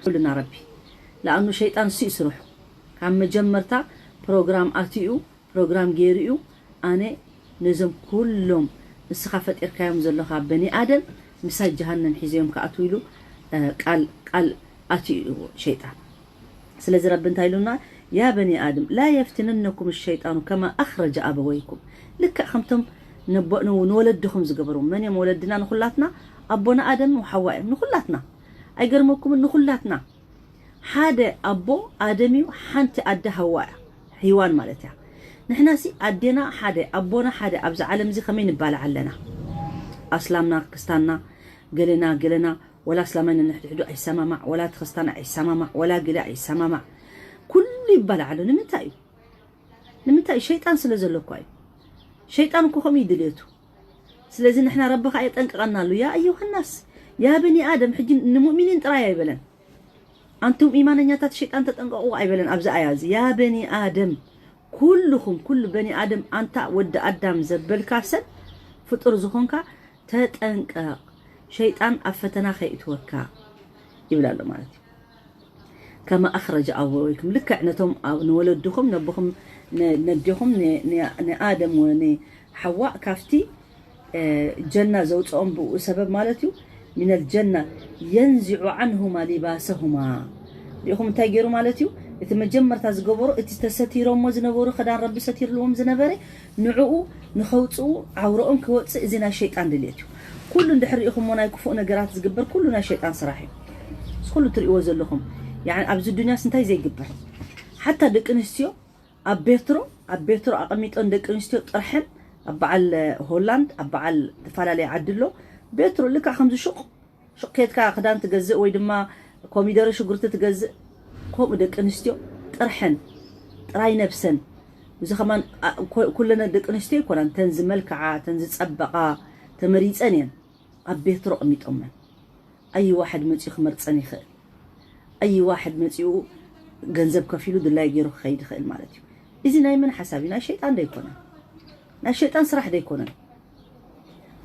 ኩልና ረቢ ለኣኑ ሸይጣን እሱ እዩ ስርሑ። ካብ መጀመርታ ፕሮግራም ኣትዩ ፕሮግራም ገይሩ እዩ። ኣነ ነዞም ኩሎም ንስኻ ፈጢርካዮም ዘለኻ በኒ ኣደም ምሳይ ጀሃነም ሒዘዮም ክኣትዉ ኢሉ ቃል ቃል ኣትዩ እዩ ሸይጣን። ስለዚ ረቢ እንታይ ኢሉና? ያ በኒ ኣደም ላ የፍትነነኩም ሸይጣኑ ከማ ኣኽረጀ ኣበወይኩም። ልክዕ ከምቶም ንወለድኹም ዝገበሩ። መን እዮም ወለድና? ንኹላትና ኣቦና ኣደም ወሓዋ እዮም ንኹላትና። ኣይገርመኩምን? ንኹላትና ሓደ ኣቦ ኣደም እዩ፣ ሓንቲ ኣደ ሃዋ እያ፣ ሂዋን ማለት እያ። ንሕናሲ ኣዴና ሓደ ኣቦና ሓደ ኣብዚ ዓለም እዚ ከመይ ንባላዕ ኣለና? ኣስላምና ክስታንና ገለና ገለና ወላ ኣስላማይ ነንሕድሕዱ ኣይሰማማዕ፣ ወላ እቲ ክስታን ኣይሰማማዕ፣ ወላ ገለ ኣይሰማማዕ፣ ኩሉ ይባላዕ ኣሎ። ንምንታይ እዩ? ንምንታይ? ሸይጣን ስለ ዘሎ እኳ እዩ። ሸይጣን እኮ ከምኡ እዩ ድልየቱ። ስለዚ ንሕና ረቢ ከኣ የጠንቅቐና ኣሎ። ያ ኣዩሃ ናስ፣ ያ በኒ ኣደም፣ ሕጂ ንሙእሚኒን ጥራይ ኣይበለን። ኣንቱም ኢማነኛታት ሸይጣን ተጠንቀቑ ኣይበለን ኣብዚ ኣያ እዚ። ያ በኒ ኣደም፣ ኩልኹም፣ ኩሉ በኒ ኣደም፣ ኣንታ ወዲ ኣዳም ዘበልካ ሰብ ፍጡር ዝኾንካ ተጠንቀቕ፣ ሸይጣን ኣብ ፈተና ከይእትወካ ይብል ኣሎ ማለት እዩ። ከማ ኣኽረጀ ኣበወይኩም፣ ልክዕ ነቶም ኣብ ንወለድኹም ነቦኹም ነ- ነዴኹም ን- ን- ንኣደም ወንሓዋ ካብቲ ጀና ዘውፅኦም ብኡ ሰበብ ማለት እዩ። ሚነል ጀና የንዚዑ ዓንሁማ ሊባሰሁማ። ሪኢኹም እንታይ ገይሩ ማለት እዩ? እቲ መጀመርታ ዝገበሩ እቲ ተሰቲሮሞ ዝነበሩ ክዳን ረቢ ሰቲርልዎም ዝነበረ ንዕኡ ንኸውፅኡ ዓውረኦም ክወፅእ እዚ ናይ ሸይጣን ድልየት እዩ። ኩሉ እንድሕር ሪኢኹሞ ናይ ክፉእ ነገራት ዝግበር ኩሉ ናይ ሸይጣን ስራሕ እዩ። እዚ ኩሉ ትሪእዎ ዘለኹም ያኒ ኣብዚ ዱንያስ እንታይ ዘይግበር ሓታ ደቂ ኣንስትዮ ኣብ ቤትሮ ኣብ ቤትሮ ኣቐሚጦን ደቂ ኣንስትዮ ጥርሐን ኣብ በዓል ሆላንድ ኣብ በዓል ዝተፈላለየ ዓዲ ኣሎ ቤትሮ ልክዕ ከምዚ ሹቕ ሹቕ ኬድካ ክዳን ትገዝእ ወይ ድማ ኮሚደረ ሽጉርቲ ትገዝእ ከምኡ ደቂ ኣንስትዮ ጥርሐን ጥራይ ነብሰን እዚ ከማን ኩለነ ደቂ ኣንስትዮ ይኮናን ተን ዝመልክዓ ተን ዝፀበቓ ተመሪፀን እየን ኣብ ቤትሮ ኣቐሚጦመን ኣይ ዋሕድ መፂኡ ክመርፀን ይኽእል ኣይ ዋሕድ መፂኡ ገንዘብ ከፊሉ ድላይ ገይሩ ክኸይድ ይኽእል ማለት እዩ እዚ ናይ መን ሓሳብ እዩ ናይ ሸይጣን ዶ ኣይኮነን ናይ ሸይጣን ስራሕ ዶ ኣይኮነን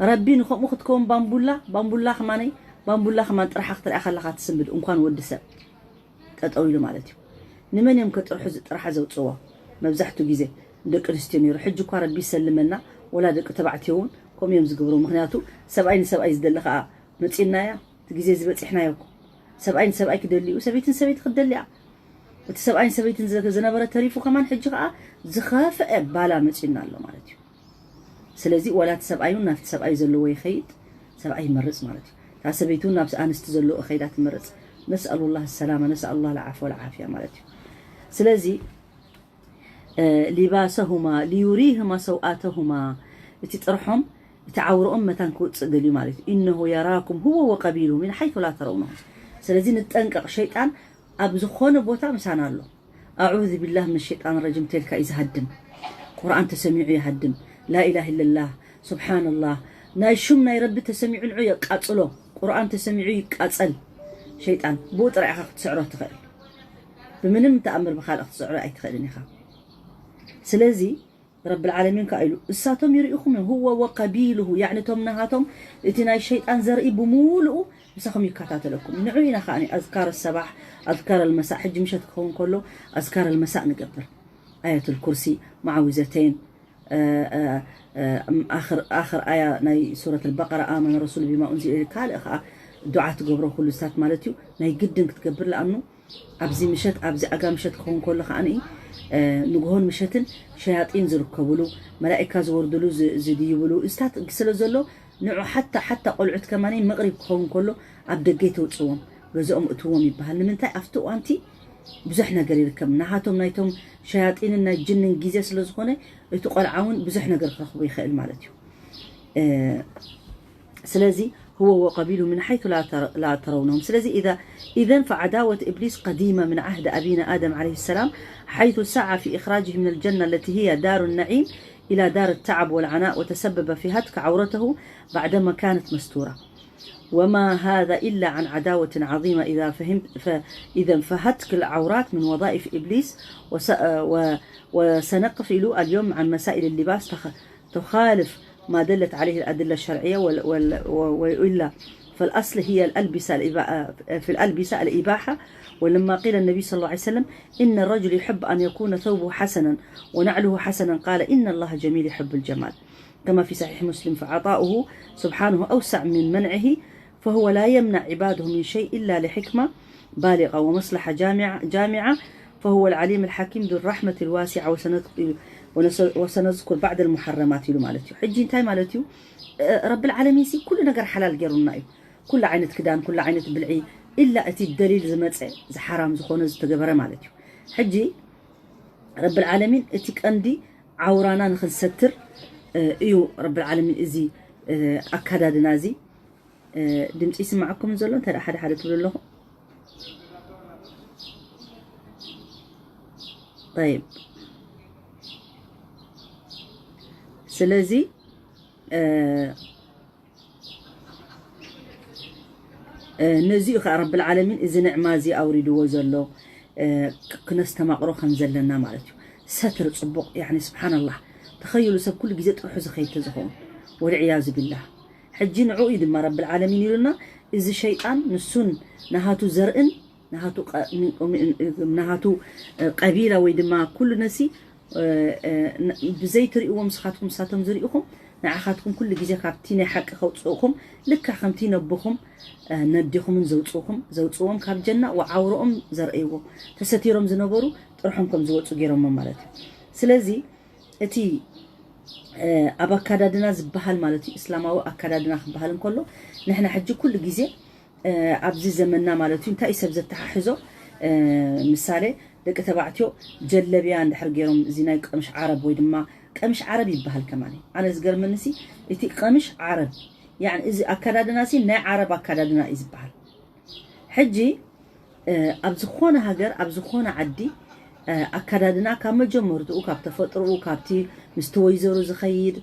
ረቢ ንከምኡ ክትከውን ባምቡላ ባምቡላ ከማነይ ባምቡላ ከማን ጥርሓ ክትሪኣ ከለካ ትስንብድ እንኳን ወዲ ሰብ ጠጠው ኢሉ ማለት እዩ ንመን እዮም ከጥርሑ ጥርሓ ዘውፅዎ መብዛሕቱ ግዜ ደቂ ኣንስትዮ ነይሩ ሕጂ እኳ ረቢ ይሰልመና ወላ ደቂ ተባዕትዮ እውን ከምኡ እዮም ዝግብሩ ምክንያቱ ሰብኣይ ንሰብኣይ ዝደሊ ከዓ መፂእና እያ እቲ ግዜ እዚ በፂሕናዮ እኮ ሰብኣይ ንሰብኣይ ክደሊ እዩ ሰበይቲ ንሰበይቲ ክትደሊ እያ እቲ ሰብኣይ ንሰበይትን ዝነበረ ተሪፉ ከማን ሕጂ ከዓ ዝኸፍአ ባላ መፂኡና ኣሎ ማለት እዩ ስለዚ ዋላ እቲ ሰብኣይ እውን ናብቲ ሰብኣይ ዘለዎ ይኸይድ ሰብኣይ ይመርፅ ማለት እዩ እታ ሰበይቲ እውን ናብቲ ኣንስቲ ዘለዎ ከይዳ ትመርፅ ነስኣሉ ላህ ሰላማ ነስኣሉ ላህ ልዓፍ ወልዓፍያ ማለት እዩ ስለዚ ሊባሰሁማ ሊዩሪህማ ሰውኣተሁማ እቲ ጥርሖም እቲ ዓውርኦም መታን ክውፅእ ደልዩ ማለት እዩ ኢነሁ የራኩም ሁወ ወቀቢሉ ምን ሓይቱ ላ ተረውነሁ ስለዚ ንጠንቀቕ ሸይጣን ኣብ ዝኾነ ቦታ ምሳና ኣሎ ኣዑዙ ቢላህ ምን ሸይጣን ረጅም ተልካ እዩ ዝሃድም ቁርኣን ተሰሚዑ ይሃድም ላኢላህ ኢለላህ ስብሓንላህ ናይ ሹም ናይ ረቢ ተሰሚዑ ንዑ የቃፅሎ ቁርኣን ተሰሚዑ ይቃፀል ሸይጣን ብኡ ጥራይ ኢኻ ክትስዕሮ ትኽእል ብምንም ተኣምር ብካልእ ክትስዕሮ ኣይትኽእልን ኢኻ ስለዚ ረብል ዓለሚን ከኣ ኢሉ እሳቶም ይርእኹም እዮም ህወ ወቀቢልሁ ያዕኒ እቶም ናሃቶም እቲ ናይ ሸይጣን ዘርኢ ብምሉኡ ምሳኹም ይከታተለኩም ንዑ ኢና ከኣ ኣዝካር ሰባሕ ኣዝካር ልመሳእ ሕጂ ምሸት ክኸውን ከሎ ኣዝካር ልመሳእ ንገብር ኣየት ልኩርሲ መዓዊዘተይን ኣኽር ኣያ ናይ ሱረት ልበቀራ ኣመነ ረሱል ቢማ ኡንዚ ካልእ ከዓ ዱዓ ትገብሮ ኩሉ ስታት ማለት እዩ ናይ ግድን ክትገብር ለኣኑ ኣብዚ ምሸት ኣብዚ ኣጋ ምሸት ክኸውን ከሎ ከዓ ንኢ ንግሆን ምሸትን ሸያጢን ዝርከብሉ መላእካ ዝወርድሉ ዝድይብሉ እስታት ስለ ዘሎ ንዑ ሓታ ሓታ ቆልዑት ከማኒ መቕሪብ ክኸውን ከሎ ኣብ ደገ ይተውፅዎም ገዝኦም እትዎም ይበሃል ንምንታይ ኣብቲ እዋንቲ ብዙሕ ነገር ይርከብ ናሃቶም ናይቶም ሸያጢንን ናይ ጅንን ግዜ ስለ ዝኾነ እቲ ቆልዓ እውን ብዙሕ ነገር ክረኽቡ ይኽእል ማለት እዩ ስለዚህ هو وقبيله من حيث لا ترونهم ስለዚህ إذا إذا فعداوة إبليس قديمة من عهد أبينا آدم عليه السلام حيث سعى في إخراجه من الجنة التي هي دار النعيم إلى دار التعب والعناء وتسبب في هتك عورته بعدما كانت مستورة وما هذا إلا عن عداوة عظيمة إذا فهمت فإذا فهتك العورات من وظائف إبليس وس و وسنقف إلو اليوم عن مسائل اللباس تخ تخالف ما دلت عليه الأدلة الشرعية وإلا والأصل هي الألبسة الإبا-، في الألبسة الإباحة. ولما قيل النبي صلى الله عليه وسلم: "إن الرجل يحب أن يكون ثوبه حسنا ونعله حسنا"، قال: "إن الله جميل يحب الجمال"، كما في صحيح مسلم. فعطاؤه سبحانه أوسع من منعه، فهو لا يمنع عباده من شيء إلا لحكمة بالغة ومصلحة جامعة، جامعة، فهو العليم الحكيم ذو الرحمة الواسعة، وسنذ-، ونس-، وسنذكر بعض المحرمات ኢሉ ማለት እዩ። ሕጂ እንታይ ማለት እዩ? ረብል ዓለሚን ሲ ኩሉ ነገር ሓላል ገይሩና እዩ። ኩሉ ዓይነት ክዳን፣ ኩሉ ዓይነት ብልዒ፣ ኢላ እቲ ደሊል ዝመፀ ዝሓራም ዝኾነ ዝተገበረ ማለት እዩ። ሕጂ ረብል ዓለሚን እቲ ቀንዲ ዓውራና ንክንሰትር እዩ ረብል ዓለሚን እዚ ኣካዳድና እዚ። ድምፂ ይስማዓኩም ዘሎ እንተ ሓደ ሓደ ትብሉ ኣለኹ። طيب ስለዚ ነዚኡ ከዓ ረብል ዓለሚን እዚ ንዕማ እዚ ኣውሪድዎ ዘሎ ክነስተማቕሮ ከም ዘለና ማለት እዩ። ሰትር ፅቡቕ ያኒ ስብሓንላህ ተኸይሉ ሰብ ኩሉ ግዜ ጥርሑ ዝኸይድ ተዝኸውን ወልዕያዙ ቢላህ። ሕጂ ንዕኡ እዩ ድማ ረብል ዓለሚን ኢሉና። እዚ ሸይጣን ንሱን ናሃቱ ዘርእን ናሃቱ ቀቢላ ወይ ድማ ኩሉ ነሲ ብዘይትርእዎም ንስኻትኩም ንሳቶም ዝርኢኹም ንዓኻትኩም ኩሉ ግዜ ካብቲ ናይ ሓቂ ከውፅእኹም ልክዕ ከምቲ ነቦኹም ነዲኹምን ዘውፅእኹም ዘውፅዎም ካብ ጀና ወዓውረኦም ዘርእይዎ ተሰቲሮም ዝነበሩ ጥርሖም ከም ዝወፁ ገይሮሞ ማለት እዩ። ስለዚ እቲ ኣብ ኣካዳድና ዝበሃል ማለት እዩ እስላማዊ ኣካዳድና ክበሃል እንከሎ ንሕና ሕጂ ኩሉ ግዜ ኣብዚ ዘመንና ማለት እዩ እንታይ እዩ ሰብ ዘተሓሕዞ ምሳሌ ደቂ ተባዕትዮ ጀለብያ እንድሕር ገይሮም እዚ ናይ ቀምሽ ዓረብ ወይ ድማ ቀምሽ ዓረብ ይበሃል ከማን ኣነ ዝገርመንሲ እቲ ቀምሽ ዓረብ ያኒ እዚ ኣከዳድና ሲ ናይ ዓረብ ኣከዳድና እዩ ዝበሃል። ሕጂ ኣብ ዝኾነ ሃገር ኣብ ዝኾነ ዓዲ ኣከዳድና ካብ መጀመርትኡ ካብ ተፈጥሮኡ ካብቲ ምስቲ ወይዘሮ ዝኸይድ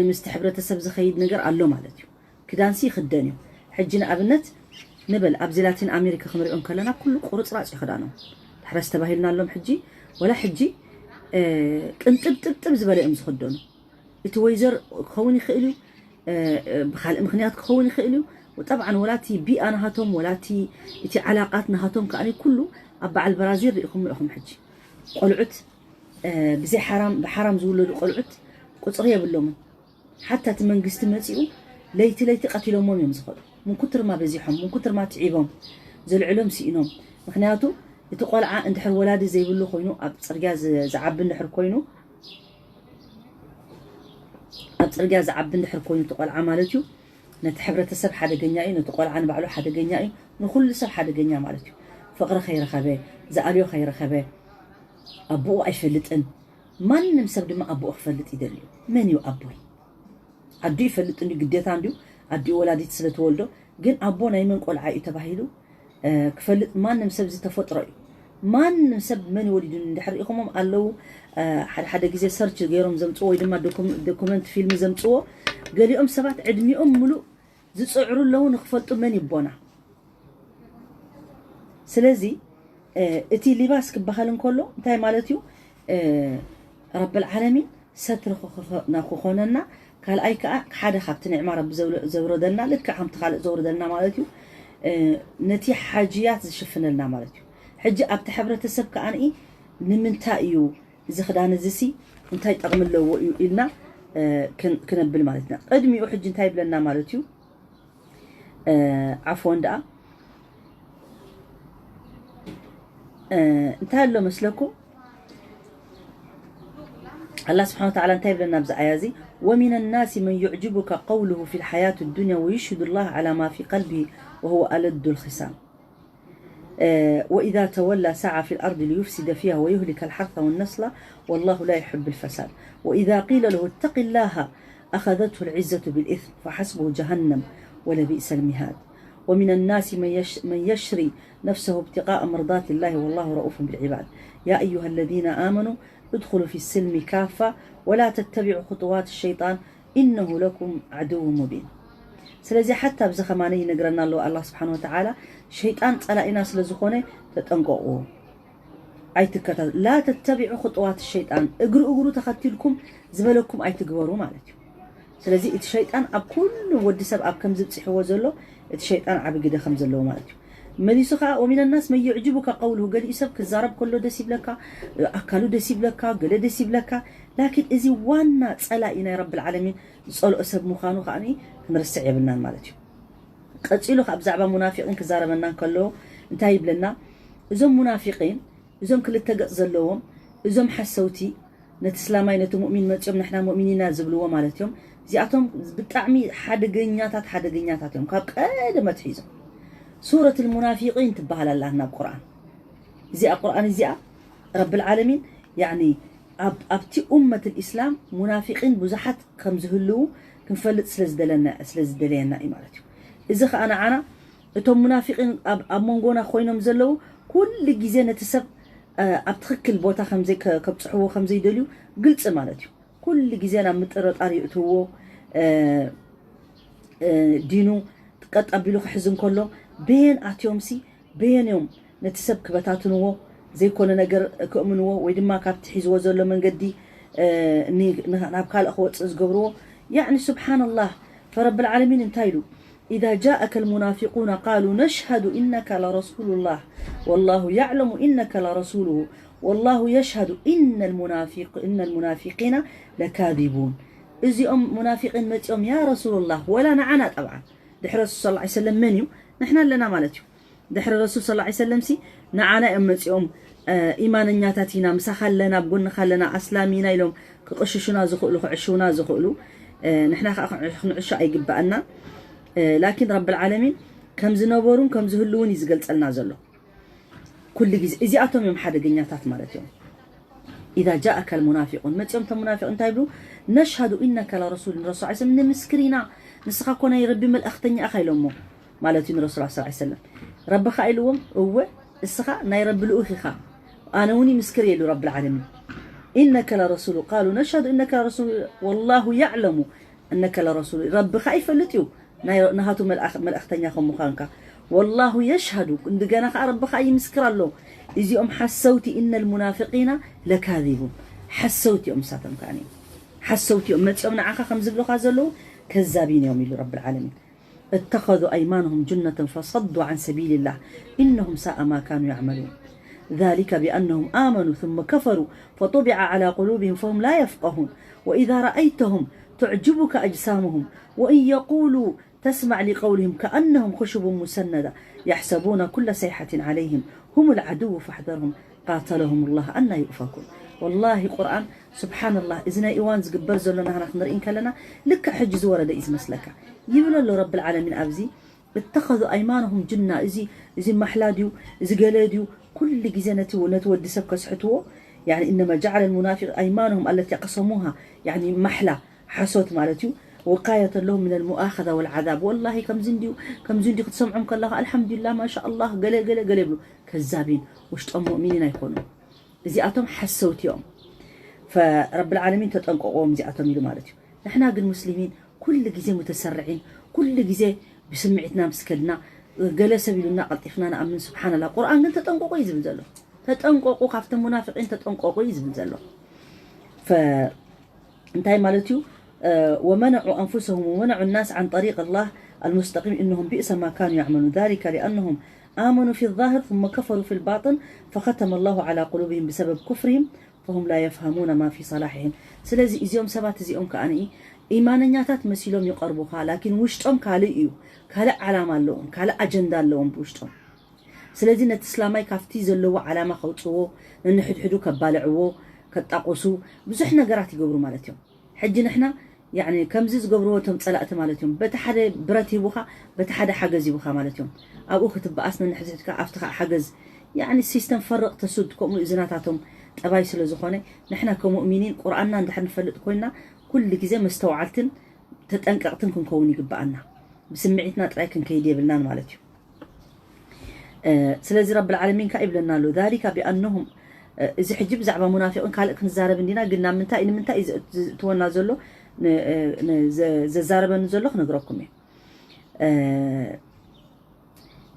ምስቲ ሕብረተሰብ ዝኸይድ ነገር ኣሎ ማለት እዩ። ክዳንሲ ይኽደን እዩ። ሕጂ ንኣብነት ንበል ኣብዚ ላቲን ኣሜሪካ ክንሪኦም ከለና ኩሉ ቁርፅራፅ እዩ ክዳኖም። ድሕረስ ተባሂልና ኣሎም ሕጂ ወላ ሕጂ ቅንጥብጥብጥብ ዝበለ እዮም ዝኽደኑ። እቲ ወይዘር ክኸውን ይኽእል እዩ፣ ብካልእ ምክንያት ክኸውን ይኽእል እዩ። ጠብዓን ወላ እቲ ቢኣ ናሃቶም ወላ እቲ ዓላቃት ናሃቶም ከዓ ኩሉ ኣብ በዓል ብራዚል ርኢኹም ኢኹም። ሕጂ ቆልዑት ብዘይ ሓራም ብሓራም ዝውለዱ ቆልዑት ቁፅሪ የብሎምን። ሓታ እቲ መንግስቲ መፂኡ ለይቲ ለይቲ ቀቲሎሞም እዮም ዝኸዱ። ምንኩትርማ በዚሖም ምንኩትርማ ትዒቦም ዘልዕሎም ስኢኖም። ምክንያቱ እቲ ቆልዓ እንድሕር ወላዲ ዘይብሉ ኮይኑ ኣብ ፅርግያ ዝዓቢ እንድሕር ኮይኑ ኣብ ፅርግያ ዝዓቢ እንድሕር ኮይኑ እቲ ቆልዓ ማለት እዩ ነቲ ሕብረተሰብ ሓደገኛ እዩ፣ ነቲ ቆልዓ ንባዕሉ ሓደገኛ እዩ፣ ንኩሉ ሰብ ሓደገኛ ማለት እዩ። ፍቅሪ ከይረኸበ ዝኣልዮ ከይረኸበ ኣቦኡ ኣይፈልጥን። ማንም ሰብ ድማ ኣቦኡ ክፈልጥ ይደሊ እዩ። መን እዩ ኣቦይ? ኣዱ ይፈልጥ እንዲ ግዴታ እንዲዩ ኣዲኡ ወላዲት ስለ ተወልዶ ግን ኣቦ ናይ መን ቆልዓ እዩ ተባሂሉ ክፈልጥ ማንም ሰብ ዝተፈጥሮ እዩ። ማንም ሰብ መን ወሊዱን እንድሕር ኢኹሞም ኣለዉ ሓደ ሓደ ግዜ ሰርች ገይሮም ዘምፅዎ ወይ ድማ ዶኩመንት ፊልም ዘምፅዎ ገሊኦም ሰባት ዕድሚኦም ሙሉእ ዝፅዕሩ ኣለዉ ንክፈልጡ መን ይቦና። ስለዚ እቲ ሊባስ ክበሃል እንከሎ እንታይ ማለት እዩ? ረብል ዓለሚን ሰትሪ ክኾነና ካልኣይ ከዓ ሓደ ካብቲ ንዕማ ረቢ ዘውረደልና ልክዕ ከምቲ ካልእ ዘውረደልና ማለት እዩ። ነቲ ሓጅያት ዝሽፍነልና ማለት እዩ። ሕጂ ኣብቲ ሕብረተሰብ ከዓ ንምንታይ እዩ እዚ ክዳን እዚ ሲ እንታይ ጠቕሚ ኣለዎ እዩ ኢልና ክነብል ማለት ኢና። ቅድሚኡ ሕጂ እንታይ ይብለና ማለት እዩ? ዓፎን ደኣ እንታይ ኣሎ መስለኩም? ኣላ ስብሓን ወተዓላ እንታይ ይብለና ኣብዚ ኣያ እዚ? ومن الناس من يعجبك قوله في الحياة الدنيا ويشهد الله على ما في قلبه وهو ألد الخصام وإذا تولى سعى في الأرض ليفسد فيها ويهلك الحرث والنسل والله لا يحب الفساد وإذا قيل له اتق الله أخذته العزة بالإثم فحسبه جهنم ولبئس المهاد ومن الناس من يشري نفسه ابتغاء مرضات الله والله رءوف بالعباد يا أيها الذين آمنوا ادخلوا في السلم كافة ولا تتبعوا خطوات الشيطان إنه لكم عدو مبين ስለዚ ሓታ ኣብዚ ከማነ ይነግረና ኣለዎ ኣላ ስብሓን ወተዓላ ሸይጣን ፀላኢና ስለ ዝኾነ ተጠንቀቑዎ። ኣይትከታተሉ ላ ተተቢዑ ክጥዋት ሸይጣን እግሪ እግሩ ተኸቲልኩም ዝበለኩም ኣይትግበሩ ማለት እዩ። ስለዚ እቲ ሸይጣን ኣብ ኩሉ ወዲ ሰብ ኣብ ከም ዝብፅሕዎ ዘሎ እቲ ሸይጣን ዓቢ ግደ ከም ዘለዎ ማለት እዩ። መሊሱ ከዓ ወሚን ናስ መን ዩዕጅቡካ ቀውልሁ፣ ገሊኡ ሰብ ክዛረብ ከሎ ደስ ይብለካ፣ ኣካሉ ደስ ይብለካ፣ ገለ ደስ ይብለካ። ላኪን እዚ ዋና ፀላኢ ናይ ረብል ዓለሚን ዝፀልኦ ሰብ ምዃኑ ከዓ ክንርስዕ የብልናን ማለት እዩ። ቀፂሉ ከዓ ብዛዕባ ሙናፊቂን ክዛረበና እንከሎ እንታይ ይብለና? እዞም ሙናፊቂን እዞም ክልተ ገፅ ዘለዎም እዞም ሓሰውቲ ነቲ እስላማይ ነቲ ሙእሚን መፂኦም ንሕና ሙእሚኒና ዝብልዎ ማለት እዮም። እዚኣቶም ብጣዕሚ ሓደገኛታት ሓደገኛታት እዮም ካብ ቀደም ኣትሒዞም። ሱረት ልሙናፊቂን ትበሃል ኣላ ናብ ቁርኣን። እዚኣ ቁርኣን እዚኣ ረብል ዓለሚን ያኒ ኣብ ኣብቲ ኡመት ልእስላም ሙናፊቂን ብዙሓት ከም ዝህልዉ ክንፈልጥ ስለ ዝደለና ስለ ዝደለየና እዩ ማለት እዩ። እዚ ከዓ ንዓና እቶም ሙናፊቂን ኣብ ኣብ መንጎና ኮይኖም ዘለዉ ኩሉ ግዜ ነቲ ሰብ ኣብ ትኽክል ቦታ ከምዘይ ከብፅሕዎ ከምዘይደልዩ ግልፂ ማለት እዩ። ኩሉ ግዜ ናብ ምጥርጣር ይእትውዎ። ዲኑ ቀጥ ኣቢሉ ክሕዝ እንከሎ በየን ኣትዮም ሲ በየን እዮም ነቲ ሰብ ክበታትንዎ፣ ዘይኮነ ነገር ክእምንዎ ወይ ድማ ካብቲ ሒዝዎ ዘሎ መንገዲ ናብ ካልእ ክወፅእ ዝገብርዎ። ያዕኒ ስብሓንላህ። ፈረብል ዓለሚን እንታይ ኢሉ? إذا جاءك المنافقون قالوا نشهد إنك لرسول الله والله يعلم إنك لرسوله والله يشهد إن المنافق إن المنافقين لكاذبون. እዚኦም ሙናፊቂን መፂኦም ያ ረሱሉላህ ወላ ንዓና ጠብዓ ድሕሪ ረሱል ስ ሰለም መን እዩ? ንሕና ኣለና ማለት እዩ። ድሕሪ ረሱል ስ ሰለም ሲ ንዓና እዮም መፂኦም። ኢማነኛታት ኢና፣ ምሳኻ ኣለና፣ ኣብ ጎንኻ ኣለና፣ ኣስላም ኢና ኢሎም ክቕሽሹና ዝኽእሉ ክዕሽውና ዝኽእሉ ንሕና ከዓ ክንዕሾ ኣይግባኣና። ላኪን ረብል ዓለሚን ከም ዝነበሩን ከም ዝህልውን እዩ ዝገልፀልና ዘሎ። ኩሉ ግዜ እዚኣቶም እዮም ሓደገኛታት ማለት እዮም። إذا جاءك المنافقون መፂኦም ቶም ሙናፊቅ እንታይ ይብሉ? نشهد إنك لرسول ንረሱል ስ ንምስክር ኢና፣ ንስኻ እኮ ናይ ረቢ መልእኽተኛ ኢኻ ኢሎሞ ማለት እዩ ንረሱል ስ ሰለም። ረቢ ኸዓ ኢልዎም እወ እስኻ ናይ ረቢ ልኡኽ ኢኻ ኣነ እውን ይምስክር ኢሉ ረብል ዓለሚን። إنك لرسول قالوا نشهد إنك لرسول والله يعلم إنك لرسول ረቢ ኸዓ ይፈልጥ እዩ ናይ ናሃቱ መልእኽተኛ ከም ምዃንካ። والله يشهد እንደገና ከዓ ረቢ ከዓ ይምስክር ኣሎ። እዚኦም ሓሰውቲ إن المنافقين لكاذبون ሓሰውቲ እዮም። ንሳቶም ከዓ ሓሰውቲ እዮም መፂኦም ንዓኻ ከም ዝብሉኻ ዘለዉ ከዛቢን እዮም ኢሉ ረብል ዓለሚን። اتخذوا أيمانهم جنة فصدوا عن سبيل الله إنهم ساء ما كانوا يعملون ذلك بأنهم آمنوا ثم كفروا فطبع على قلوبهم فهم لا يفقهون وإذا رأيتهم تعجبك أجسامهم وإن يقولوا تسمع لقولهم كأنهم خشب مسندة يحسبون كل صيحة عليهم هم العدو فاحذرهم قاتلهم الله أنى يؤفكون. والله ቁርኣን ስብሓንላህ እዚ ናይ እዋን ዝግበር ዘሎ ናህና ክንርኢ እንከለና ልክዕ ሕጂ ዝወረደ እዩ ዝመስለካ። ይብል ኣሎ ረብል ዓለሚን ኣብዚ اتخذوا أيمانهم جنة እዚ እዚ ማሕላ ድዩ እዚ ገለ ድዩ ኩሉ ግዜ ነቲ ነቲ ወዲ ሰብ ከስሕትዎ يعني إنما جعل المنافق أيمانهم التي قسموها يعني ማሕላ ሓሶት ማለት እዩ وقاية لهم من المؤاخذة والعذاب والله ከምዚ እንድዩ ከምዚ እንድዩ ክትሰምዖም ከለኻ ኣልሓምዱሊላህ ማሻ ኣላህ ገለ ገለ ገለ ይብሉ ከዛቢን ውሽጦም ሙእሚኒን ኣይኮኑን እዚኣቶም ሓሰውቲ እዮም ፈረብል ዓለሚን ተጠንቀቅዎም እዚኣቶም ኢሉ ማለት እዩ ንሕና ግን ሙስሊሚን ኩሉ ግዜ ሙተሰርዒን ኩሉ ግዜ ብስምዒትና ምስ ከድና ገለ ሰብ ኢሉና ቀልጢፍና ንኣምን ስብሓንላ ቁርኣን ግን ተጠንቀቁ እዩ ዝብል ዘሎ ተጠንቀቁ ካብቶም ሙናፍቂን ተጠንቀቁ እዩ ዝብል ዘሎ እንታይ ማለት እዩ ومنعوا أنفسهم ومنعوا الناس عن طريق الله المستقيم إنهم بئس ما كانوا يعملون ذلك لأنهم آمنوا في الظاهر ثم كفروا في الباطن فختم الله على قلوبهم بسبب كفرهم فهم لا يفهمون ما في صلاحهم ስለዚ እዚኦም ሰባት እዚኦም ከዓ ኢማነኛታት መሲሎም ይቐርቡኻ ላኪን ውሽጦም ካልእ እዩ ካልእ ዓላማ ኣለዎም ካልእ ኣጀንዳ ኣለዎም ብውሽጦም ስለዚ ነቲ እስላማይ ካብቲ ዘለዎ ዓላማ ከውፅዎ ነንሕድሕዱ ከባልዕዎ ከጣቆሱ ብዙሕ ነገራት ይገብሩ ማለት እዮም ሕጂ ንሕና ያኒ ከምዚ ዝገብርዎ እቶም ፀላእቲ ማለት እዮም በቲ ሓደ ብረት ሂቡኻ በቲ ሓደ ሓገዝ ሂቡኻ ማለት እዮም ኣብኡ ክትበኣስ ነንሕድሕድካ ኣብቲ ከዓ ሓገዝ ያኒ ሲስተም ፈርቕ ተሱድ ከምኡ እዚ ናታቶም ጠባይ ስለ ዝኾነ ንሕና ከሙእሚኒን ቁርኣንና እንድሕር ንፈልጥ ኮይንና ኩሉ ግዜ መስተውዓልትን ተጠንቀቕትን ክንከውን ይግበኣና ብስምዒትና ጥራይ ክንከይድ የብልናን ማለት እዩ ስለዚ ረብል ዓለሚን ከኣ ይብለና ኣሎ ذلك بأنهم እዚ ሕጂ ብዛዕባ ሙናፊቅን ካልእ ክንዛረብ እንዲና ግን ናብ ምንታይ ንምንታይ እዩ ዝእትወና ዘሎ ዘዛረበኒ ዘሎ ክነግረኩም እየ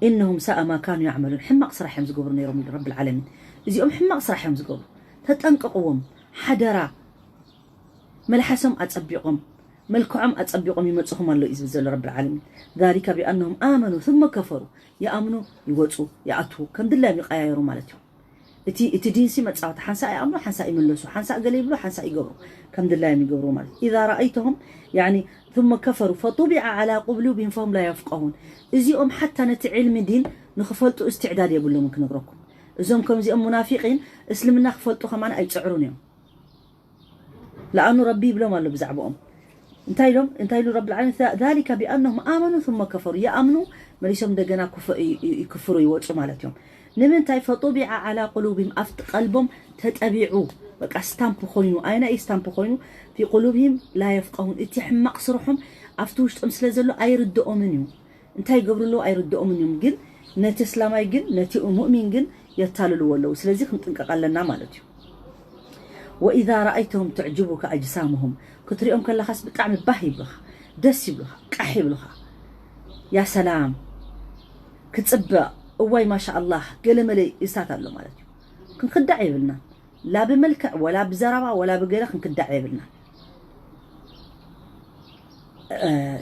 إنهم ساء ما كانوا يعملون ሕማቕ ስራሕ እዮም ዝገብሩ ነይሮም ኢሉ ረብል ዓለሚን እዚኦም ሕማቕ ስራሕ እዮም ዝገብሩ ተጠንቀቅዎም ሓደራ መልሓሶም ኣጸቢቖም መልክዖም ኣጸቢቖም ይመጽኹም ኣሎ እዩ ዝብል ዘሎ ረብል ዓለሚን። ذلك بأنهم آمنوا ثم كفروا። ይኣምኑ፣ ይወጹ፣ ይኣትዉ፣ ከም ድላዮም ይቐያየሩ ማለት እዩ። እቲ እቲ ዲንሲ መጻወቲ ሓንሳእ ይኣምኑ፣ ሓንሳእ ይምለሱ፣ ሓንሳእ ገለ ይብሉ፣ ሓንሳእ ይገብሩ፣ ከም ድላዮም ይገብሩ ማለት እዩ። إذا رأيتهم يعني ثم كفروا فطبع على قلوبهم فهم لا يفقهون። እዚኦም ሓታ ነቲ ዕልሚ ዲን ንኽፈልጡ እስትዕዳድ የብሎምን ክነግረኩም። እዞም ከምዚኦም ሙናፊቂን እስልምና ክፈልጡ ከማን ኣይጽዕሩን እዮም። ለኣኑ ረቢ ይብሎም ኣሎ ብዛዕባኦም። እንታይ ኢሎም እንታይ ኢሉ ረብል ዓለሚን ذلك بأنهم آمنوا ثم كفروا። ይኣምኑ መሊሶም እንደገና ክፍ- ይ- ይ- ይክፍሩ ይወፁ ማለት እዮም። ንምንታይ فطبع على قلوبهم ኣብቲ ቀልቦም ተጠቢዑ በቃ ስታምፕ ኮይኑ ኣይና እዩ ስታምፕ ኮይኑ في قلوبهم لا يفقهون። እቲ ሕማቕ ስርሖም ኣብቲ ውሽጦም ስለ ዘሎ ኣይርድኦምን እዩ። እንታይ ይገብሩ ኣለዉ ኣይርድኦምን እዮም ግን ነቲ እስላማይ ግን ነቲ ሙእሚን ግን የታልልዎ ኣለዉ። ስለዚ ክንጥንቀቕ ኣለና ማለት እዩ። وإذا رأيتهم تعجبك أجسامهم። ክትሪኦም ከለኻስ ብጣዕሚ ባህ ይብሉኻ፣ ደስ ይብሉኻ፣ ቃሕ ይብሉኻ። ያ ሰላም ክጽበቕ እዋይ ማሻ ኣላህ ገለ መለ ይስታት ኣሎ ማለት እዩ። ክንክዳዕ የብልና ላ ብመልክዕ ወላ ብዘረባ ወላ ብገለ ክንክዳዕ የብልና።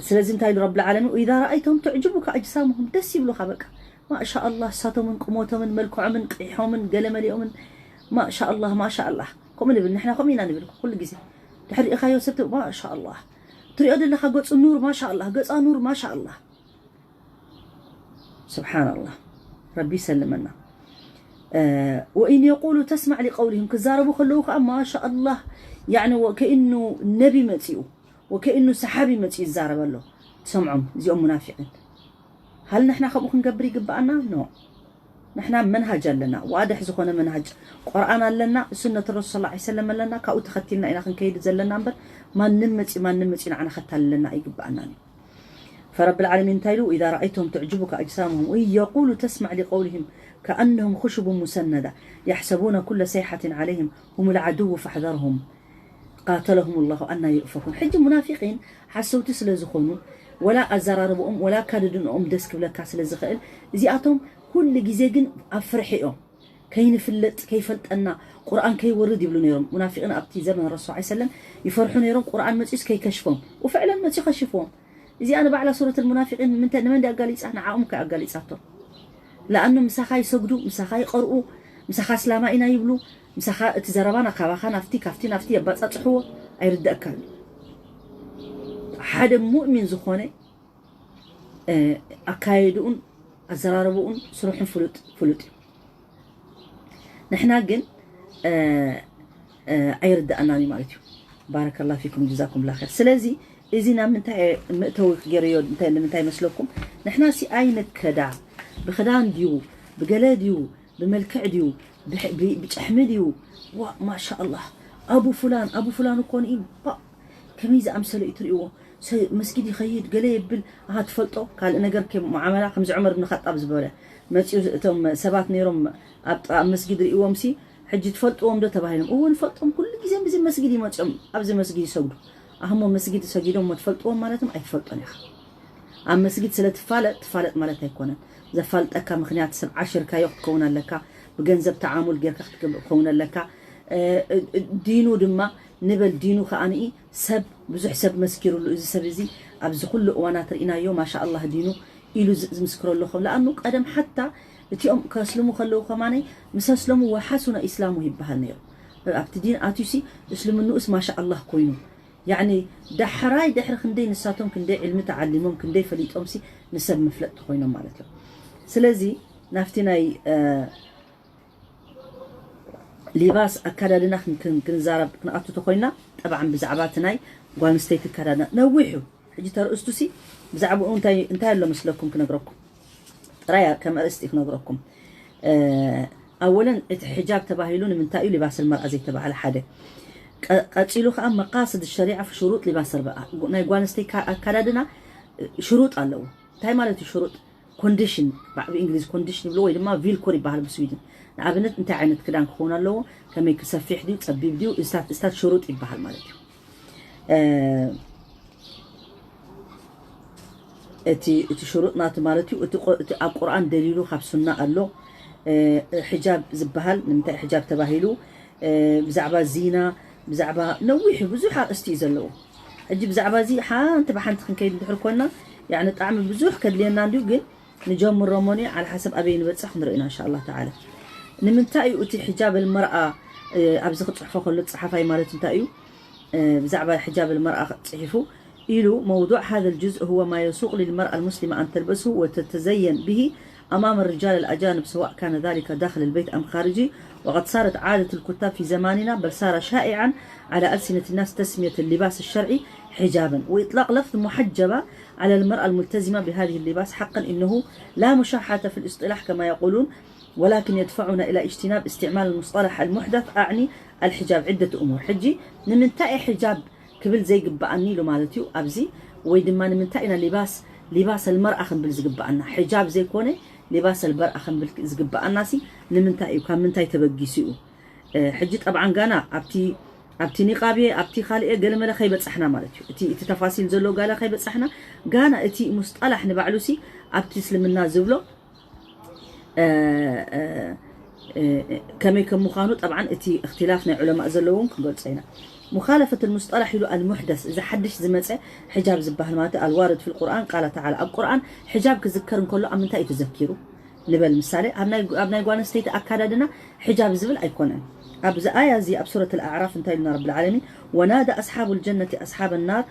ስለዚ እንታይ ኢሉ ረብል ዓለሚን وإذا رأيتهم تعجبك أجسامهم ደስ ይብሉኻ በቃ ማሻ ኣላህ ሳቶምን ቁሞቶምን መልክዖምን ቂሖምን ገለ መሊኦምን ማሻ ኣላህ ማሻ ኣላህ ከምኡ ንብል ንሕና ከምኡ ኢና ንብል ኩሉ ግዜ ድሕሪ ኢኻዮ ሰብ ማሻኣላህ ትሪኦ ዘለኻ ገፁ ኑር ማሻኣላህ ገፃ ኑር ማሻኣላህ ስብሓንላህ ረቢ ይሰልመና وإن يقولوا تسمع لقولهم ክዛረቡ ከለዉ ከዓ ማሻኣላህ ያዕኒ ወከእኑ ነቢ መፂኡ ወከእኑ ሰሓቢ መፂኡ ይዛረብ ኣሎ ትሰምዖም እዚኦም ሙናፊቂን ሃል ንሕና ከምኡ ክንገብር ይግብኣና ኖ ንሕና መንሃጅ ኣለና ዋድሕ ዝኾነ መንሃጅ ቁርኣን ኣለና ሱነት ረሱል ስ ሰለም ኣለና ካብኡ ተኸቲልና ኢና ክንከይድ ዘለና እምበር ማንም መፂ ማንም መፂ ንዓና ከታልለና ኣይግብኣናን እዩ فرب العالمين እንታይ ኢሉ إذا رأيتهم تعجبك أجسامهم وإن يقولوا تسمع لقولهم كأنهم خشب مسندة يحسبون كل صيحة عليهم هم العدو فاحذرهم قاتلهم الله أنى يؤفكون ሕጂ ሙናፊቂን ሓሰውቲ ስለ ዝኾኑ ወላ ኣዘራርብኦም ወላ ኣካድድንኦም ደስ ክብለካ ስለ ዝኽእል እዚኣቶም ኩሉ ግዜ ግን ኣብ ፍርሒ እዮም ከይንፍለጥ ከይፈልጠና ቁርኣን ከይወርድ ይብሉ ነይሮም ሙናፊቅን ኣብቲ ዘመን ረሱል ስ ሰለም ይፈርሑ ነይሮም ቁርኣን መፂኡስ ከይከሽፎም ውፍዕለን መፂኡ ከሽፍዎም እዚኣ ንባዕላ ሱረት ልሙናፊቂን ንምንታይ ንመን ኣጋሊፃ ንዓኦም ከ ኣጋሊፃቶም ለኣኑ ምሳኻ ይሰግዱ ምሳኻ ይቀርኡ ምሳኻ እስላማ ኢና ይብሉ ምሳኻ እቲ ዘረባና ካባኻ ናፍቲ ካፍቲ ናፍቲ የባፃፅሕዎ ኣይርደእካን ሓደ ሙእሚን ዝኾነ ኣካየድኡን ኣዘራርብኡን ስርሑን ፍሉጥ ፍሉጥ እዩ ንሕና ግን ኣይርዳእናን እዩ ማለት እዩ ባረከላ ፊኩም ጀዛኩም ላ ር ስለዚ እዚ ናብ ምንታይ ምእተዊ ገይረዮ ንምንታይ መስለኩም ንሕና ሲ ኣይንከዳ ብክዳን ድዩ ብገለ ድዩ ብመልክዕ ድዩ ብጭሕሚ ድዩ ማሻ ኣላህ ኣቡ ፍላን ኣቡ ፍላን እኮ ንኢ ከመይ ዝኣምሰለ እዩ ትርእዎ መስጊድ ይኸይድ ገለ የብል ኣሃ ትፈልጦ ካልእ ነገር ሙዓመላ ከምዚ ዑመር ብን ኸጣብ ዝበለ መፅኡ እቶም ሰባት ነይሮም ኣብ መስጊድ ርእዎም ሲ ሕጂ ትፈልጥዎም ዶ ተባሂሎም እዎ ንፈልጦም ኩሉ ግዜ ብዚ መስጊድ ይመፅኦም ኣብዚ መስጊድ ይሰግዱ ኣህሞ መስጊድ ሰጊዶም ሞ ትፈልጥዎም ማለትም ኣይትፈልጦን ኢኻ ኣብ መስጊድ ስለ ትፋለጥ ትፋለጥ ማለት ኣይኮነን ዘፋልጠካ ምክንያት ሰብ ዓሽርካዮ ክትከውን ኣለካ ብገንዘብ ተዓሙል ጌርካ ክትከውን ኣለካ ዲኑ ድማ ንበል ዲኑ ከዓንኢ ሰብ ብዙሕ ሰብ መስኪሩሉ እዚ ሰብ እዚ ኣብዚ ኩሉ እዋናት ርኢናዮ ማሻ ኣላህ ዲኑ ኢሉ ዝምስክረሉ ከም ለኣኑ ቀደም ሓታ እቲኦም ከስልሙ ከለዉ ከማነይ ምስ ኣስለሙ ወሓሱነ ኢስላሙ ይበሃል ነይሩ ኣብቲ ዲን ኣትዩሲ እስልምንኡስ ማሻ ኣላህ ኮይኑ ያዕኒ ዳሕራይ ድሕሪ ክንደይ ንሳቶም ክንደይ ዕልሚ ተዓሊሞም ክንደይ ፈሊጦምሲ ንሰብ መፍለጥቲ ኮይኖም ማለት እዮም ስለዚ ናብቲ ናይ ሊባስ ኣካዳድና ክንዛረብ ክንኣቱ ተኮይና ጠብዓን ብዛዕባ እቲ ናይ ጓል ኣንስተይቲ ኣካዳድና ነዊሕ እዩ ሕጂ ተርእስቱ ሲ ብዛዕባኡ እንታይ ኣሎ መስለኩም ክነግረኩም ጥራይ ከም ኣርእስቲ ክነግረኩም ኣወለን እቲ ሕጃብ ተባሂሉ ንምንታይ እዩ ሊባስ ልመርኣ ዘይተባሃለ ሓደ ቀፂሉ ከዓ መቃስድ ሸሪዓ ሽሩጥ ሊባስ ርበኣ ናይ ጓል ኣንስተይቲ ኣካዳድና ሽሩጥ ኣለዎ እንታይ ማለት እዩ ሽሩጥ ኮንዲሽን ብእንግሊዝ ኮንዲሽን ይብሉ ወይ ድማ ቪልኮር ይበሃል ብስዊድን ንኣብነት እንታይ ዓይነት ክዳን ክኸውን ኣለዎ ከመይ ክሰፊሕ ድዩ ፀቢብ ድዩ እስታት ሽሩጥ ይበሃል ማለት እዩ እቲ እቲ ሽሩጥ ናቱ ማለት እዩ እቲ ኣብ ቁርኣን ደሊሉ ካብ ሱና ኣሎ ሕጃብ ዝበሃል ንምንታይ ሕጃብ ተባሂሉ ብዛዕባ ዚና ብዛዕባ ነዊሑ ብዙሕ ኣርእስቲ እዩ ዘለዎ ሕጂ ብዛዕባ እዚ ሓንቲ ብሓንቲ ክንከይድ እንድሕር ኮና፣ ያኒ ጣዕሚ ብዙሕ ከድልየና እንድዩ፣ ግን ንጀምሮ ሞኒ ዓለ ሓሰብ ኣበይ ንበጽሕ ክንርኢ ኢና እንሻ ኣላህ ተዓላ። ንምንታይ እዩ እቲ ሕጃብ ልመርኣ፣ እ፣ ኣብዚ ክጽሕፎ ከሎ ጸሓፋይ ማለት እንታይ እዩ፣ እ፣ ብዛዕባ ሕጃብ ልመርኣ ጽሒፉ ኢሉ موضوع هذا الجزء هو ما يسوق للمرأة المسلمة أن تلبسه وتتزين به أمام الرجال الأجانب، سواء كان ذلك داخل البيت أم خارجه، وقد صارت عادة الكتاب في زماننا، بل صار شائعا على ألسنة الناس تسمية اللباس الشرعي حجابا وإطلاق لفظ محجبة على المرأة الملتزمة بهذه اللباس. حقا إنه لا مشاحة في الاصطلاح كما يقولون، ولكن يدفعنا إلى اجتناب استعمال المصطلح المحدث، أعني الحجاب، عدة أمور. ሕጂ ንምንታይ ሕጃብ ክብል ዘይግባኣኒ ኢሉ ማለት እዩ ኣብዚ፣ ወይ ድማ ንምንታይ ኢና ሊባስ፣ ሊባስ ኣልመርኣ ክንብል ዝግባኣና? ሕጃብ ዘይኮነ ሊባስ ኣልመርኣ ክንብል ዝግባኣና ሲ ንምንታይ እዩ? ካብ ምንታይ ተበጊሱ እዩ? እ፣ ሕጂ ጠብዓን ጋና ኣብቲ፣ ኣብቲ ኒቃብ እየ፣ ኣብቲ ካልእ እየ፣ ገለመለ ከይበጻሕና ማለት እዩ። እቲ፣ እቲ ተፋሲል ዘሎ ጋላ ከይበጻሕና፣ ጋና እቲ ሙስጠላሕ ንባዕሉ ሲ ኣብቲ እስልምና ዝብሎ እ፣ እ፣ እ፣ ከመይ ከም ምዃኑ ጠብዓን እቲ እክትላፍ ናይ ዑለማእ ዘለዎም ክንገልጾ ኢና። ሙኻለፈት ልሙስጠላሕ ኢሉ ኣልሙሕደስ፣ እዚ ሓድሽ ዝመጸ ሕጃብ ዝበሃል ማለት ኣልዋርድ ፊል ቁርኣን ቃለ ተዓላ፣ ኣብ ቁርኣን ሕጃብ ክዝከር እንከሎ ኣብ ምንታይ እዩ ተዘኪሩ? ንበል ምሳሌ ኣብ ናይ፣ ኣብ ናይ ጓል ኣንስተይቲ ኣካዳድና ሕጃብ ዝብል ኣይኮነን። ኣብዚ ኣያ እዚ ኣብ ሱረት ኣልኣዕራፍ እንታይ ኢሉና ረብል ዓለሚን? ወናዳ ኣስሓቡ ልጀነቲ ኣስሓበ ናር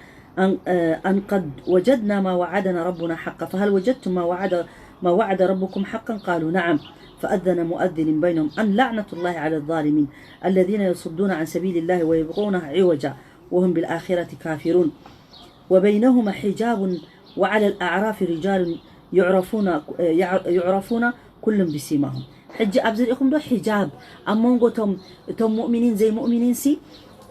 أن، آه، أن قد وجدنا ما وعدنا ربنا حقا فهل وجدتم ما وعد، ما وعد ربكم حقا قالوا نعم فأذن مؤذن بينهم أن لعنة الله على الظالمين الذين يصدون عن سبيل الله ويبغونها عوجا وهم بالآخرة كافرون وبينهما حجاب وعلى الأعراف رجال يعرفون، يعرفون كل بسيماهم. ሕጂ ኣብዚ ርኢኹም ዶ ሕጃብ ኣብ መንጎ እቶም፣ እቶም ሙእሚኒን ዘይሙእሚኒን ሲ፣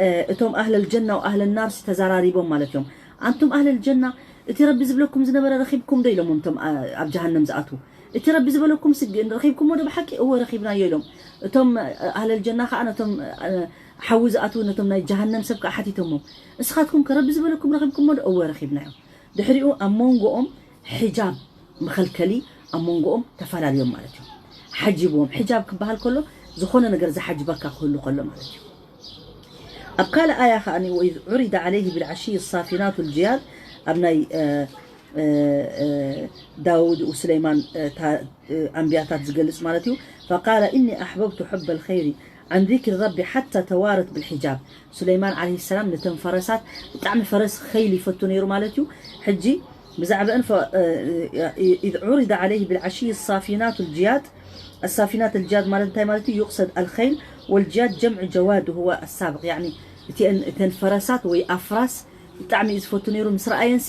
እ፣ እቶም ኣህለል ጀና ወኣህለል ናር ሲ ተዘራሪቦም ማለት እዮም። ኣንቱም ኣህለል ጀና እቲ ረቢ ዝብለኩም ዝነበረ ረኺብኩም ዶ ኢሎሞም እቶም፣ ኣ-፣ ኣብ ጀሃነም ዝኣትዉ? እቲ ረቢ ዝበለኩም ሲ ረኺብኩሞ ዶ ብሓቂ? እወ ረኺብናዮ ኢሎም። እቶም፣ እ፣ ኣህለል ጀና ከዓ ነቶም፣ እ፣ ሓዊ ዝኣትዉ ነቶም ናይ ጀሃነም ሰብ ከዓ ሓቲቶሞም፣ እስኻትኩም ከ ረቢ ዝበለኩም ረኺብኩሞ ዶ? እወ ረኺብናዮ። ድሕሪኡ ኣብ መንጎኦም ሕጃብ መኸልከሊ ኣብ መንጎኦም ተፈላለዮም ማለት እዩ። ሓጂብዎም። ሕጃብ ክበሃል ከሎ ዝኾነ ነገር ዝሓጅበካ ክህሉ ከሎ ማለት እዩ። ኣብ ካልእ ኣያ ከኣ وإذ عرض عليه بالعشي الصافنات الجياد ኣብ ናይ፣ እ፣ እ፣ እ፣ ዳውድ ወሱለይማን፣ እ፣ ታ-፣ እ፣ ኣንብያታት ዝገልጽ ማለት እዩ። فقال إني أحببت حب الخير عن ذكر ربي حتى توارت بالحجاب. ሱለይማን ዓለይሂ ሰላም ነተን ፈረሳት ብጣዕሚ ፈረስ ኸይል ይፈቱ ነይሩ ማለት እዩ። ሕጂ ብዛዕባአን ፈ-፣ እ፣ እ፣ إذ عرض عليه بالعشي الصافنات الجياد، الصافنات الجياد ማለት እንታይ ማለት እዩ? يقصد الخيل والجياد جمع جواد وهو السابق، ያዕኒ እቲአን፣ እተን ፈረሳት ወይ ኣፍራስ ብጣዕሚ እዩ ዝፈቱ ነይሩ። ምስ ረኣየንሲ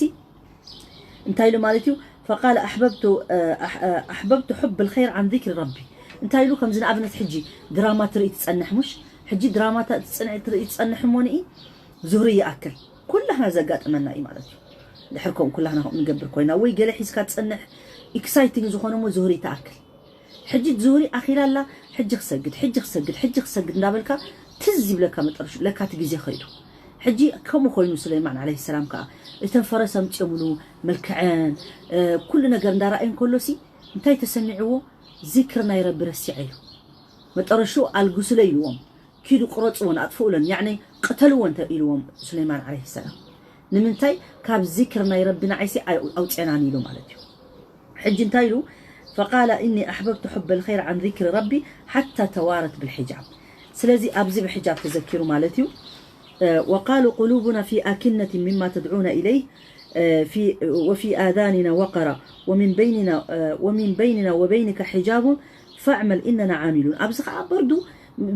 እንታይ ኢሉ ማለት እዩ? فقال أحببت، እ፣ أح-، እ፣ أحببت حب الخير عن ذكر ربي። እንታይ ኢሉ? ከምዚ ንኣብነት ሕጂ ድራማ ትርኢ ትጸንሕ፣ ሙሽ? ሕጂ ድራማ ተ-፣ ትጽንዕ፣ ትርኢ ትጸንሕ እሞ ንኢ ዙህሪ ይኣክል ኩላህና ዘጋጥመና እዩ ማለት እዩ። ድሕር ከምኡ ኩላህና ከምኡ ንገብር ኮይና ወይ ገለ ሒዝካ ትጸንሕ፣ ኤክሳይቲንግ ዝኾነ እሞ ዙህሪ ትኣክል። ሕጂ ዙህሪ ኣኺላ ኣላ፣ ሕጂ ክሰግድ፣ ሕጂ ክሰግድ፣ ሕጂ ክሰግድ እንዳበልካ ትዝ ይብለካ መጠረሹ ለካ እቲ ግዜ ኸይዱ። ሕጂ ከምኡ ኮይኑ ሱለይማን ዓለይሂ ሰላም ከኣ እተን ፈረስ ኣምጺኦምሉ መልክዐን፣ እ፣ ኩሉ ነገር እንዳረኣየ እንከሎ ሲ እንታይ ተሰሚዕዎ? ዚክር ናይ ረቢ ረሲዐ ኢሉ። መጠረሹ ኣልግሱለ ኢልዎም፣ ኪዱ ቅረጽወን፣ ኣጥፍኡለን፣ ያዕኒ ቅተልወን ተ-፣ ኢልዎም ሱለይማን ዓለይሂ ሰላም። ንምንታይ? ካብ ዚክር ናይ ረቢ ንዓይሲ ኣይ-፣ ኣውጽአናን ኢሉ ማለት እዩ። ሕጂ እንታይ ኢሉ? فقال إني أحببت حب الخير عن ذكر ربي حتى توارت بالحجاب። ስለዚ ኣብዚ ብሕጃብ ተዘኪሩ ማለት እዩ። እ፣ وقالوا قلوبنا في أكنة مما تدعونا إليه، እ፣ في، وفي آذاننا وقرا ومن بيننا، እ፣ ومن بيننا وبينك حجاب فاعمل إننا عاملون። ኣብዚ ኸዓ በርዱ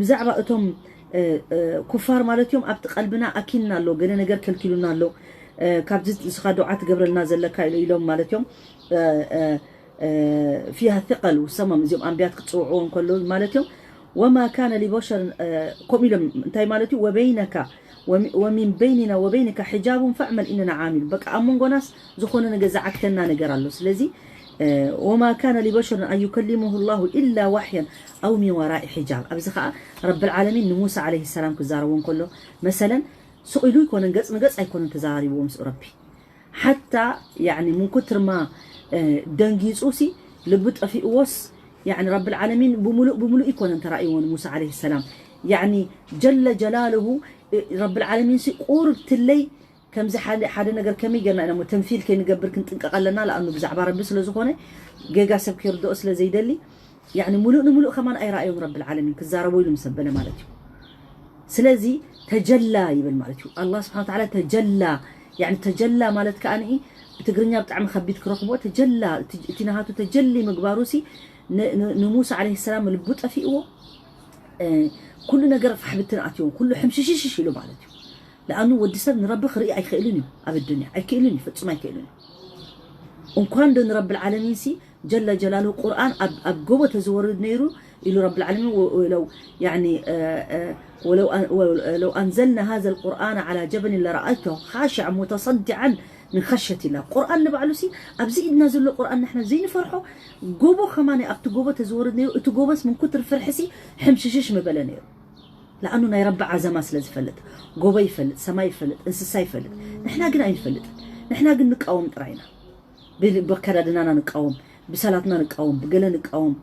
ብዛዕባ እቶም፣ እ፣ እ፣ ኩፋር ማለት እዮም። ኣብቲ ቀልብና ኣኪና ኣሎ፣ ገለ ነገር ከልኪሉና ኣሎ፣ እ፣ ካብዚ ንስኻ ዱዓ ትገብረልና ዘለካ ኢሎ-፣ ኢሎም ማለት እዮም። እ፣ እ፣ እ፣ فيها ثقل والصمم እዚኦም ኣንብያት ክጽውዕዎ እንከሎ ማለት እዮም። وما كان لبشر، እ፣ ከምኡ ኢሎም እንታይ ማለት እዩ? وبينك وم-، ومن بيننا وبينك حجاب فاعمل إننا عاملون። በቃ ኣብ መንጎናስ ዝኾነ ነገር ዝዓግተና ነገር ኣሎ። ስለዚ፣ እ፣ وما كان لبشر أن يكلمه الله إلا وحيا أو من وراء حجاب። ኣብዚ ኸዓ ረብል ዓለሚን ንሙሳ ዓለይሂ ሰላም ክዛረቦ እንከሎ መሰለን ስቕ ኢሉ ኣይኮነን፣ ገጽ ንገጽ ኣይኮነን ተዘራሪብዎ ምስ ረቢ። ሓታ፣ ያዕኒ፣ ምን ኩትር ማ፣ እ፣ ደንጊጹ ሲ ልቡ ጠፊእዎስ፣ ያዕኒ፣ ረብል ዓለሚን ብምሉእ ብምሉእ ኣይኮነን ተራእይዎ ንሙሳ ዓለይሂ ሰላም። ያዕኒ፣ ጀለ ጀላልሁ፣ እ፣ ረብል ዓለሚን ሲ ቁርብ ትለይ ከምዚ ሓደ ነገር ከመይ ገርና ኢና ተምሲል ከይንገብር ክንጥንቀቕ ኣለና። ለኣኑ ብዛዕባ ረቢ ስለ ዝኾነ ጌጋ ሰብ ክርድኦ ስለ ዘይደሊ፣ ያኒ ሙሉእ ንሙሉእ ከማን ኣይረኣዮም ረብል ዓለሚን ክዛረቦ ኢሉ ምስ ኣበለ ማለት እዩ። ስለዚ ተጀላ ይብል ማለት እዩ። ኣላህ ስብሓን ወተዓላ ተጀላ፣ ያኒ ተጀላ ማለት ከኣ ንኢ ብትግርኛ ብጣዕሚ ከቢድ ክረኽቦ። ተጀላ፣ እቲ እቲ ናሃቱ ተጀሊ ምግባሩ ሲ ን- ን- ንሙሳ ዓለይሂ ሰላም ልቡ ጠፊእዎ። ኩሉ ነገር ፋሕብትን ኣትዮም ኩሉ ሕምሽሽሽ ኢሉ ማለት እዩ። ለኣኑ ወዲ ሰብ ንረቢ ክርኢ ኣይክእልን እዩ ኣብ ኣዱንያ ኣይክእልን እዩ ፍጹም ኣይክእልን እዩ። እንኳን ዶ ንረብል ዓለሚን ሲ ጀለ ጀላሉ ቁርኣን ኣብ ጎቦ ተዝወርድ ነይሩ ኢሉ ረብል ዓለሚን ወለው ያኒ ለው أنزلنا هذا القرآن على جبل لرأيته خاشعا متصدعا من خشية الله. ቁርኣን ንባዕሉ ሲ ኣብዚ ኢድና ዘሎ ቁርኣን ንሕና ዘይንፈርሖ ጎቦ ከማን ኣብቲ ጎቦ ተዝወርድ ነይሩ እቲ ጎቦስ ምን ኩትር ፍርሒ ሲ ሕምሽሽሽ ምበለ ነይሩ። ለኣኑ ናይ ረቢ ዓዘማ ስለ ዝፈልጥ ጎቦ ይፈልጥ፣ ሰማይ ይፈልጥ፣ እንስሳ ይፈልጥ። ንሕና ግን ኣይንፈልጥን። ንሕና ግን ንቃወም ጥራይ ኢና። ብ- በከዳድናና ንቃወም፣ ብሰላትና ንቃወም፣ ብገለ ንቃወም።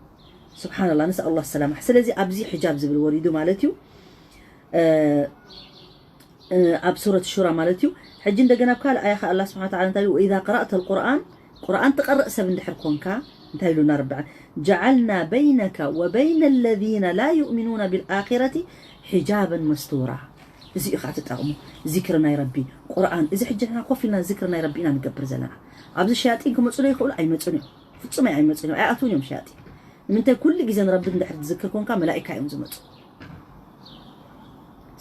ስብሓንላ ነስ ኣላ ሰላማ። ስለዚ ኣብዚ ሕጃብ ዝብል ወሪዱ ማለት እዩ። ኣብ ሱረት ሹራ ማለት እዩ። ሕጂ እንደገና ኣብ ካልእ ኣያ ከኣ ኣላ ስብሓን ተዓላ እንታይ ኢሉ? ወኢዛ ቀራእተ ልቁርኣን ቁርኣን ትቐርእ ሰብ እንድሕር ኮንካ እንታይ ኢሉና ረቢ ዓለ- ጀዓልና በይነከ ወበይነ ለዚነ ላ ዩእሚኑና ብልኣኺረቲ ሒጃበን መስቱራ። እዚ እዩ ከዓ ትጠቕሙ። ዚክሪ ናይ ረቢ ቁርኣን እዚ ሕጂ ንሕና ኮፍ ኢልና ዝክሪ ናይ ረቢ ኢና ንገብር ዘለና። ኣብዚ ሸያጢን ክመፁ ዶ ይኽእሉ? ኣይመፁን እዮም። ፍፁም ኣይመፁን እዮም። ኣይኣትውን እዮም ሸያጢን። ንምንታይ ኩሉ ግዜ ንረቢ እንድሕር ትዝክር ኮንካ መላኢካ እዮም ዝመፁ።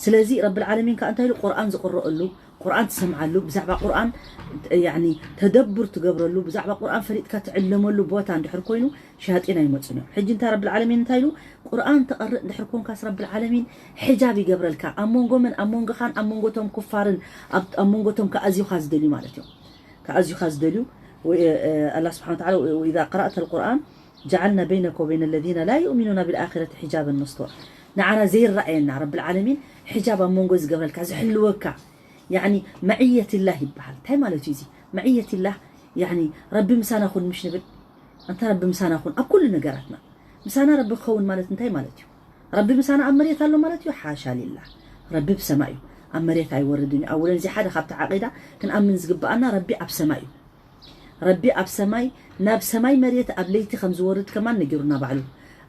ስለዚ ረብል ዓለሚን ከዓ እንታይ ኢሉ ቁርኣን ዝቕረአሉ ቁርኣን ትሰምዓሉ ብዛዕባ ቁርኣን ያኒ ተደቡር ትገብረሉ ብዛዕባ ቁርኣን ፈሊጥካ ትዕለመሉ ቦታ እንድሕር ኮይኑ ሸያጢን ኣይመፁን እዮም። ሕጂ እንታይ ረብል ዓለሚን እንታይ ኢሉ ቁርኣን ተቐርእ እንድሕር ኮንካስ ረብል ዓለሚን ሕጃብ ይገብረልካ ኣብ መንጎ መን ኣብ መንጎኻን ኣብ መንጎቶም ኩፋርን ኣብ መንጎቶም ክኣዝዩኻ ዝደልዩ ማለት እዮም። ክኣዝዩኻ ዝደልዩ ኣላ ስብሓን ተዓላ ወኢዛ ቀራእተ ልቁርኣን ጀዓልና በይነከ ወበይነ ለዚነ ላ ዩእሚኑና ብልኣኺረቲ ሒጃበን መስቱራ። ንዓና ዘይረኣየና ረብል ዓለሚን ሕጃብ ኣብ መንጎ ዝገብረልካ ዝሕልወካ ያኒ መዕየትላህ ይበሃል። እንታይ ማለት እዩ እዚ መዕየትላህ? ያኒ ረቢ ምሳና ኩን ምሽ ንብል ኣንታ ረቢ ምሳና ኩን ኣብ ኩሉ ነገራትና ምሳና ረቢ ክኸውን ማለት እንታይ ማለት እዩ? ረቢ ምሳና ኣብ መሬት ኣሎ ማለት እዩ? ሓሻ ሊላህ። ረቢ ብሰማይ እዩ። ኣብ መሬት ኣይወርድን እዩ። ኣውለን እዚ ሓደ ካብቲ ዓቂዳ ክንኣምን ዝግብኣና ረቢ ኣብ ሰማይ እዩ። ረቢ ኣብ ሰማይ ናብ ሰማይ መሬት ኣብ ለይቲ ከም ዝወርድ ከማን ነጊሩና ባዕሉ።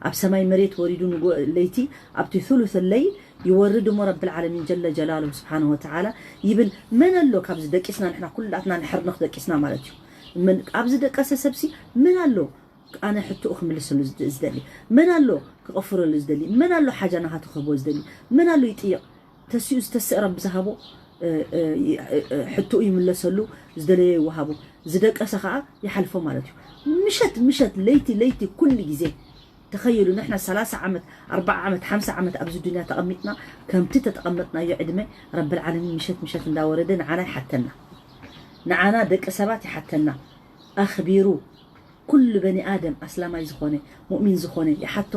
ኣብ ሰማይ መሬት ወሪዱ ንጎ ለይቲ ኣብቲ ثلث الليل ይወርድ እሞ ረብል ዓለሚን ጀለ ጀላሉ ስብሓነ ወተዓላ ይብል። መን ኣሎ ካብዚ ደቂስና ንሕና ኩላትና ንሕርንኽ ደቂስና ማለት እዩ። መን ኣብዚ ደቀሰ ሰብሲ መን ኣሎ ኣነ ሕቶኡ ክምልሰሉ ዝደሊ? መን ኣሎ ክቐፍረሉ ዝደሊ? መን ኣሎ ሓጃ ናሃቱ ክህቦ ዝደሊ? መን ኣሎ ይጥይቕ? ተሲኡ ዝተስእ ረቢ ዝሃቦ ሕቶኡ ይምለሰሉ ዝደለዮ ይወሃቦ ዝደቀሰ ከዓ ይሓልፎ ማለት እዩ። ምሸት ምሸት ለይቲ ለይቲ ኩሉ ግዜ ተኸየሉ ንሕና ሰላሳ ዓመት ኣርባዓ ዓመት ሓምሳ ዓመት ኣብዚ ዱንያ ተቐሚጥና ከምቲ ተጠቐመጥናዮ ዕድመ ረብል ዓለሚን ምሸት ምሸት እንዳወረደ ንዓና ይሓተና። ንዓና ደቂ ሰባት ይሓተና። ኣኽቢሩ ኩሉ በኒ ኣደም ኣስላማይ ዝኾነ ሙእሚን ዝኾነ ይሓቶ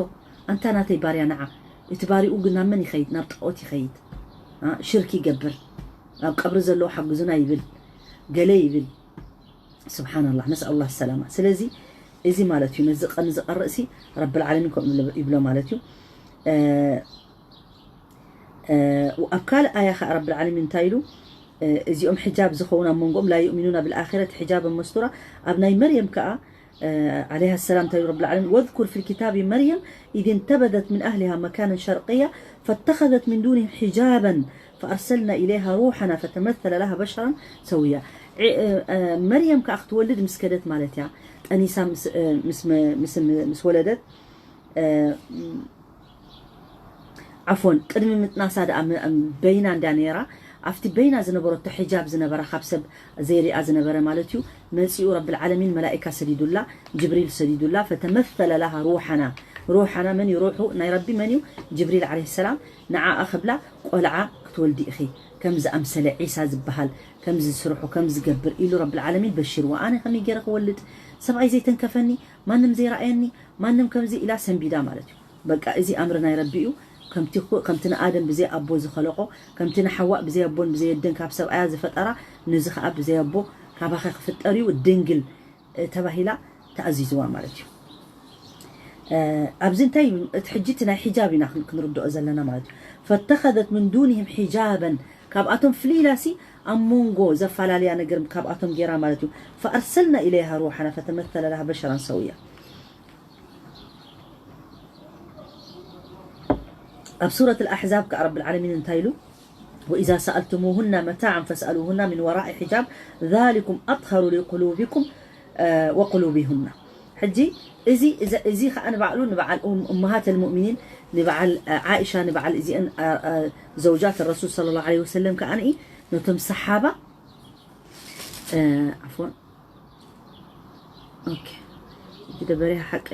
ኣንታ ናተይ ባርያ ንዓ እቲ ባሪኡ ግን ናብ መን ይኸይድ ናብ ጣኦት ይኸይድ ሽርክ ይገብር ኣብ ቀብሪ ዘለዉ ሓግዙና ይብል ገለ ይብል ስብሓንላህ ነስኣሉላህ ሰላማ ስለዚ እዚ ማለት እዩ ነዚ ቀን ዝቐርእ ሲ ረብል ዓለሚን ከምኡ ይብሎ ማለት እዩ ኣብ ካልእ ኣያ ከዓ ረብል ዓለሚን እንታይ ኢሉ እዚኦም ሕጃብ ዝኸውን ኣብ መንጎኦም ላ ዩእሚኑና ብልኣኺረት ሕጃበን መስቱራ ኣብ ናይ መርየም ከዓ عليها السلام تقول رب العالمين واذكر في الكتاب مريم إذ انتبذت من أهلها مكانا شرقيا فاتخذت من دونهم حجابا فأرسلنا إليها روحنا فتمثل لها بشرا سويا مريم كأخت ولد مسكدت مالتها ጠኒሳ ምስ ወለደት ዓፎን ቅድሚ ምጥናሳ ደኣ በይና እንዳ ነይራ ኣብቲ በይና ዝነበረቶ ሕጃብ ዝነበራ ካብ ሰብ ዘይሪኣ ዝነበረ ማለት እዩ መፂኡ ረብል ዓለሚን መላኢካ ሰዲዱላ ጅብሪል ሰዲዱላ ፈተመሰለ ላሃ ሩሓና ሩሓና መን እዩ ሩሑ ናይ ረቢ መን እዩ ጅብሪል ዓለይሂ ሰላም ንዓኣ ክብላ ቆልዓ ክትወልዲ ኢኺ ከምዚ ኣምሰለ ዒሳ ዝበሃል ከምዚ ዝስርሑ ከምዚ ዝገብር ኢሉ ረብል ዓለሚን በሽርዋ ኣነ ከመይ ገይረ ክወልድ ሰብኣይ ዘይተንከፈኒ ማንም ዘይረኣየኒ ማንም ከምዚ ኢላ ሰንቢዳ ማለት እዩ በቃ እዚ ኣምሪ ናይ ረቢ እዩ ከምቲ ከምቲ ንኣደም ብዘይ ኣቦ ዝኸለቆ ከምቲ ንሓዋእ ብዘይ ኣቦን ብዘይ ኣደን ካብ ሰብኣያ ዝፈጠራ ነዚ ከዓ ብዘይ ኣቦ ካባኸ ክፍጠር እዩ ድንግል ተባሂላ ተኣዚዝዋ ማለት እዩ ኣብዚ እንታይ እቲ ሕጂ እቲ ናይ ሒጃብ ኢና ክንርድኦ ዘለና ማለት እዩ ፈተኸዘት ምን ዱንህም ሒጃበን ካብኣቶም ፍልይ ኢላሲ ኣብ መንጎ ዘፈላለያ ነገር ካብኣቶም ገይራ ማለት እዩ። فأرسلنا إليها روحنا فتمثل لها بشرا سويا። ኣብ ሱረት ኣልኣሕዛብ ከኣ ረብል ዓለሚን እንታይ ኢሉ? وإذا سألتموهن متاعا فاسألوهن من وراء حجاب ذلكم أطهر لقلوبكم وقلوبهن። ሕጂ እዚ እዚ ከዓ ንባዕሉ ንበዓል እመሃት ልሙእሚኒን ንበዓል ዓኢሻ ንበዓል እዚአን ዘውጃት ረሱል صلى الله عليه وسلم ከዓ ነቶም ሰሓባ ዓፍዋን ኦኬ፣ እቲ ደበሪያ ሓቂ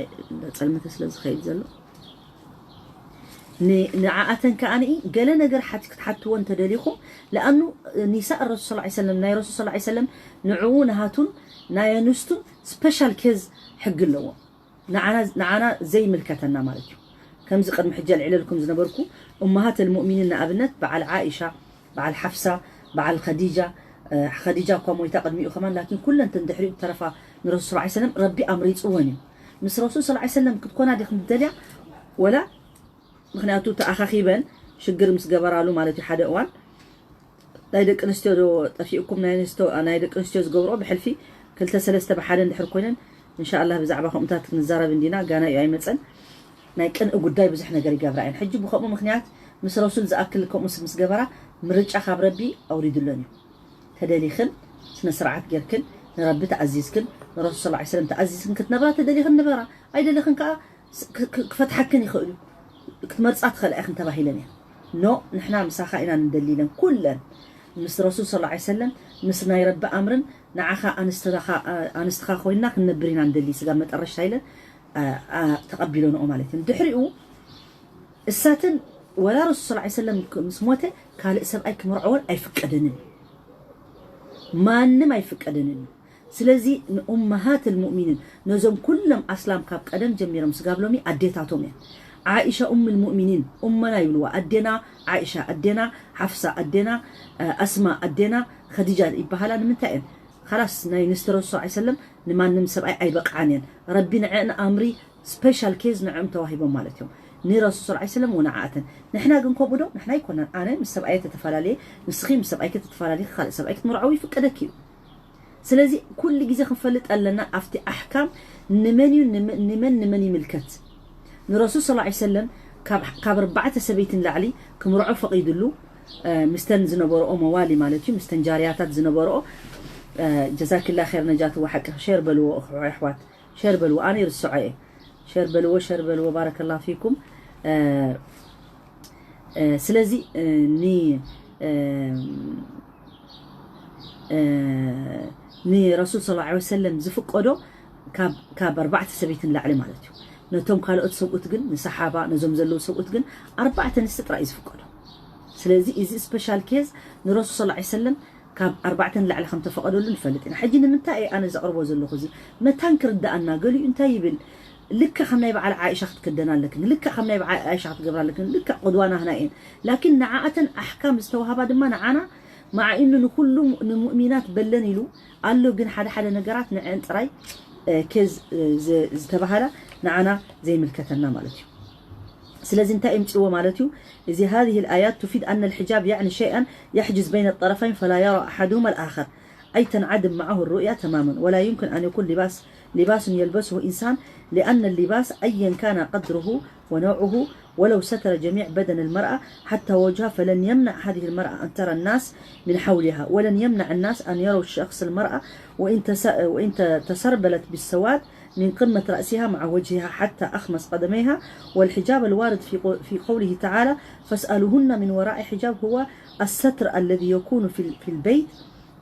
ጸልመተ ስለ ዝኸይድ ዘሎ ንዓኣተን ከኣ ገለ ነገር ሓቲ ክትሓትዎ እንተደሊኹም ለኣኑ ኒሳ ረሱል صلى الله عليه وسلم ናይ ረሱል صلى الله عليه وسلم ንዕኡ ንሃቱን ናይ ኣንስቱን ስፔሻል ኬዝ ሕጊ ኣለዎም። ንዓና ዘይምልከተና ማለት እዩ። ከምዚ ቅድሚ ሕጂ ኣልዒለልኩም ዝነበርኩ እመሃት ልሙእሚኒን ንኣብነት በዓል ዓኢሻ በዓል ሓፍሳ በዓል ኸዲጃ ኸዲጃ እኳ ሞይታ ቅድሚኡ ከማን ላኪን ኩለን ተን ድሕሪኡ ተረፋ ንረሱል صلى الله عليه وسلم ረቢ ኣምሪፅወን እዩ። ምስ ረሱል صلى الله عليه وسلم ክትኮና ዲኽን ትደልያ ወላ ምክንያቱ ተኣኻኺበን ሽግር ምስ ገበራሉ ማለት እዩ ሓደ እዋን ናይ ደቂ ኣንስትዮ ዶ ጠፊእኩም ናይ ኣንስቶ ናይ ደቂ ኣንስትዮ ዝገብሮ ብሕልፊ ክልተ ሰለስተ ብሓደ እንድሕር ኮይነን እንሻኣላህ ብዛዕባ ከምኡታት ክንዛረብ እንዲና ጋና እዩ ኣይመፀን ናይ ቅንኢ ጉዳይ ብዙሕ ነገር ይገብራ እየን ሕጂ ብከምኡ ምክንያት ምስ ረሱል ዝኣክል ከምኡ ምስ ገበራ ምርጫ ካብ ረቢ ኣውሪድለን እዩ ተደሊኽን ስነ ስርዓት ጌርክን ንረቢ ተኣዚዝክን ንረሱል صلى الله عليه وسلم ተኣዚዝክን ክትነብራ ተደሊኽን ንበራ ኣይደለኽን ከዓ ክፈትሓክን ይኽእል እዩ ክትመርፃ ትኽእላ ኢኽን ተባሂለን እየን ኖ ንሕና ምሳኻ ኢና ንደሊ ኢለን ኩለን ምስ ረሱል صلى الله عليه وسلم ምስ ናይ ረቢ ኣምርን ንዓኻ ኣንስትኻ ኮይንና ክንነብር ኢና ንደሊ ስጋብ መጠረሽታ ኢለን ተቐቢለንኦ ማለት እዩ ድሕሪኡ እሳትን ወላ ረሱል صلى الله عليه وسلم ምስ ሞተ ካልእ ሰብኣይ ክምርዐወን ኣይፍቀደንን ማንም ኣይፍቀደንን ስለዚ ንኡመሃት ልሙእሚኒን ነዞም ኩሎም ኣስላም ካብ ቀደም ጀሚሮም ስጋብ ሎሚ ኣዴታቶም እየን ዓኢሻ ኡም ልሙእሚኒን ኡመና ይብልዋ ኣዴና ዓኢሻ ኣዴና ሓፍሳ ኣዴና ኣስማ ኣዴና ኸዲጃ ይበሃላ ንምንታይ እየን ካላስ ናይ ንስቲ ረሱል صلى الله عليه وسلم ንማንም ሰብኣይ ኣይበቅዓን እየን ረቢ ንዐን ኣምሪ ስፔሻል ኬዝ ንዕም ተዋሂቦም ማለት እዮም ንረሱል صلى الله عليه وسلم ወንዓኣተን ንሕና ግን ከምኡ ዶ ንሕና ኣይኮናን ኣነ ምስ ሰብኣየ ተተፈላለየ ንስኺ ምስ ሰብኣይኪ ተተፈላለየ ካልእ ሰብኣይ ክትምርዐው ይፍቀደኪ እዩ ስለዚ ኩሉ ግዜ ክንፈልጥ ኣለና ኣብቲ ኣሕካም ንመን እዩ ንመን ንመን ይምልከት ንረሱል صلى الله عليه وسلم ካብ ኣርባዕተ ሰበይትን ላዕሊ ክምርዖ ፈቒድሉ ምስተን ዝነበረኦ መዋሊ ማለት እዩ ምስተን ጃርያታት ዝነበረኦ ጀዛኪላ ር ነጃትዋ ሓቂ ሸር በልዎ ኣሕዋት ሸር በልዎ ኣነ ይርስዖ እየ ሸር በልዎ ሸር በልዎ ባረከላ ፊኩም ስለዚ ኒ ንረሱል صلى الله عليه وسلم ዝፍቀዶ ካብ ኣርባዕተ ሰበይትን ላዕሊ ማለት እዩ ነቶም ካልኦት ሰብኡት ግን ንሰሓባ ነዞም ዘለዉ ሰብኡት ግን ኣርባዕተ ንስቲ ጥራይ ዝፍቀዶ ስለዚ እዚ ስፔሻል ኬዝ ንረሱል صلى الله عليه وسلم ካብ ኣርባዕተ ንላዕሊ ከም ተፈቐደሉ ንፈልጥ ኢና ሕጂ ንምንታይ እየ ኣነ ዘቕርቦ ዘለኹ እዚ መታን ክርዳኣና ገሊኡ እንታይ ይብል ልክዕ ከም ናይ በዓል ዓኢሻ ክትክደና ኣለክን ልክዕ ከም ናይ በዓል ዓኢሻ ክትገብራ ኣለክን ልክዕ ቁድዋ ናህና እየን ላኪን ንዓኣተን ኣሕካም ዝተዋሃባ ድማ ንዓና ማዓኢኑ ንኩሉ ንሙእሚናት በለን ኢሉ ኣሎ ግን ሓደ ሓደ ነገራት ንዐን ጥራይ ኬዝ ዝተባሃላ ንዓና ዘይምልከተና ማለት እዩ ስለዚ እንታይ እምፅዎ ማለት እዩ እዚ هذه الآيات تفيد أن الحجاب يعني شيئا يحجز بين الطرفين فلا يرى أحدهما الآخر أي تنعدم معه الرؤية تماما ولا يمكن أن يكون لباس لباس يلبسه إنسان لأن اللباس أيا كان قدره ونوعه ولو ستر جميع بدن المرأة حتى وجهها فلن يمنع هذه المرأة أن ترى الناس من حولها ولن يمنع الناس أن يروا شخص المرأة وإن, تس... وإن تسربلت بالسواد من قمة رأسها مع وجهها حتى أخمص قدميها والحجاب الوارد في, قو... في قوله تعالى فاسألوهن من وراء حجاب هو الستر الذي يكون في, في البيت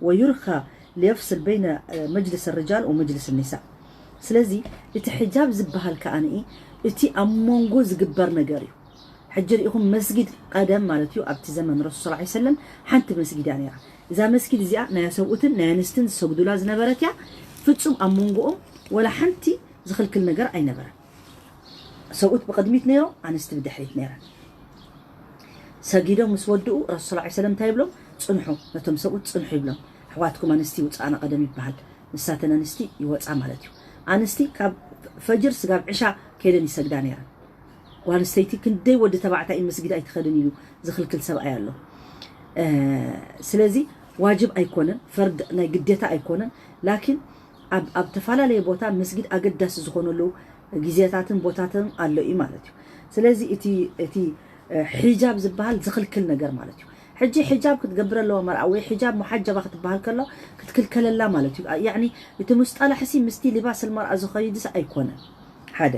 ويرخى ليفصل بين مجلس الرجال ومجلس النساء ስለዚ እቲ ሕጃብ ዝበሃል ከኣ እቲ ኣብ መንጎ ዝግበር ነገር እዩ ሕጂ ርኢኹም መስጊድ ቀደም ማለት እዩ ኣብቲ ዘመን ረሱል صلى الله عليه وسلم ሓንቲ መስጊድ እያ ነይራ እዛ መስጊድ እዚኣ ናይ ሰብኡትን ናይ ኣንስትን ዝሰግዱላ ዝነበረት እያ ፍጹም ኣብ መንጎኦም ወላ ሓንቲ ዝኽልክል ነገር ኣይነበረን ሰብኡት ብቕድሚት ነይሮም ኣንስቲ ብድሕሪት ነይረን ሰጊዶም ምስ ወድኡ ረሱል صلى الله عليه وسلم እንታይ ይብሎም ጽንሑ ነቶም ሰብኡት ጽንሑ ይብሎም ኣሕዋትኩም ኣንስቲ ይውፅኣና ቀደም ይበሃል ንሳተን ኣንስቲ ይወፃ ማለት እዩ ኣንስቲ ካብ ፈጅር ስጋብ ዕሻ ከይደን ይሰግዳ ነይረን ጓል ኣንስተይቲ ክንደይ ወዲ ተባዕታይ መስጊድ ኣይትኸድን ኢሉ ዝኽልክል ሰብኣይ ኣሎ ስለዚ ዋጅብ ኣይኮነን፣ ፈርድ ናይ ግዴታ ኣይኮነን። ላኪን ኣብ ኣብ ተፈላለየ ቦታ መስጊድ ኣገዳሲ ዝኾነሉ ግዜታትን ቦታትን ኣሎ እዩ ማለት እዩ። ስለዚ እቲ እቲ እ፣ ሒጃብ ዝበሃል ዝኽልክል ነገር ማለት እዩ። ሕጂ ሒጃብ ክትገብር ኣለዋ መርኣ ወይ ሒጃብ ሙሓጀባ ክትበሃል ከሎ ክትክልከለላ ማለት እዩ። ያዕኒ እቲ ሙስጠላሕ ሲ ምስቲ ሊባስ መርኣ ዝኸይድስ ኣይኮነን። ሓደ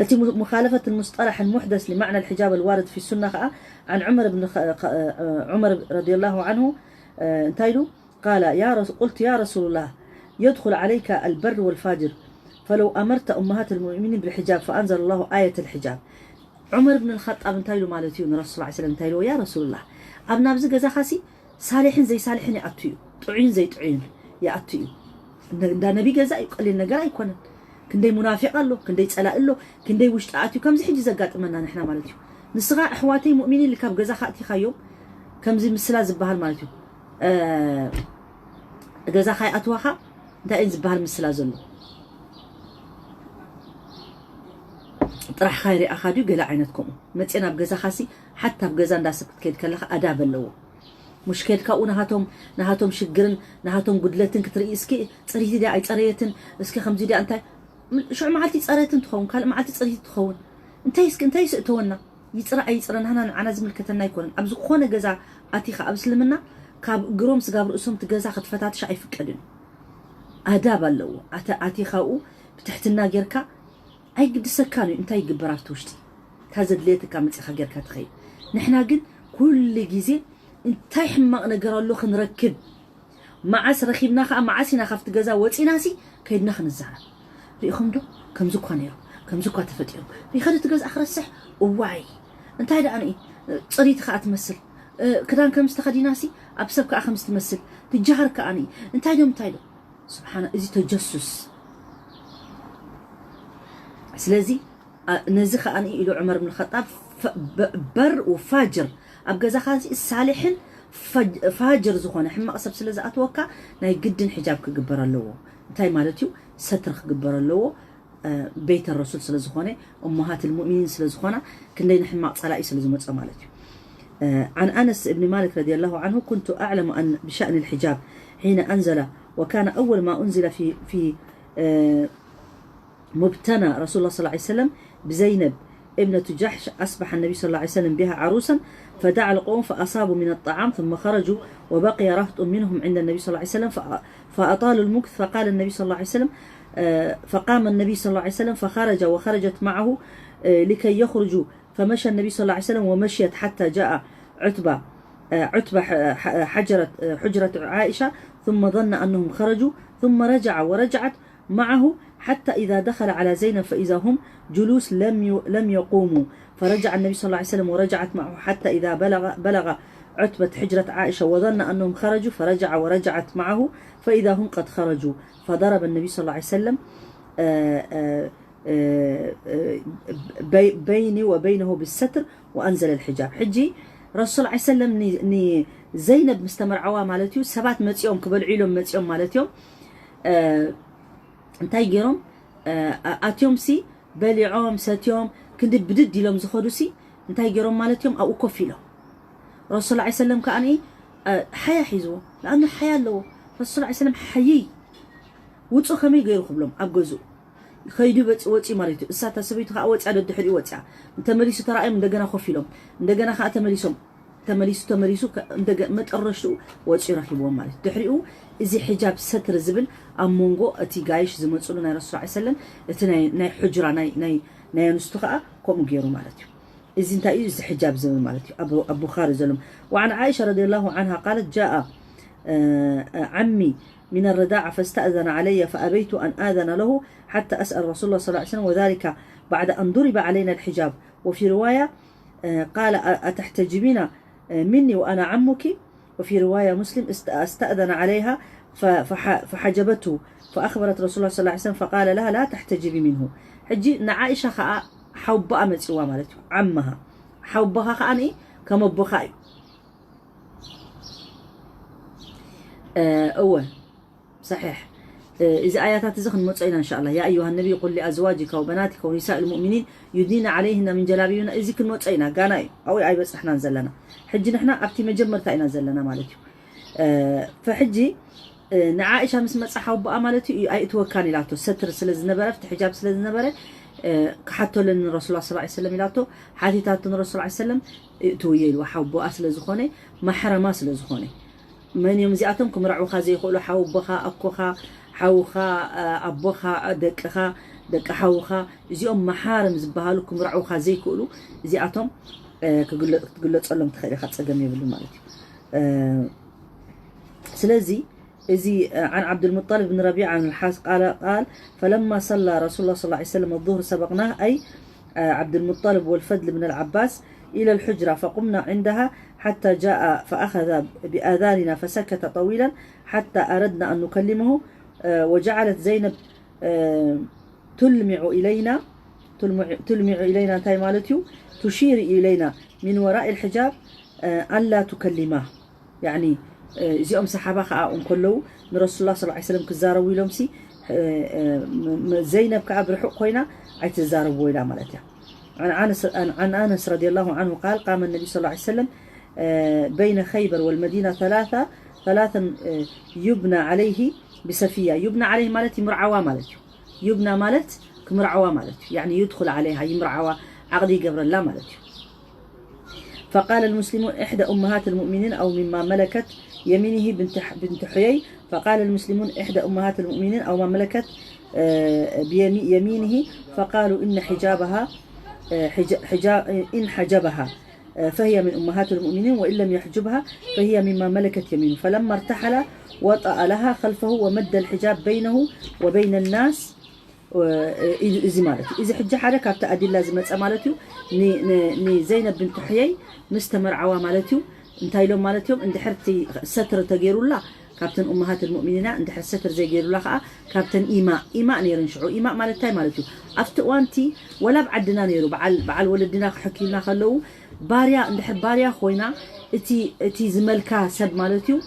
እቲ ሙ- مخالفة المصطلح المحدث لمعنى الحجاب الوارد في السنة ከኣ عن عمر بن خ- خ- عمر رضي الله عنه እንታይ ኢሉ قال يا رسول قلت يا رسول الله يدخل عليك البر والفاجر فلو أمرت أمهات المؤمنين بالحجاب فأنزل الله آية الحجاب ዑመር ብን ልኸጣብ እንታይ ኢሉ ማለት እዩ ንረሱል ላ ሰለም እንታይ ኢልዎ ያ ረሱሉላህ ኣብ ናብዚ ገዛኻሲ ሳሊሕን ዘይሳሊሕን ይኣቱ እዩ ጥዑይን ዘይጥዑይን ይኣቱ እዩ እንዳ ነቢ ገዛ እዩ ቀሊል ነገር ኣይኮነን ክንደይ ሙናፊቅ ኣሎ ክንደይ ፀላእ ኣሎ ክንደይ ውሽጢ ኣትዩ ከምዚ ሕጂ ዘጋጥመና ንሕና ማለት እዩ ንስኻ ኣሕዋተይ ሙእሚኒን ልካብ ገዛኻ ኣቲኻዮም ከምዚ ምስላ ዝበሃል ማለት እዩ ገዛኻ ይኣትዋኻ እንታይ እን ዝበሃል ምስላ ዘሎ ጥራሕኻ ይሪኣኻ ድዩ ገለ ዓይነት ከምኡ መፅኤ ናብ ገዛኻሲ ሓታ ኣብ ገዛ እንዳሰብ ክትከይድ ከለኻ ኣዳብ ኣለዎ ሙሽ ከድካኡ ናሃቶም ናሃቶም ሽግርን ናሃቶም ጉድለትን ክትርኢ እስኪ ፅሪቲ ድያ ኣይፀረየትን እስኪ ከምዚ ድያ እንታይ ሽዑ መዓልቲ ይፀረየትን ትኸውን ካልእ መዓልቲ ፅሪቲ ትኸውን እንታይ እስኪ እንታይ ይስእተወና ይፅረ ኣይፅረ ናህና ንዓና ዝምልከተና ኣይኮነን ኣብ ዝኾነ ገዛ ኣቲኻ ኣብ እስልምና ካብ እግሮም ስጋብ ርእሶም እቲ ገዛ ክትፈታትሽ ኣይፍቀድን ኣዳብ ኣለዎ ኣተ ኣቲኻኡ ብትሕትና ጌርካ ኣይግድሰካን እዩ እንታይ ይግበር ኣብቲ ውሽጢ እታ ዘድልየትካ መፂኻ ጌርካ ትኸይድ ንሕና ግን ኩሉ ግዜ እንታይ ሕማቕ ነገር ኣሎ ክንረክብ መዓስ ረኺብና ከዓ መዓስ ኢና ካብቲ ገዛ ወፂናሲ ከይድና ክንዛረብ ሪኢኹም ዶ ከምዚ እኳ ነይሩ ከምዚ እኳ ተፈጢሩ ሪኸ እቲ ገዛ ክረስሕ እዋይ እንታይ ደኣ ንኢ ፅሪቲ ከዓ ትመስል ክዳን ከምዚ ተኸዲናሲ ኣብ ሰብ ከዓ ከምዚ ትመስል ትጀሃር ከዓ ንኢ እንታይ ዶ እንታይ ዶ ስብሓና እዚ ተጀሱስ ስለዚ ነዚ ከዓ ኢሉ ዑመር ብን ኸጣብ በር ወፋጅር ኣብ ገዛኻ ሳሊሕን ፋጅር ዝኾነ ሕማቕ ሰብ ስለ ዝኣትወካ ናይ ግድን ሕጃብ ክግበር ኣለዎ እንታይ ማለት እዩ ሰትር ክግበር ኣለዎ ቤተ ረሱል ስለ ዝኾነ እሙሃት ልሙእሚኒን ስለ ዝኾና ክንደይ ንሕማቕ ፀላኢ ስለ ዝመፀ ማለት እዩ عن أنس بن مالك رضي الله عنه كنت أعلم أن بشأن الحجاب حين أنزل وكان أول ما أنزل في في مبتنى رسول الله صلى الله عليه وسلم بزينب ابنة جحش أصبح النبي صلى الله عليه وسلم بها عروسا فدعا القوم فأصابوا من الطعام ثم خرجوا وبقي رهط منهم عند النبي صلى الله عليه وسلم فأطالوا المكث فقال النبي صلى الله عليه وسلم فقام النبي صلى الله عليه وسلم فخرج وخرجت معه لكي يخرجوا فمشى النبي صلى الله عليه وسلم ومشيت حتى جاء عتبة عتبة حجرة حجرة عائشة ثم ظن أنهم خرجوا ثم رجع ورجعت معه حتى إذا دخل على زينب فإذا هم جلوس لم لم يقوموا فرجع النبي صلى الله عليه وسلم ورجعت معه حتى إذا بلغ بلغ عتبة حجرة عائشة وظن أنهم خرجوا فرجع ورجعت معه فإذا هم قد خرجوا فضرب النبي صلى الله عليه وسلم بيني وبينه بالستر وأنزل الحجاب حجي رسول الله عليه وسلم زينب مستمر عوا مالتيو سبات متيوم كبل عيلهم متيوم مالتيوم እንታይ ገይሮም ኣትዮም ሲ በሊዖም ሰትዮም ክንዲ ብድድ ኢሎም ዝኸዱ ሲ እንታይ ገይሮም ማለት እዮም ኣብኡ ኮፍ ኢሎም ረሱል ላ ሰለም ከዓ ሓያ ሒዝዎ ለኣኑ ሓያ ኣለዎ ረሱል ላ ሰለም ሓይይ ውፁ ከመይ ገይሩ ክብሎም ኣብ ገዝኡ ከይዱ ወፂ ማለት እዩ እሳ እታ ሰበይቱ ከዓ ወፂያ ደድሕሪኡ ወፂያ እንተመሊሱ ተራእዮም እንደገና ኮፍ ኢሎም እንደገና ከዓ ተመሊሶም ተመሊሱ ተመሊሱ መጠረሽትኡ ወፂኡ ረኪብዎም ማለት ድሕሪኡ እዚ ሕጃብ ሰትር ዝብል ኣብ መንጎ እቲ ጋይሽ ዝመፅሉ ናይ ረሱል ላ ሰለም እቲ ናይ ሕጅራ ናይ ኣንስቱ ከዓ ከምኡ ገይሩ ማለት እዩ እዚ እንታይ እዩ እዚ ሕጃብ ዝብል ማለት እዩ ኣብ ቡኻሪ ዘሎ وعن عائشة رضي الله عنها قالت جاء عمي من الرضاعة فاستأذن علي فأبيت أن آذن له حتى أسأل رسول الله صلى الله عليه وسلم وذلك بعد أن ضرب علينا الحجاب وفي رواية قال أتحتجبين مني وأنا عمك وفي رواية مسلم استأذن عليها فحجبته فأخبرت رسول الله صلى الله عليه وسلم فقال لها لا تحتجبي منه حجي نعائشة خاء حوبا متسوا مالتي عمها حوبها خاني كما بخاي أول صحيح እዚ ኣያታት እዚ ክንመጾ ኢና እንሻ ኣላ ያ ኣዩሃ ነቢይ ቁል ሊኣዝዋጅካ ወበናትካ ወኒሳእ ልሙእሚኒን ዩድኒና ዓለይህና ምን ጀላቢብና እዚ ክንመጾ ኢና ጋና እዩ ኣብኡ ኣይበጻሕናን ዘለና ሕጂ ንሕና ኣብቲ መጀመርታ ኢና ዘለና ማለት እዩ ፈሕጂ ንዓኢሻ ምስ መጻ ሓውቦኣ ማለት እዩ ኣይእትወካን ኢላቶ። ሰትር ስለ ዝነበረ፣ ፍቲ ሕጃብ ስለ ዝነበረ ክሓቶ ኣለኒ ንረሱላ ስ ሰለም ኢላቶ። ሓቲታቶ ንረሱል ስ ሰለም እእትውዮ ኢልዋ። ሓውቦኣ ስለ ዝኾነ፣ ማሕረማ ስለ ዝኾነ። መን እዮም እዚኣቶም? ክምርዕውኻ ዘይኽእሉ፣ ሓውቦኻ፣ ኣኮኻ፣ ሓውኻ፣ ኣቦኻ፣ ደቅኻ፣ ደቂ ሓውኻ፣ እዚኦም መሓርም ዝበሃሉ ክምርዕውኻ ዘይክእሉ፣ እዚኣቶም ክትግለፀሎም ትኽእል ኢኻ፣ ፀገም የብሉ ማለት እዩ። ስለዚ እዚ عن عبد المطلب بن ربيعة عن الحاس قال قال فلما صلى رسول الله صلى الله عليه وسلم الظهر سبقناه، أي عبد المطلب والفضل بن العباس، إلى الحجرة، فقمنا عندها حتى جاء فأخذ بآذاننا فسكت طويلا حتى أردنا أن نكلمه، وجعلت زينب تلمع إلينا، تلمع إلينا، እንታይ ማለት እዩ? تشير إلينا من وراء الحجاب ألا تكلماه. يعني እዚኦም ሰሓባ ከዓ እንከለዉ ንረሱላ ስ ሰለም ክዛረቡ ኢሎም ሲ ዘይነብ ከዓ ብርሑቕ ኮይና ኣይትዛረብዎ ኢላ ማለት እያ። عن أنس عن أنس رضي الله عنه قال قام النبي صلى الله عليه وسلم بين خيبر والمدينة ثلاثة ثلاثا يبنى عليه بصفية. يبنى عليه ማለት ይምርዓዋ ማለት እዩ። يبنى ማለት ክምርዓዋ ማለት እዩ። يعني يدخل عليها ይምርዓዋ፣ ዓቕዲ ይገብረላ ማለት እዩ። فقال المسلمون إحدى أمهات المؤمنين أو مما ملكت يمينه بنت بنت حيي. فقال المسلمون إحدى أمهات المؤمنين أو ما ملكت يمينه. فقالوا إن حجابها حجاب إن حجبها فهي من أمهات المؤمنين، وإن لم يحجبها فهي مما ملكت يمينه. فلما ارتحل وطأ لها خلفه ومد الحجاب بينه وبين الناس. እዚ ማለት እዩ። እዚ ሕጂ ሓደ ካብቲ ኣዲላ ዝመፀ ማለት እዩ። ንዘይነብ ብንት ሕየይ ምስ ተመርዓዋ ማለት እዩ። እንታይ ኢሎም ማለት እዮም? እንድሕር እቲ ሰትር ተገይሩላ ካብተን ኡመሃት ልሙእሚኒና፣ እንድሕር ሰትር ዘይገይሩላ ከዓ ካብተን ኢማእ። ኢማእ ነይረን ሽዑ። ኢማእ ማለት እንታይ ማለት እዩ? ኣብቲ እዋንቲ ወላ ኣብ ዓድና ነይሩ፣ በዓል ወለድና ክሕክዩና ከለዉ ባርያ፣ እንድሕር ባርያ ኮይና እቲ ዝመልካ ሰብ ማለት እዩ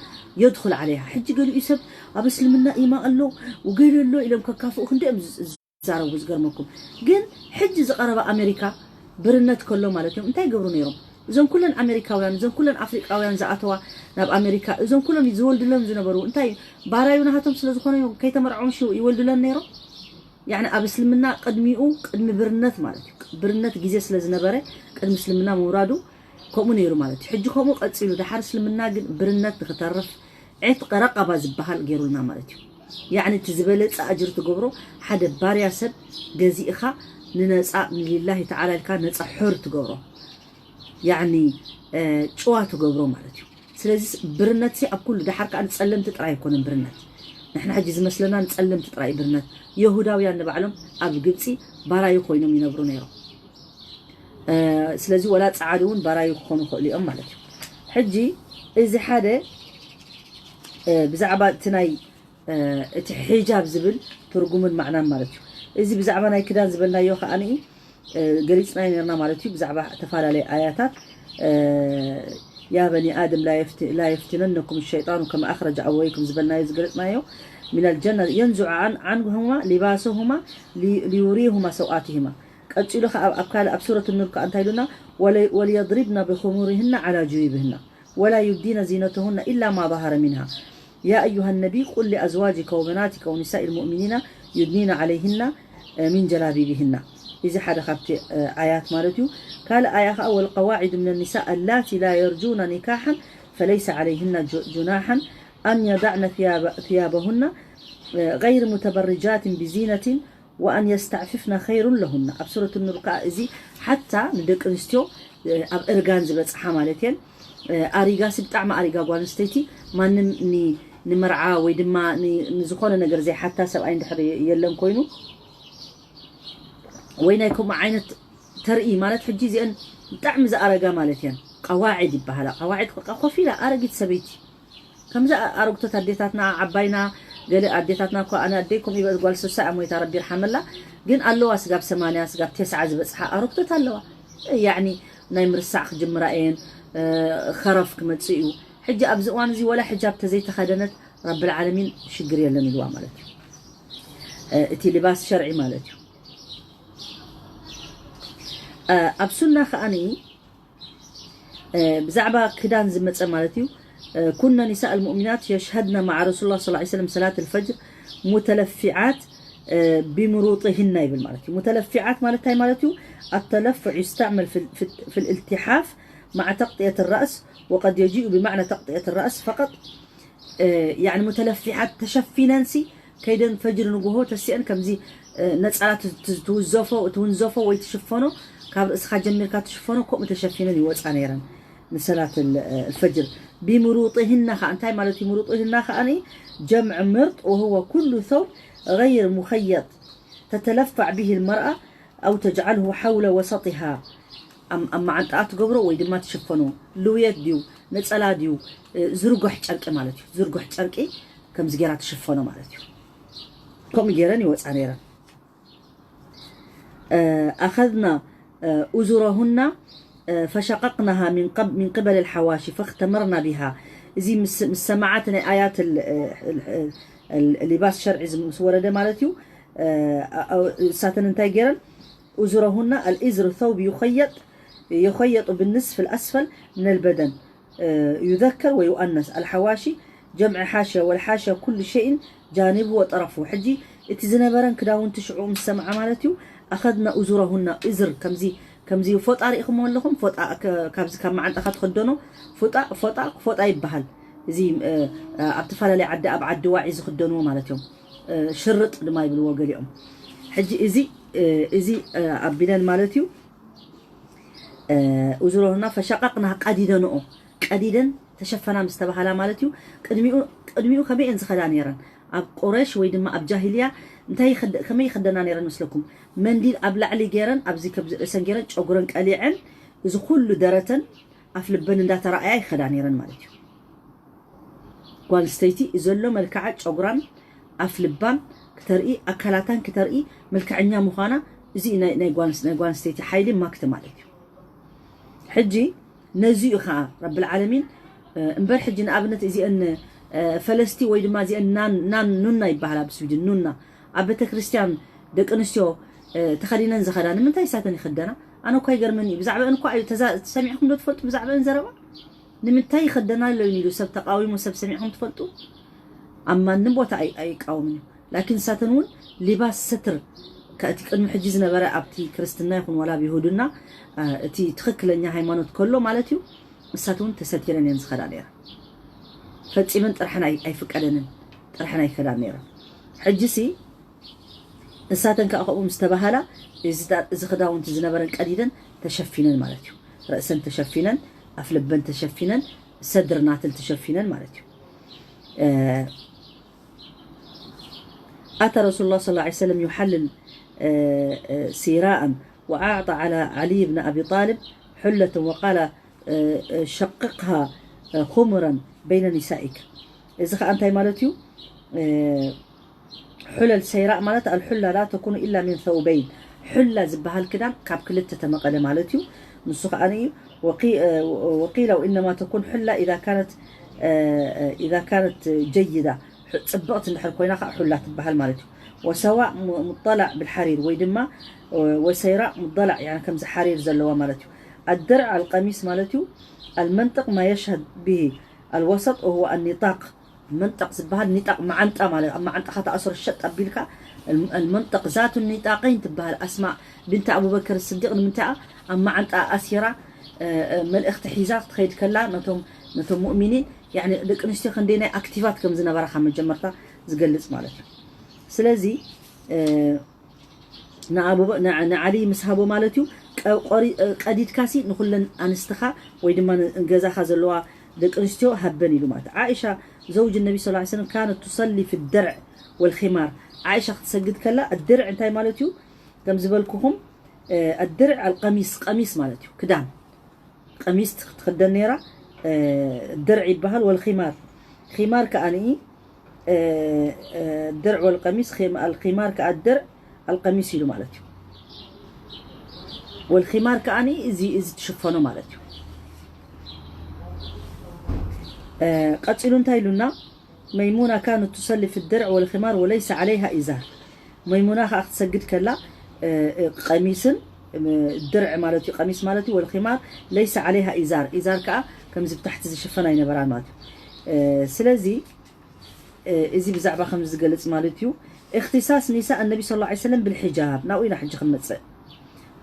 የድኹል ዓለይሃ። ሕጂ ገሊኡ ሰብ ኣብ እስልምና ኢማእ ኣሎ ወገለ ኣሎ ኢሎም ከካፍኡ ክንደኦም ዝዛረቡ ዝገርመኩም። ግን ሕጂ ዝቐረበ ኣሜሪካ ብርነት ከሎ ማለት እዮም እንታይ ይገብሩ ነይሮም? እዞም ኩለን ኣሜሪካውያን፣ እዞም ኩለን ኣፍሪቃውያን ዝኣተዋ ናብ ኣሜሪካ፣ እዞም ኩሎም ዝወልድሎም ዝነበሩ እንታይ ባራዩ ናሃቶም ስለ ዝኾነ እዮም ከይተመርዖም ሽው ይወልድለን ነይሮም? ያኒ ኣብ እስልምና ቅድሚኡ ቅድሚ ብርነት ማለት እዩ። ብርነት ግዜ ስለ ዝነበረ ቅድሚ እስልምና ምውራዱ ከምኡ ነይሩ ማለት እዩ። ሕጂ ከምኡ ቀፂሉ ደሓር እስልምና ግን ብርነት ንክተርፍ ዕትቂ ረቀባ ዝበሃል ገይሩልና ማለት እዩ። ያኒ እቲ ዝበለፀ ኣጅር ትገብሮ ሓደ ባርያ ሰብ ገዚእኻ ንነፃ ንሊላሂ ተዓላ ኢልካ ነፃ ሑር ትገብሮ። ያኒ ጭዋ ትገብሮ ማለት እዩ። ስለዚ ብርነት ሲ ኣብ ኩሉ ደሓር ከዓ ንፀለምቲ ጥራይ ኣይኮነን ብርነት። ንሕና ሕጂ ዝመስለና ንፀለምቲ ጥራይ ብርነት። የሁዳውያን ንባዕሎም ኣብ ግብፂ ባራዩ ኮይኖም ይነብሩ ነይሮም። ስለዚ ወላ ፀዓዱ እውን ባራዩ ክኾኑ ይኽእሉ እዮም ማለት እዩ። ሕጂ እዚ ሓደ ብዛዕባ እቲ ናይ እቲ ሒጃብ ዝብል ትርጉምን ማዕናን ማለት እዩ። እዚ ብዛዕባ ናይ ክዳን ዝበልናዮ ከዓኒ ገሊፅናዮ ነርና ማለት እዩ። ብዛዕባ ተፈላለየ ኣያታት ያ በኒ ኣደም ላ የፍትነነኩም ሸይጣኑ ከማ ኣኽረጀ ኣበወይኩም ዝበልናዮ ዝገለፅናዮ ሚነል ጀና የንዙዑ ዓንሁማ ሊባሰሁማ ሊዩሪሁማ ሰውኣትሂማ። ቀፂሉ ከዓ ኣብ ካልእ ኣብ ሱረት ኑር ከዓ እንታይ ኢሉና? ወልየድሪብና ብኹሙሪህና ዓላ ጁዩብህና ወላ ዩብዲነ ዚነተሁና ኢላ ማ ظهر منها. يا أيها النبي قل لأزواجك وبناتك ونساء المؤمنين يدنين عليهن من جلابيبهن. እዚ ሓደ ካብቲ ኣያት ማለት እዩ። ካልእ ኣያ ከዓ والقواعد من النساء اللاتي لا يرجون نكاحا فليس عليهن جناح أن يضعن ثيابهن غير متبرجات بزينة وأن يستعففن خير لهن. ኣብ ሱረት ኑር ከዓ እዚ ሓታ ንደቂ ኣንስትዮ ኣብ እርጋን ዝበፅሓ ማለት እየን። ኣሪጋ ሲ ብጣዕሚ ኣሪጋ ጓል ኣንስተይቲ ማንም ንመርዓ ወይ ድማ ንዝኾነ ነገር ዘይሓታ ሰብኣይ እንድሕር የለን ኮይኑ ወይ ናይ ከምኡ ዓይነት ተርኢ ማለት ሕጂ እዚአን ብጣዕሚ ዝኣረጋ ማለት እየን። ቀዋዒድ ይበሃላ። ቀዋዒድ በቃ ኮፍ ኢላ ኣረጊት ሰበይቲ ከምዚ ኣረግቶት ኣዴታትና ዓባይና ገለ ኣዴታትና እኳ ኣነ ኣደይ ከምኡ ይበል ጓል ስሳ እያ ሞይታ ረቢ ይርሓመላ። ግን ኣለዋ ስጋብ ሰማንያ ስጋብ ተስዓ ዝበፅሓ ኣረግቶት ኣለዋ። ያኒ ናይ ምርሳዕ ክጅምራ እየን። ኸረፍ ክመፅእ እዩ። ሕጂ ኣብዚ እዋን እዚ ወላ ሕጃብ ተዘይተኸደነት ረብል ዓለሚን ሽግር የለን ኢልዋ ማለት እዩ። እቲ ልባስ ሸርዒ ማለት እዩ። ኣብ ሱና ከዓኒ ብዛዕባ ክዳን ዝመፀ ማለት እዩ። ኩነ ኒሳእ ልሙእሚናት የሽሀድና መዓ ረሱሉላህ ሰለላሁ ዐለይሂ ወሰለም ሰላት ልፈጅር ሙተለፊዓት ብምሩጢህና ይብል ማለት እዩ። ሙተለፊዓት ማለት እንታይ ማለት እዩ? ኣተለፉዕ ይስተዕመል ፊ ልእልትሓፍ መዓ ተቅጥየት ራእስ ወቀድ የጂኡ ብመዕና ተቅጥየት ራእስ ፈቀጥ። ያኒ ሙተለፊዓት ተሸፊነንሲ ከይደን ፈጅር ንጉሆ ተሲአን ከምዚ ነፀላ ትውዘፎ ትውንዘፎ ወይ ትሽፈኖ ካብ ርእስኻ ጀሚርካ ትሽፈኖ ከምኡ ተሸፊነን ይወፃ ነይረን ንሰላት ልፈጅር። ብምሩጢህና ከዓ እንታይ ማለት እዩ? ምሩጢህና ከዓ ጀምዕ ምርጥ ወህወ ኩሉ ثوب غير مخيط تتلفع به المرأة أو تجعله حول وسطها ኣብ መዓንጣኣ ትገብሮ ወይ ድማ ትሽፈኖ ልውየት ድዩ ነፀላ ድዩ ዝርጎሕ ጨርቂ ማለት እዩ። ዝርጎሕ ጨርቂ ከምዚ ገይራ ትሽፈኖ ማለት እዩ። ከምኡ ገይረን ይወፃ ነይረን። أخذنا أزرهن فشققناها من قب من قبل الحواشي فاختمرن بها. እዚ ምስ ምስ ሰማዓት ናይ ኣያት ል- ል- ል- ሊባስ ሸርዒ ምስ ወረደ ማለት እዩ። እሳተን እንታይ ገይረን? أزرهن الإزر ثوب يخيط يخيط بالنصف الأسفل من البدن يذكر ويؤنث الحواشي جمع حاشية والحاشية كل شيء جانبه وطرفه. ሕጂ እቲ ዝነበረን ክዳውንቲ ሽዑ ምስ ሰምዓ ማለት እዩ ኣኸድና እዙረሁና እዝር ከምዚ ከምዚ ፎጣ ርኢኹም ኣለኹም ፎጣ ከ- ካብዚ ካብ መዓንጣኻ ትኸደኖ ፎጣ ፎጣ ፎጣ ይበሃል። እዚ እ፣ ኣብ ተፈላለየ ዓዲ ኣብ ዓዲ ዋዒ ዝኽደንዎ ማለት እዮም። እ፣ ሽርጥ ድማ ይብልዎ ገሊኦም። ሕጂ እዚ እ፣ እዚ እ፣ ኣቢለን ማለት እዩ ኡዝሮና ፈሸቀቅና ቀዲደንኦ ቀዲደን ተሸፈና ምስ ተባሃላ ማለት እዩ። ቅድሚኡ ቅድሚኡ ከመይ እየን ዝኸዳ ነይረን? ኣብ ቁረሽ ወይ ድማ ኣብ ጃሂልያ እንታይ ይኸደ- ከመይ ይኸደና ነይረን መስለኩም? መንዲል ኣብ ላዕሊ ገይረን ኣብዚ ከብዚ ርእሰን ገይረን ጨጉረን ቀሊዐን እዚ ኩሉ ደረተን ኣፍ ልበን እንዳተራእያ ይኸዳ ነይረን ማለት እዩ። ጓል ኣንስተይቲ ዘሎ መልክዓ ጨጉራን ኣፍ ልባን ክተርኢ ኣካላታን ክተርኢ መልክዐኛ ምዃና እዚ ናይ ናይ ጓል ኣንስ- ናይ ጓል ኣንስተይቲ ሓይሊ ማክት ማለት እዩ። ሕጂ ነዚ እዩ ከዓ ረብል ዓለሚን እምበር ሕጂ ንኣብነት እዚአን ፈለስቲ ወይ ድማ እዚአን ናን ናን ኑና ይበሃላ ብስዊድን ኑና ኣብ ቤተክርስትያን ደቂ ኣንስትዮ ተኸዲነን ዝኸዳ ንምንታይ እሳተን ይኸደና? ኣነ እኳ ይገርመኒ እዩ። ብዛዕባአን እኳ እዩ ተዛ- ሰሚዕኩም ዶ ትፈልጡ ብዛዕባአን ዘረባ? ንምንታይ ይኸደና ኣለዩ ኢሉ ሰብ ተቃዊሙ ሰብ ሰሚዕኩም ትፈልጡ? ኣብ ማንም ቦታ ኣይ- ኣይቃወምን እዩ። ላኪን ንሳተን እውን ሊባስ ሰትር ከእቲ ቅድሚ ሕጂ ዝነበረ ኣብቲ ክርስትና ይኹን ዋላ ኣብ ይሁድና እ፣ እቲ ትኽክለኛ ሃይማኖት ከሎ ማለት እዩ። ንሳት እውን ተሰቲረን እየን ዝኸዳ ነይረን። ፈፂመን ጥርሐን ኣይ- ኣይፍቀደንን ጥርሐን ኣይከዳን ነይረን። ሕጂሲ ንሳተን ከዓ ከምኡ ምስ ተባሃላ እዚ ዳ- እዚ ክዳውንቲ ዝነበረን ቀዲደን ተሸፊነን ማለት እዩ። ርእሰን ተሸፊነን ኣፍልበን ተሸፊነን ሰድር ናተን ተሸፊነን ማለት እዩ። እ፣ أتى رسول الله صلى الله عليه وسلم يحلل سيراء وأعطى على علي بن أبي طالب حلة وقال شققها خمرا بين نسائك. እዚ ኸዓ እንታይ ማለት እዩ? حلل سيراء ማለት الحلة لا تكون إلا من ثوبين. حلة ዝበሃል ክዳን ካብ ክልተ ተመቐለ ማለት እዩ። ንሱ ኸዓ እዩ وقي- وقيل وإنما تكون حلة إذا كانت إذا كانت جيدة ጽብቕቲ እንድሕር ኮይና ከዓ ሑላ ትበሃል ማለት እዩ። ወሰዋእ ሙ- ሙጠላዕ ብልሓሪር ወይ ድማ ወሰይራእ ሙጠላዕ ያኒ ከምዚ ሓሪር ዘለዋ ማለት እዩ። ኣድርዕ ኣልቀሚስ ማለት እዩ። ኣልመንጥቅ ማ የሽሀድ ብሂ ኣልወሰጥ ወህወ ኣኒጣቅ። መንጠቅ ዝበሃል ኒጣቅ መዓንጣ ማለት ኣብ መዓንጣኻ ተኣስሮ ሸጥ ኣቢልካ ኣልመንጠቅ ዛቱ ኒጣቀይን ትበሃል ኣስማ ብንት ኣቡበከር ስዲቅ ንምንታይ ኣብ መዓንጣ ኣሲራ መልእኽቲ ሒዛ ክትኸይድ ከላ ነቶም ነቶም ሙእሚኒን ያኒ ደቂ ኣንስትዮ ክንደይ ናይ ኣክቲቫት ከም ዝነበራ ካብ መጀመርታ ዝገልጽ ማለት እዩ። ስለዚ ንዓሊ ምስ ሃቦ ማለት እዩ ቀዲድካሲ ንኩለን ኣንስትኻ ወይ ድማ ገዛኻ ዘለዋ ደቂ ኣንስትዮ ሃበን ኢሉ ማለት እዩ። ዓኢሻ ዘውጅ ነቢ ስ ሰለም ካነት ቱሰሊ ፊ ደርዕ ወልኺማር። ዓኢሻ ክትሰግድ ከላ ድርዕ እንታይ ማለት እዩ? ከም ዝበልኩኹም ኣድርዕ ኣልቀሚስ ቀሚስ ማለት እዩ ክዳን ቀሚስ ትኽደን ነይራ። ድርዕ ይበሃል። ወልኺማር ኺማር ከኣ ንኢ ድርዕ ወልቀሚስ ኣልኺማር ከኣ ድርዕ ኣልቀሚስ ኢሉ ማለት እዩ። ወልኺማር ከኣ ንኢ እዚ እዚ ትሽፈኖ ማለት እዩ። ቀጺሉ እንታይ ኢሉና? መይሙና ካነት ቱሰሊ ፊ ድርዕ ወልኺማር ወለይሰ ዓለይሃ ኢዛር። መይሙና ከኣ ክትሰግድ ከላ ቀሚስን ድርዕ ማለት እዩ፣ ቀሚስ ማለት እዩ። والخمار ليس عليها إزار، إزار ከዓ ከምዚ ብታሕቲ ዝሽፈን ኣይነበራን ማለት እዩ። ስለዚ እዚ ብዛዕባ ከምዚ ዝገልጽ ማለት እዩ። اختصاص نساء النبي صلى الله عليه وسلم بالحجاب ናብኡ ኢና ሕጂ ክንመጽእ።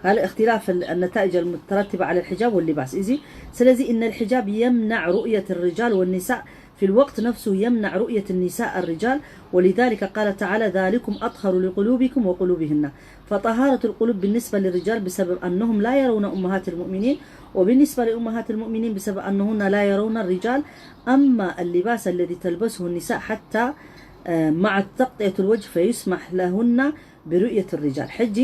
ካልእ اختلاف النتائج المترتبة على الحجاب واللباس እዚ ስለዚ إن الحجاب يمنع رؤية الرجال والنساء في الوقت نفسه يمنع رؤية النساء الرجال، ولذلك قال تعالى: ذلكم أطهر لقلوبكم وقلوبهن. فطهارة القلوب بالنسبة للرجال بسبب أنهم لا يرون أمهات المؤمنين، وبالنسبة لأمهات المؤمنين بسبب أنهن لا يرون الرجال. أما اللباس الذي تلبسه النساء حتى، آه، مع تغطية الوجه فيسمح لهن برؤية الرجال. ሕጂ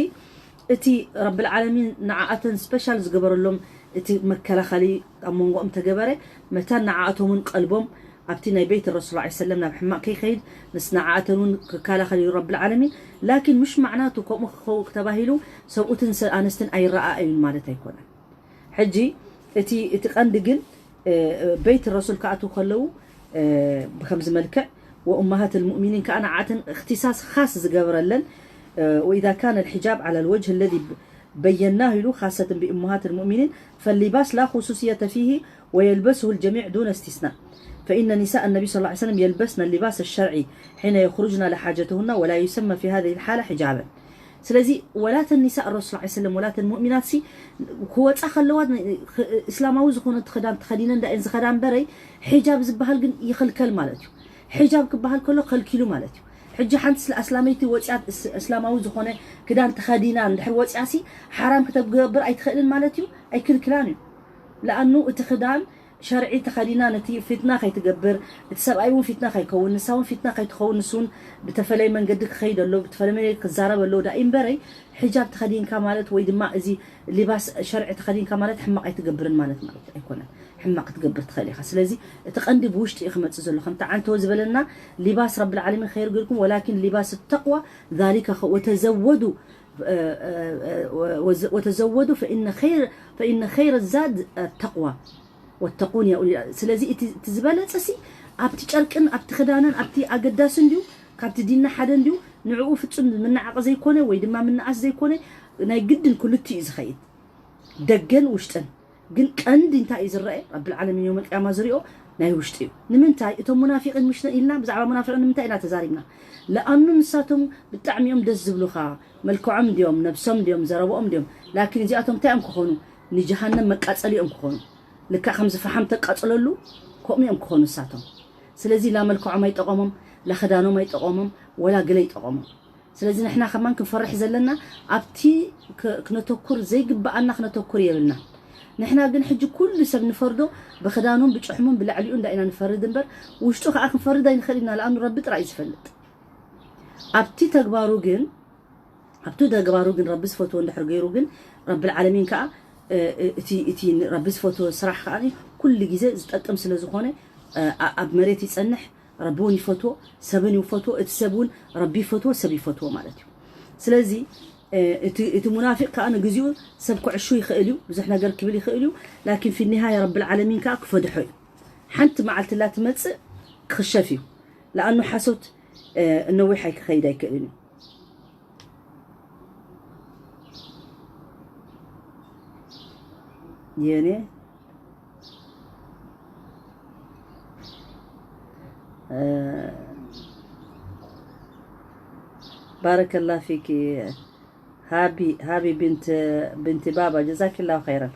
እቲ ረብል ዓለሚን ንዓኣተን ስፔሻል ዝገበረሎም እቲ መከላኸሊ ኣብ መንጎኦም ተገበረ። መታን ንዓኣቶም እውን ቀልቦም ኣብቲ ናይ ቤት ረሱል ላ ሰለም ናብ ሕማቕ ከይኸይድ ምስ ንዓኣተን እውን ክከላኸል እዩ ረብል ዓለሚን። ላኪን ምሽ ማዕናቱ ከምኡ ክኸውን ተባሂሉ ሰብኡትን ሰ- ኣንስትን ኣይረኣእዩን ማለት ኣይኮነን። ሕጂ እቲ እቲ ቀንዲ ግን ቤት ረሱል ክኣትዉ ከለዉ ብከምዚ መልክዕ ወእመሃት ልሙእሚኒን ከዓ ንዓተን እክትሳስ ካስ ዝገበረለን وإذا كان الحجاب على الوجه الذي بيناه له خاصة بأمهات المؤمنين فاللباس لا خصوصية فيه ويلبسه الجميع دون استثناء، فإن نساء النبي صلى الله عليه وسلم يلبسن اللباس الشرعي حين يخرجن لحاجتهن ولا يسمى في هذه الحالة حجابا. ስለዚ ወላተን ኒሳእ ረሱል ስ ሰለም ወላተን ሙእሚናት ሲ ክወፃ ከለዋ እስላማዊ ዝኾነ ክዳን ተኸዲነን ዳእን ዝኸዳ እምበረይ ሒጃብ ዝበሃል ግን ይኽልከል ማለት እዩ። ሒጃብ ክበሃል ከሎ ከልኪሉ ማለት እዩ። ሕጂ ሓንቲ ስለ ኣስላመይቲ ወፂኣ እስ- እስላማዊ ዝኾነ ክዳን ተኸዲና እንድሕር ወፂኣ ሲ ሓራም ክተገብር ኣይትኽእልን ማለት እዩ፣ ኣይክልክላን እዩ። ለኣኑ እቲ ክዳን ሸርዒ ተኸዲና ነቲ ፊትና ከይትገብር እቲ ሰብኣይ እውን ፊትና ከይከውን ንሳ እውን ፊትና ከይትኸውን ንሱ እውን ብተፈለየ መንገዲ ክኸይድ ኣሎ ብተፈለየ መንገዲ ክዛረብ ኣለዎ ዳ እምበረይ ሒጃብ ተኸዲንካ ማለት ወይ ድማ እዚ ሊባስ ሸርዒ ተኸዲንካ ማለት ሕማቕ ኣይትገብርን ማለት ማለት ኣይኮነን። ሕማቕ ክትገብር ትኽእል ኢኻ። ስለዚ እቲ ቀንዲ ብውሽጢ እዩ ክመፅእ ዘሎ ከምቲ ዓንተወ ዝበለና ሊባስ ረብል ዓለሚን ኸይር ገይርኩም ወላኪን ሊባስ ተቅዋ ذلك ወተዘወዱ وتزودوا فإن خير فإن خير الزاد التقوى واتقون يا أولي الألباب. ስለዚ እቲ እቲ ዝበለጸ ሲ ኣብቲ ጨርቅን ኣብቲ ክዳንን ኣብቲ ኣገዳሲ እንድዩ ካብቲ ዲንና ሓደ እንድዩ ንዕኡ ፍጹም ምንዓቕ ዘይኮነ ወይ ድማ ምንኣስ ዘይኮነ ናይ ግድን ክልቲኡ እዩ ዝኸይድ ደገን ውሽጥን ግን ቀንዲ እንታይ እዩ ዝረአ ረብል ዓለሚን የውመል ቅያማ ዝሪኦ ናይ ውሽጢ እዩ ንምንታይ እቶም ሙናፊቂን ምሽ ኢልና ብዛዕባ ሙናፊቂን ንምንታይ ኢና ተዛሪብና ለኣኑ ንሳቶም ብጣዕሚ እዮም ደስ ዝብሉኻ መልክዖም ድዮም ነብሶም ድዮም ዘረብኦም ድዮም ላኪን እዚኣቶም እንታይ እዮም ክኾኑ ንጀሃነም መቃጸሊ እዮም ክኾኑ ልክዕ ከምዚ ፈሓም ተቃጽለሉ ከምኡ እዮም ክኾኑ ንሳቶም ስለዚ ላ መልክዖም ኣይጠቐሞም ላ ክዳኖም ኣይጠቐሞም ወላ ገለ ይጠቐሞም ስለዚ ንሕና ከማን ክንፈርሕ ዘለና ኣብቲ ክ- ክነተኩር ዘይግበኣና ክነተኩር የብልና ንሕና ግን ሕጂ ኩሉ ሰብ ንፈርዶ ብክዳኑን ብጭሕሙን ብላዕሊኡ እንዳ ኢና ንፈርድ እምበር ውሽጡ ከዓ ክንፈርድ ኣይንኽእል ኢና ለኣኑ ረቢ ጥራይ እዩ ዝፈልጥ ኣብቲ ተግባሩ ግን ኣብቲ ተግባሩ ግን ረቢ ዝፈትዎ እንድሕር ገይሩ ግን ረቢ ዓለሚን ከዓ እቲ እቲ ረቢ ዝፈትዎ ስራሕ ከዓ ኩሉ ግዜ ዝጠቅም ስለ ዝኾነ ኣብ መሬት ይፀንሕ ረቢ እውን ይፈትዎ ሰብን ይፈትዎ እቲ ሰብ እውን ረቢ ይፈትዎ ሰብ ይፈትዎ ማለት እዩ ስለዚ እቲ እቲ ሙናፊቅ ከዓ ንግዚኡ ሰብ ክዕሹ ይኽእል እዩ ብዙሕ ነገር ክብል ይኽእል እዩ ላኪን ፊ ኒሃያ ረብል ዓለሚን ከዓ ክፈድሖ እዩ ሓንቲ መዓልቲ ላ ትመፅእ ክኽሸፍ እዩ ለኣኑ ሓሶት እነዊሕ ኣይክኸይድ ኣይክእልን እዩ የኔ ባረከላ ፊኪ ሃቢ ሃቢ ብንት ብንት ባባ ጀዛኪላሁ ኸይረን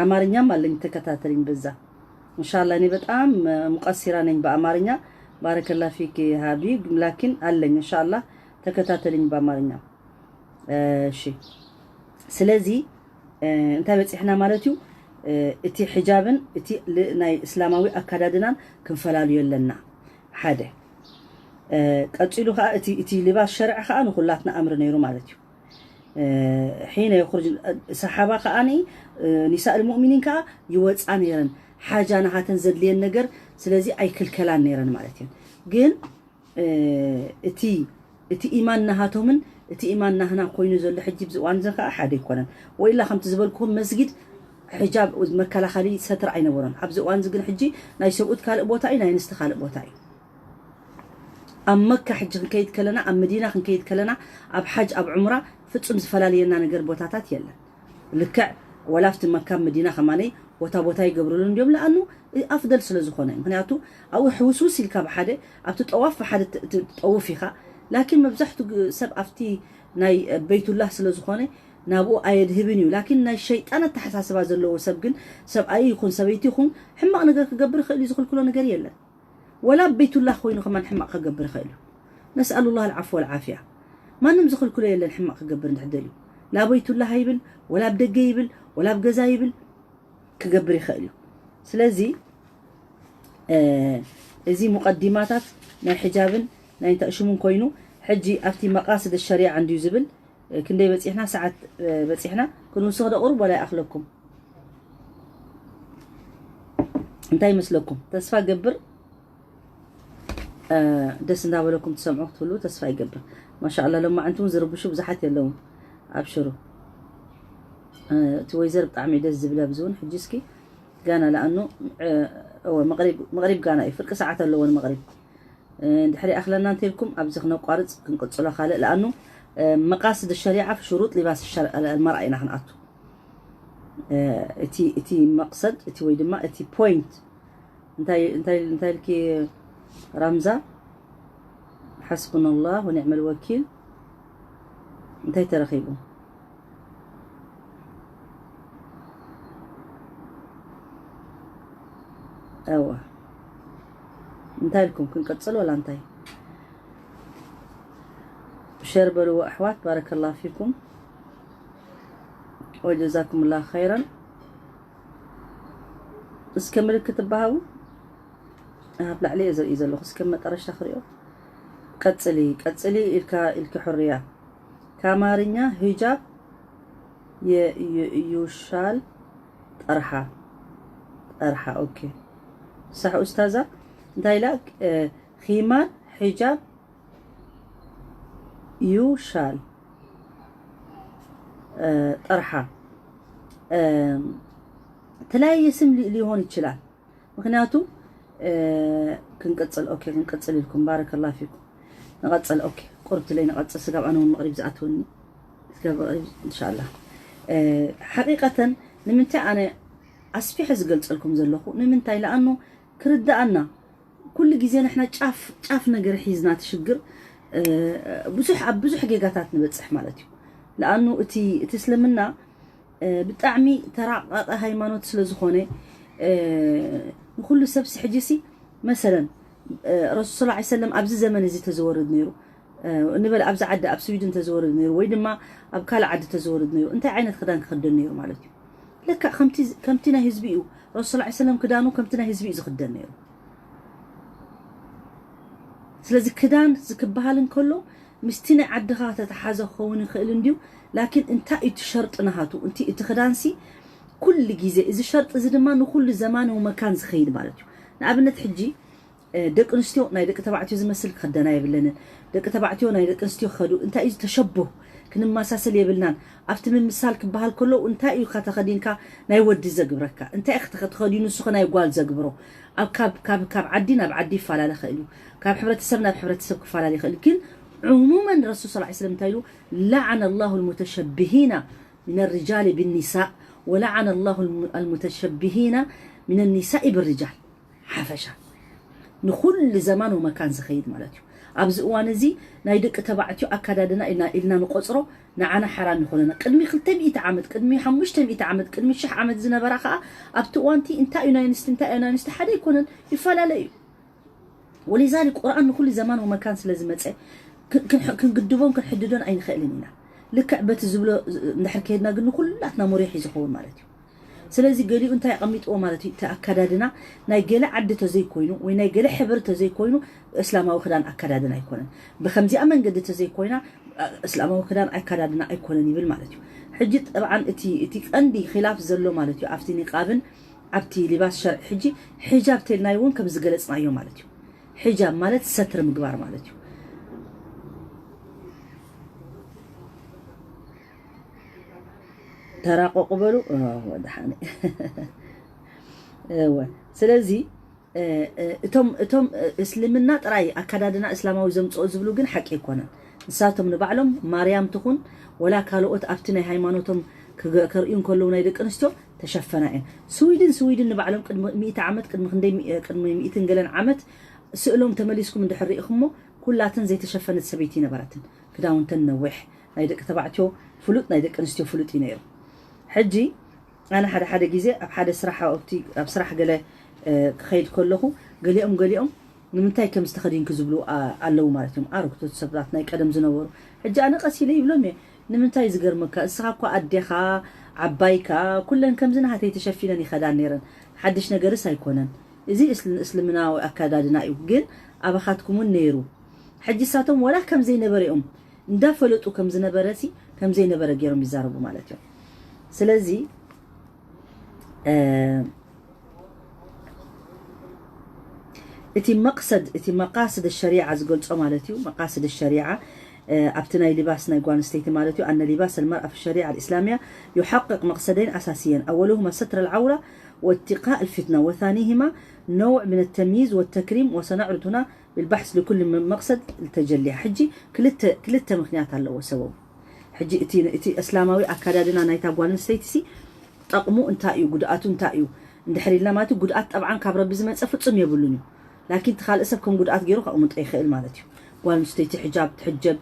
አማርኛም አለኝ ተከታተልኝ በዛ እንሻላ እኔ በጣም ሙቀሲራ ነኝ በአማርኛ ባረከላ ፊኪ ሃቢ ላኪን አለኝ እንሻላ ተከታተልኝ በአማርኛ እሺ ስለዚ እንታይ በፂሕና ማለት እዩ እቲ ሕጃብን እቲ ናይ እስላማዊ ኣካዳድናን ክንፈላልዮ ኣለና ሓደ ቀፂሉ ከዓ እቲ እቲ ልባስ ሸርዒ ከዓ ንኩላትና ኣምሪ ነይሩ ማለት እዩ ሒነ የኹርጅ ሰሓባ ከዓ ኒሳእ ልሙእሚኒን ከዓ ይወፃ ነይረን ሓጃ ናሃተን ዘድልየን ነገር ስለዚ ኣይክልከላን ነይረን ማለት እዩ ግን እቲ እቲ ኢማን ናሃቶምን እቲ ኢማን ናህና ኮይኑ ዘሎ ሕጂ ብዚ እዋን እዚ ከዓ ሓደ ኣይኮነን ወኢላ ከምቲ ዝበልኩኹም መስጊድ ሕጃብ መከላኸሊ ሰትር ኣይነበሮን ኣብዚ እዋን እዚ ግን ሕጂ ናይ ሰብኡት ካልእ ቦታ እዩ ናይ ኣንስቲ ካልእ ቦታ እዩ ኣብ መካ ሕጂ ክንከይድ ከለና ኣብ መዲና ክንከይድ ከለና ኣብ ሓጅ ኣብ ዑምራ ፍጹም ዝፈላልየና ነገር ቦታታት የለን ልክዕ ወላ ኣብቲ መካ መዲና ከማነይ ቦታ ቦታ ይገብርሉ እንዲዮም ለኣኑ ኣፍደል ስለ ዝኾነ ምክንያቱ ኣብኡ ሕውስውስ ኢልካ ብሓደ ኣብቲ ጠዋፍ ብሓደ ትጠውፍ ኢኻ። ላኪን መብዛሕቱ ሰብ ኣብቲ ናይ በይቱላህ ስለ ዝኾነ ናብኡ ኣየድህብን እዩ። ላኪን ናይ ሸይጣን ኣተሓሳስባ ዘለዎ ሰብ ግን ሰብኣይ ይኹን ሰበይቲ ይኹን ሕማቕ ነገር ክገብር ይኽእል እዩ። ዝኽልክሎ ነገር የለን። ወላ ኣብ በይቱላህ ኮይኑ ከማን ሕማቕ ክገብር ይኽእል እዩ። ነስኣሉላህ ኣልዓፍወ ወልዓፍያ። ማንም ዝኽልክሎ የለን ሕማቕ ክገብር እንድሕር ደልዩ። ላ በይቱላህ ይብል ወላ ኣብ ደገ ይብል ወላ ኣብ ገዛ ይብል ክገብር ይኽእል እዩ። ስለዚ እዚ ሙቀዲማታት ናይ ሕጃብን ናይ እንታይ ሽሙን ኮይኑ ሕጂ ኣብቲ መቃስድ ሸሪዓ እንድዩ ዝብል ክንደይ በፂሕና ሰዓት በፂሕና ክንውስኽ ዶ ቁሩብ ወላ ይኣኽለኩም እንታይ ይመስለኩም ተስፋ ገብር ደስ እንዳበለኩም ትሰምዑ ክትህሉ ተስፋ ይገብር ማሻ ኣላ ሎማዓንቲ እውን ዝርብሹ ብዙሓት የለውን ኣብሽሩ እቲ ወይዘር ብጣዕሚ ደስ ዝብል ኣብዚ እውን ሕጂ እስኪ ጋና ለኣኑ መቕሪብ ጋና እዩ ፍርቂ ሰዓት ኣለዎ ንመቕሪብ እንድሕር ይኣኽለና እንተልኩም ኣብዚ ክነቋርፅ ክንቅፅሎ ካልእ ለኣኑ መቃስድ ሸሪዓ ሽሩጥ ሊባስ መርኣ ኢና ክንኣቱ እቲ እቲ መቅሰድ እቲ ወይ ድማ እቲ ፖይንት እንታይ እንታይ እንታይ ልኪ ራምዛ ሓስቡና الله ونعم الوكيل እንታይ ተረኺቡ እወ እንታይ ኢልኩም ክንቀፅል ወላ እንታይ ሸር በልዎ ኣሕዋት ባረከላ ፊኩም ወጀዛኩም ላ ኸይረን እስከ ምልክት ትበሃቡ ኣብ ላዕሊ እየ ዘርኢ ዘለኹ እስከ መጠረሻ ክሪኦ ቀፅሊ ቀፅሊ ኢልካ ኢልኪ ሕርያ ከኣማርኛ ሂጃብ ዩሻል ጠርሓ ጠርሓ ኦኬ ሳሕ ኡስታዛ እንታይ ኢላ ኺማር ሒጃብ ዩ ሻል ጠርሓ ተለያየ ስም ሊሆን ይችላል ምክንያቱ ክንቅፅል ኦኬ ክንቅፅል ኢልኩም ባረከላ ፊኩም ንቐፅል ኦኬ ቁርብቲ ለይ ንቐፅል ስጋብ ኣነ እውን መቕሪብ ዝኣትወኒ ስጋብ መቕሪብ እንሻላ ሓቂቀተን ንምንታይ ኣነ ኣስፊሐ ዝገልፀልኩም ዘለኹ ንምንታይ ለኣኑ ክርዳኣና ኩሉ ግዜ ንሕና ጫፍ ጫፍ ነገር ሒዝና ትሽግር ብዙሕ ኣብ ብዙሕ ጌጋታት ንበፅሕ ማለት እዩ ለኣኑ እቲ እቲ እስልምና ብጣዕሚ ተራቃቂ ሃይማኖት ስለ ዝኾነ ንኩሉ ሰብ ስሕጂ ሲ መሰለን ረሱል ስ ሰለም ኣብዚ ዘመን እዚ ተዘወርድ ነይሩ ንበል ኣብዚ ዓዲ ኣብ ስዊድን ተዘወርድ ነይሩ ወይ ድማ ኣብ ካልእ ዓዲ ተዘወርድ ነይሩ እንታይ ዓይነት ክዳን ክኽደን ነይሩ ማለት እዩ ለካ ከምቲ ናይ ህዝቢ እዩ ረሱል ስ ሰለም ክዳኑ ከምቲ ናይ ህዝቢ እዩ ዝኽደን ነይሩ ስለዚ ክዳን ዝክበሃል እንከሎ ምስቲ ናይ ዓድኻ ተተሓዘ ክኸውን ይኽእል እንድዩ ላኪን እንታይ እዩ እቲ ሸርጢ ናሃቱ እቲ እቲ ክዳንሲ ኩሉ ግዜ እዚ ሸርጢ እዚ ድማ ንኩሉ ዘማን ወመካን ዝኸይድ ማለት እዩ ንኣብነት ሕጂ ደቂ ኣንስትዮ ናይ ደቂ ተባዕትዮ ዝመስል ክኽደና የብለንን ደቂ ተባዕትዮ ናይ ደቂ ኣንስትዮ ክኸዱ እንታይ እዩ ዝተሸብህ ክንመሳሰል የብልናን ኣብቲ ምምሳል ክበሃል ከሎ እንታይ እዩ ከተኸዲንካ ናይ ወዲ ዘግብረካ እንታይ ተኸዲኑ ንሱ ናይ ጓል ዘግብሮ ኣብ ካብ ካብ ካብ ዓዲ ናብ ዓዲ ይፈላለ ይኽእል እዩ ካብ ሕብረተሰብ ናብ ሕብረተሰብ ክፈላለ ይኽእል ግን عموما رسول صلى الله عليه وسلم እንታይ ኢሉ لعن الله المتشبهين من الرجال بالنساء ولعن الله المتشبهين من النساء بالرجال ሓፈሻ ንኹሉ ዘማን ወመካን ዝኸይድ ማለት እዩ ኣብዚ እዋን እዚ ናይ ደቂ ተባዕትዮ ኣካዳድና ኢልና ኢልና ንቆፅሮ ንዓና ሓራም ይኾነና ቅድሚ ክልተ ሚእቲ ዓመት ቅድሚ ሓሙሽተ ሚእቲ ዓመት ቅድሚ ሽሕ ዓመት ዝነበራ ከዓ ኣብቲ እዋንቲ እንታይ እዩ ናይ ኣንስቲ እንታይ እዩ ናይ ኣንስቲ ሓደ ኣይኮነን ይፈላለ እዩ ولذلك ቁርኣን ንኹሉ ዘማን ወመካን ስለ ዝመፀ ክንግድቦን ክንሕድዶን ኣይንኽእልን ኢና ልክዕ በቲ ዝብሎ እንድሕር ከይድና ግን ንኩላትና ሙሪሕ እዩ ዝኸውን ማለት እዩ ስለዚ ገሊኡ እንታይ ኣቐሚጥዎ ማለት እዩ እቲ ኣካዳድና ናይ ገለ ዓዲ ተዘይኮይኑ ወይ ናይ ገለ ሕብሪ ተዘይኮይኑ እስላማዊ ክዳን ኣካዳድና ኣይኮነን ብከምዚኣ መንገዲ ተዘይኮይና እስላማዊ ክዳን ኣካዳድና ኣይኮነን ይብል ማለት እዩ ሕጂ ጠብዓን እቲ እቲ ቀንዲ ኺላፍ ዘሎ ማለት እዩ ኣብቲ ኒቃብን ኣብቲ ሊባስ ሸርዒ ሕጂ ሒጃብ ተልናይ እውን ከም ዝገለፅናዮ ማለት እዩ ሒጃብ ማለት ሰትሪ ምግባር ማለት እዩ ተራቆቁ በሉ ወድሓነ እወ ስለዚ እቶም እቶም እስልምና ጥራይ ኣካዳድና እስላማዊ ዘምፅኦ ዝብሉ ግን ሓቂ ኣይኮነን ንሳቶም ንባዕሎም ማርያም ትኹን ወላ ካልኦት ኣብቲ ናይ ሃይማኖቶም ክገ- ከርእዩ እንከለዉ ናይ ደቂ ኣንስትዮ ተሸፈና እየን። ስዊድን ስዊድን ንባዕሎም ቅድሚ ሚእቲ ዓመት፣ ቅድሚ ክንደይ ሚ- ቅድሚ ሚእትን ገለን ዓመት ስእሎም ተመሊስኩም እንድሕር ርኢኹሞ፣ ኩላተን ዘይተሸፈነት ሰበይቲ ይነበረትን። ክዳውንተን ነዊሕ፣ ናይ ደቂ ተባዕትዮ ፍሉጥ፣ ናይ ደቂ ኣንስትዮ ፍሉጥ እዩ ነይሩ። ሕጂ ኣነ ሓደ ሓደ ግዜ ኣብ ሓደ ስራሕ ኣብቲ ኣብ ስራሕ ገለ ክኸይድ ከለኹ፣ ገሊኦም ገሊኦም ንምንታይ ከም ዝተኸዲንኪ ዝብሉ ኣለዉ ማለት እዮም። ኣረግቶት ሰባት ናይ ቀደም ዝነበሩ። ሕጂ ኣነ ቀስ ኢለ ይብሎም እየ፣ ንምንታይ ዝገርመካ፣ እስኻ እኮ ኣዴኻ ዓባይካ ኩለን ከምዚ ናሃተይ ተሸፊነን ይኸዳን ነይረን። ሓድሽ ነገርስ ኣይኮነን። እዚ እስልምናዊ ኣካዳድና እዩ፣ ግን ኣባኻትኩም እውን ነይሩ። ሕጂ እሳቶም ወላ ከም ዘይነበረ እዮም እንዳፈለጡ ከም ዝነበረ ሲ ከም ዘይነበረ ገይሮም ይዛረቡ ማለት እዮም። ስለዚ እቲ መቅሰድ እቲ መቃስድ ሸሪዓ ዝገልጾ ማለት እዩ። መቃስድ ሸሪዓ ኣብቲ ናይ ሊባስ ናይ ጓል ኣንስተይቲ ማለት እዩ። ኣነ ሊባስ المرأة في الشريعة الإسلامية يحقق مقصدين أساسيين، أولهما ستر العورة واتقاء الفتنة، وثانيهما نوع من التمييز والتكريم، وسنعرض هنا بالبحث لكل مقصد التجلي. ሕጂ ክልተ ክልተ ምክንያት ኣለዎ ሰበቡ። ሕጂ እቲ እቲ እስላማዊ ኣካዳድና ናይታ ጓል ኣንስተይቲ ሲ ጠቕሙ እንታይ እዩ፣ ጉድኣቱ እንታይ እዩ እንድሕር ኢልና ማለት እዩ፣ ጉድኣት ጠብዓን ካብ ረቢ ዝመፀ ፍጹም የብሉን እዩ። ላኪን እቲ ካልእ ሰብ ከም ጉድኣት ገይሩ ከቕምጦ ይኽእል ማለት እዩ። ጓል ኣንስተይቲ ሕጃብ ትሕጀብ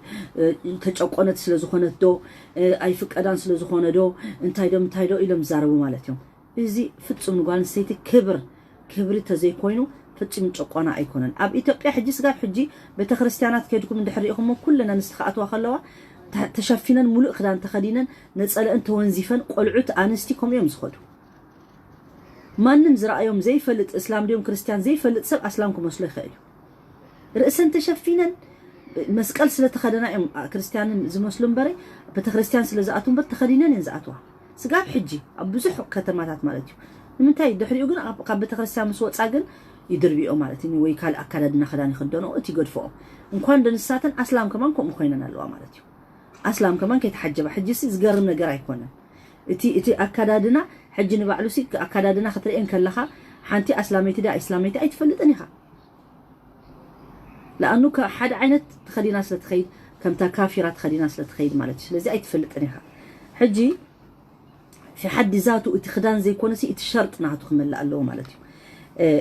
ተጨቆነት ስለ ዝኾነት ዶ ኣይፍቀዳን ስለ ዝኾነ ዶ እንታይ ዶ እንታይ ዶ ኢሎም ዝዛረቡ ማለት እዮም። እዚ ፍጹም ንጓል ኣንስተይቲ ክብር ክብሪ ተዘይኮይኑ ፍጹም ጨቆና ኣይኮነን። ኣብ ኢትዮጵያ ሕጂ ስጋብ ሕጂ ቤተክርስትያናት ከድኩም እንድሕር ሪኢኹሞ ኩለን ኣንስቲ ክኣትዋ ከለዋ ተሸፊነን ሙሉእ ክዳን ተኸዲነን ነጸለእን ተወንዚፈን ቆልዑት ኣንስቲ ከምኡ እዮም ዝኸዱ። ማንም ዝረኣዮም ዘይፈልጥ እስላም ድዮም ክርስትያን ዘይፈልጥ ሰብ ኣስላም ክመስሎ ይኽእል እዩ። ርእሰን ተሸፊነን መስቀል ስለ ተኸደና እዮም ክርስትያንን ዝመስሉ እምበረ ቤተክርስትያን ስለ ዝኣትዉ እምበር ተኸዲነን እየን ዝኣትዋ። ስጋብ ሕጂ ኣብ ብዙሕ ከተማታት ማለት እዩ። ንምንታይ ድሕሪኡ ግን ካብ ቤተክርስትያን ምስ ወፃ ግን ይድርብዮ ማለት እዩ ወይ ካልእ ኣካዳድና ክዳን ይኽደኖ እቲ ይገድፍኦ። እንኳን ደንሳተን ኣስላም ከማን ከምኡ ኮይነን ኣለዋ ማለት እዩ። ኣስላም ከማን ከይተሓጀባ ሕጂ ሲ ዝገርም ነገር ኣይኮነን። እቲ እቲ ኣካዳድና ሕጂ ንባዕሉ ሲ ኣካዳድና ክትርእየን ከለኻ ሓንቲ ኣስላመይቲ ዳ ኢስላመይቲ ኣይትፈልጥን ኢኻ። ለኣኑ ሓደ ዓይነት ተኸዲና ስለ ትኸይድ ከምታ ካፊራ ተኸዲና ስለ ትኸይድ ማለት እዩ። ስለዚ ኣይትፈልጥን ኢኻ። ሕጂ في حد ذاته እቲ ክዳን ዘይኮነሲ እቲ ሸርጥ ናቱ ክመልእ ኣለዎ ማለት እዩ።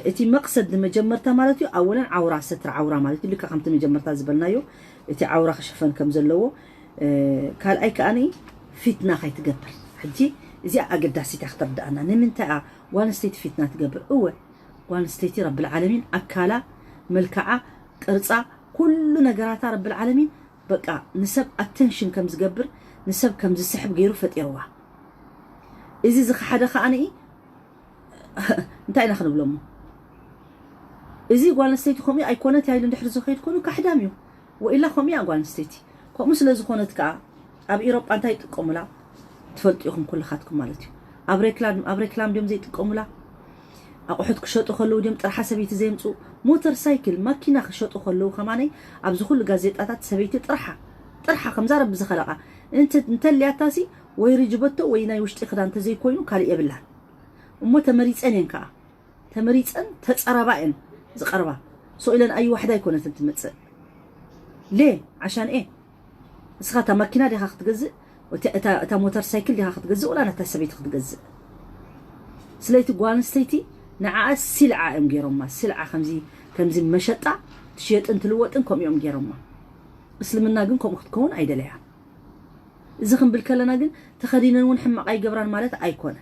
እቲ መቅሰድ ንመጀመርታ ማለት እዩ ኣወለን ዓውራ ሰትር ዓውራ ማለት እዩ። ልካ ከምቲ መጀመርታ ዝበልናዮ እቲ ዓውራ ክሽፈን ከም ዘለዎ ካልኣይ ከኣ ፊትና ከይትገብር። ሕጂ እዚኣ ኣገዳሲት እያ ክትርድኣና። ንምንታይ እያ ጓል ኣንስተይቲ ፊትና ትገብር? እወ ጓል ኣንስተይቲ ረብል ዓለሚን ኣካላ፣ መልክዓ፣ ቅርጻ፣ ኩሉ ነገራታ ረብል ዓለሚን በቃ ንሰብ ኣተንሽን ከም ዝገብር ንሰብ ከም ዝስሕብ ገይሩ ፈጢርዋ። እዚ ዝኸሓደ ከኣ እንታይ ኢና ክንብሎሞ? እዚ ጓል ኣንስተይቲ ከምኡ ኣይኮነት ያይሉ እንድሕር ዝኸይድ ኮኑ ካሕዳም እዩ። ወኢላ ከምኡ እያ ጓል ኣንስተይቲ። ከምኡ ስለ ዝኾነት ከኣ ኣብ ኢሮጳ እንታይ ይጥቀሙላ ትፈልጡ ኢኹም ኩልኻትኩም ማለት እዩ። ኣብ ሬክላም ኣብ ሬክላም ድዮም ዘይጥቀሙላ? ኣቑሑት ክሸጡ ከለዉ ድዮም ጥርሓ ሰበይቲ ዘየምፁ? ሞተር ሳይክል ማኪና ክሸጡ ከለዉ ከማነይ ኣብዚ ኩሉ ጋዜጣታት ሰበይቲ ጥርሓ ጥርሓ ከምዛ ረቢ ዝኸለቓ እንተ እንተልያታሲ ወይ ርጅበቶ ወይ ናይ ውሽጢ ክዳን ተዘይኮይኑ ካልእ የብላን። እሞ ተመሪፀን እየን ከዓ ተመሪፀን ተፀረባ እየን ዝቐርባ። ሶ ኢለን ኣዩ ዋሕዳ ኣይኮነትን ትመፅእ ሌ ዓሻን ኤ እስኻ እታ ማኪና ዲኻ ክትገዝእ እታ ሞተር ሳይክል ዲኻ ክትገዝእ ወላ ነታ ሰበይቲ ክትገዝእ ስለይቲ ጓል ኣንስተይቲ ንዓኣ ሲልዓ እዮም ገይሮማ። ስልዓ ከምዚ ከምዚ መሸጣ ትሽየጥን ትልወጥን ከምኡ እዮም ገይሮማ። እስልምና ግን ከምኡ ክትከውን ኣይደለያ። እዚ ክንብል ከለና ግን ተኸዲነን እውን ሕማቕ ኣይገብራን ማለት ኣይኮነ።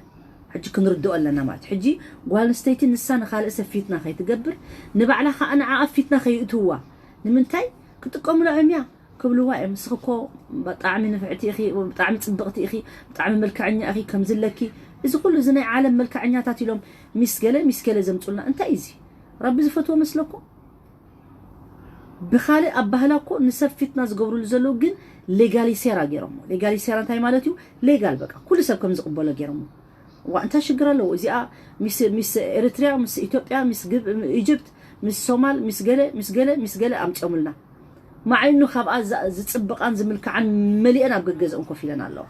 ሕጂ ክንርድኦ ኣለና ማለት ሕጂ ጓል ኣንስተይቲ ንሳ ንኻልእ ሰብ ፊትና ከይትገብር ንባዕላ ከዓ ንዓኣ ፊትና ከይእትውዋ ንምንታይ ክጥቀሙላ እዮም እያ ክብልዋ እዮም። ንስኺ እኮ ብጣዕሚ ንፍዕቲ ኢኺ፣ ብጣዕሚ ፅብቕቲ ኢኺ፣ ብጣዕሚ መልክዐኛ ኢኺ፣ ከምዚ ኣለኪ። እዚ ኩሉ እዚ ናይ ዓለም መልክዐኛታት ኢሎም ሚስ ገለ ሚስ ገለ ዘምፁልና እንታይ እዩ እዚ? ረቢ ዝፈትዎ መስለኩም? ብኻልእ ኣባህላ እኮ ንሰብ ፊትና ዝገብሩሉ ዘለዉ ግን ሌጋሊሴራ ገይሮሞ። ሌጋሊሴራ እንታይ ማለት እዩ? ሌጋል በቃ ኩሉ ሰብ ከም ዝቕበሎ ገይሮሞ። ዋ እንታይ ሽግር ኣለዎ? እዚኣ ሚስ ሚስ ኤሪትሪያ፣ ሚስ ኢትዮጵያ፣ ሚስ ግብ ኢጅፕት፣ ሚስ ሶማል፣ ሚስ ገለ ሚስ ገለ ሚስ ገለ ኣምፅኦምልና። ማዕኑ ካብኣ ዝፅብቓን ዝምልክዓን መሊአን ኣብ ገገዝኦም ኮፍ ኢለን ኣለዋ።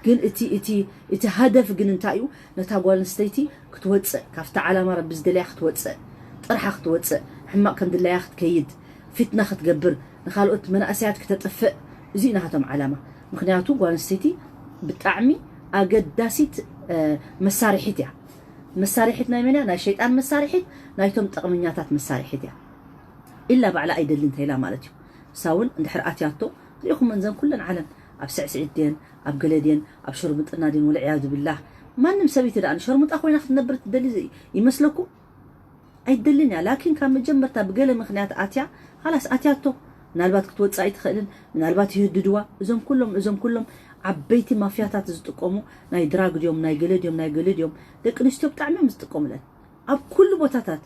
ግን እቲ እቲ እቲ ሃደፍ ግን እንታይ እዩ? ነታ ጓል ኣንስተይቲ ክትወፅእ ካብቲ ዓላማ ረቢ ዝደለያ ክትወፅእ ጥርሓ ክትወፅእ ሕማቕ ከም ድላያ ክትከይድ ፊትና ክትገብር ንኻልኦት መናእሰያት ክተጥፍእ እዚ እዩ ናሃቶም ዓላማ። ምክንያቱ ጓል ኣንስተይቲ ብጣዕሚ ኣገዳሲት መሳርሒት እያ። መሳርሒት ናይ መን እያ? ናይ ሸይጣን መሳርሒት፣ ናይቶም ጠቕመኛታት መሳርሒት እያ። ኢላ ባዕላ ኣይደልን እንተኢላ ማለት እዩ። እሳ እውን እንድሕር ኣትያቶ ሪኢኹም እንዘን ኩለን ዓለም ኣብ ስዕስዒት ድየን ኣብ ገለ ድየን ኣብ ሸርሙጥና ድየን ወልዕያዙ ብላህ። ማንም ሰበይቲ ደኣ ንሸርሙጣ ኮይና ክትነብር ትደሊ ይመስለኩም? ኣይደልን እያ። ላኪን ካብ መጀመርታ ብገለ ምክንያት ኣትያ፣ ኻላስ ኣትያቶ። ምናልባት ክትወፅእ ኣይትኽእልን፣ ምናልባት ይህድድዋ። እዞም ኩሎም እዞም ኩሎም ዓበይቲ ማፍያታት ዝጥቀሙ ናይ ድራግ ድዮም ናይ ገለ ድዮም ናይ ገለ ድዮም። ደቂ ኣንስትዮ ብጣዕሚ እዮም ዝጥቀሙለን ኣብ ኩሉ ቦታታት።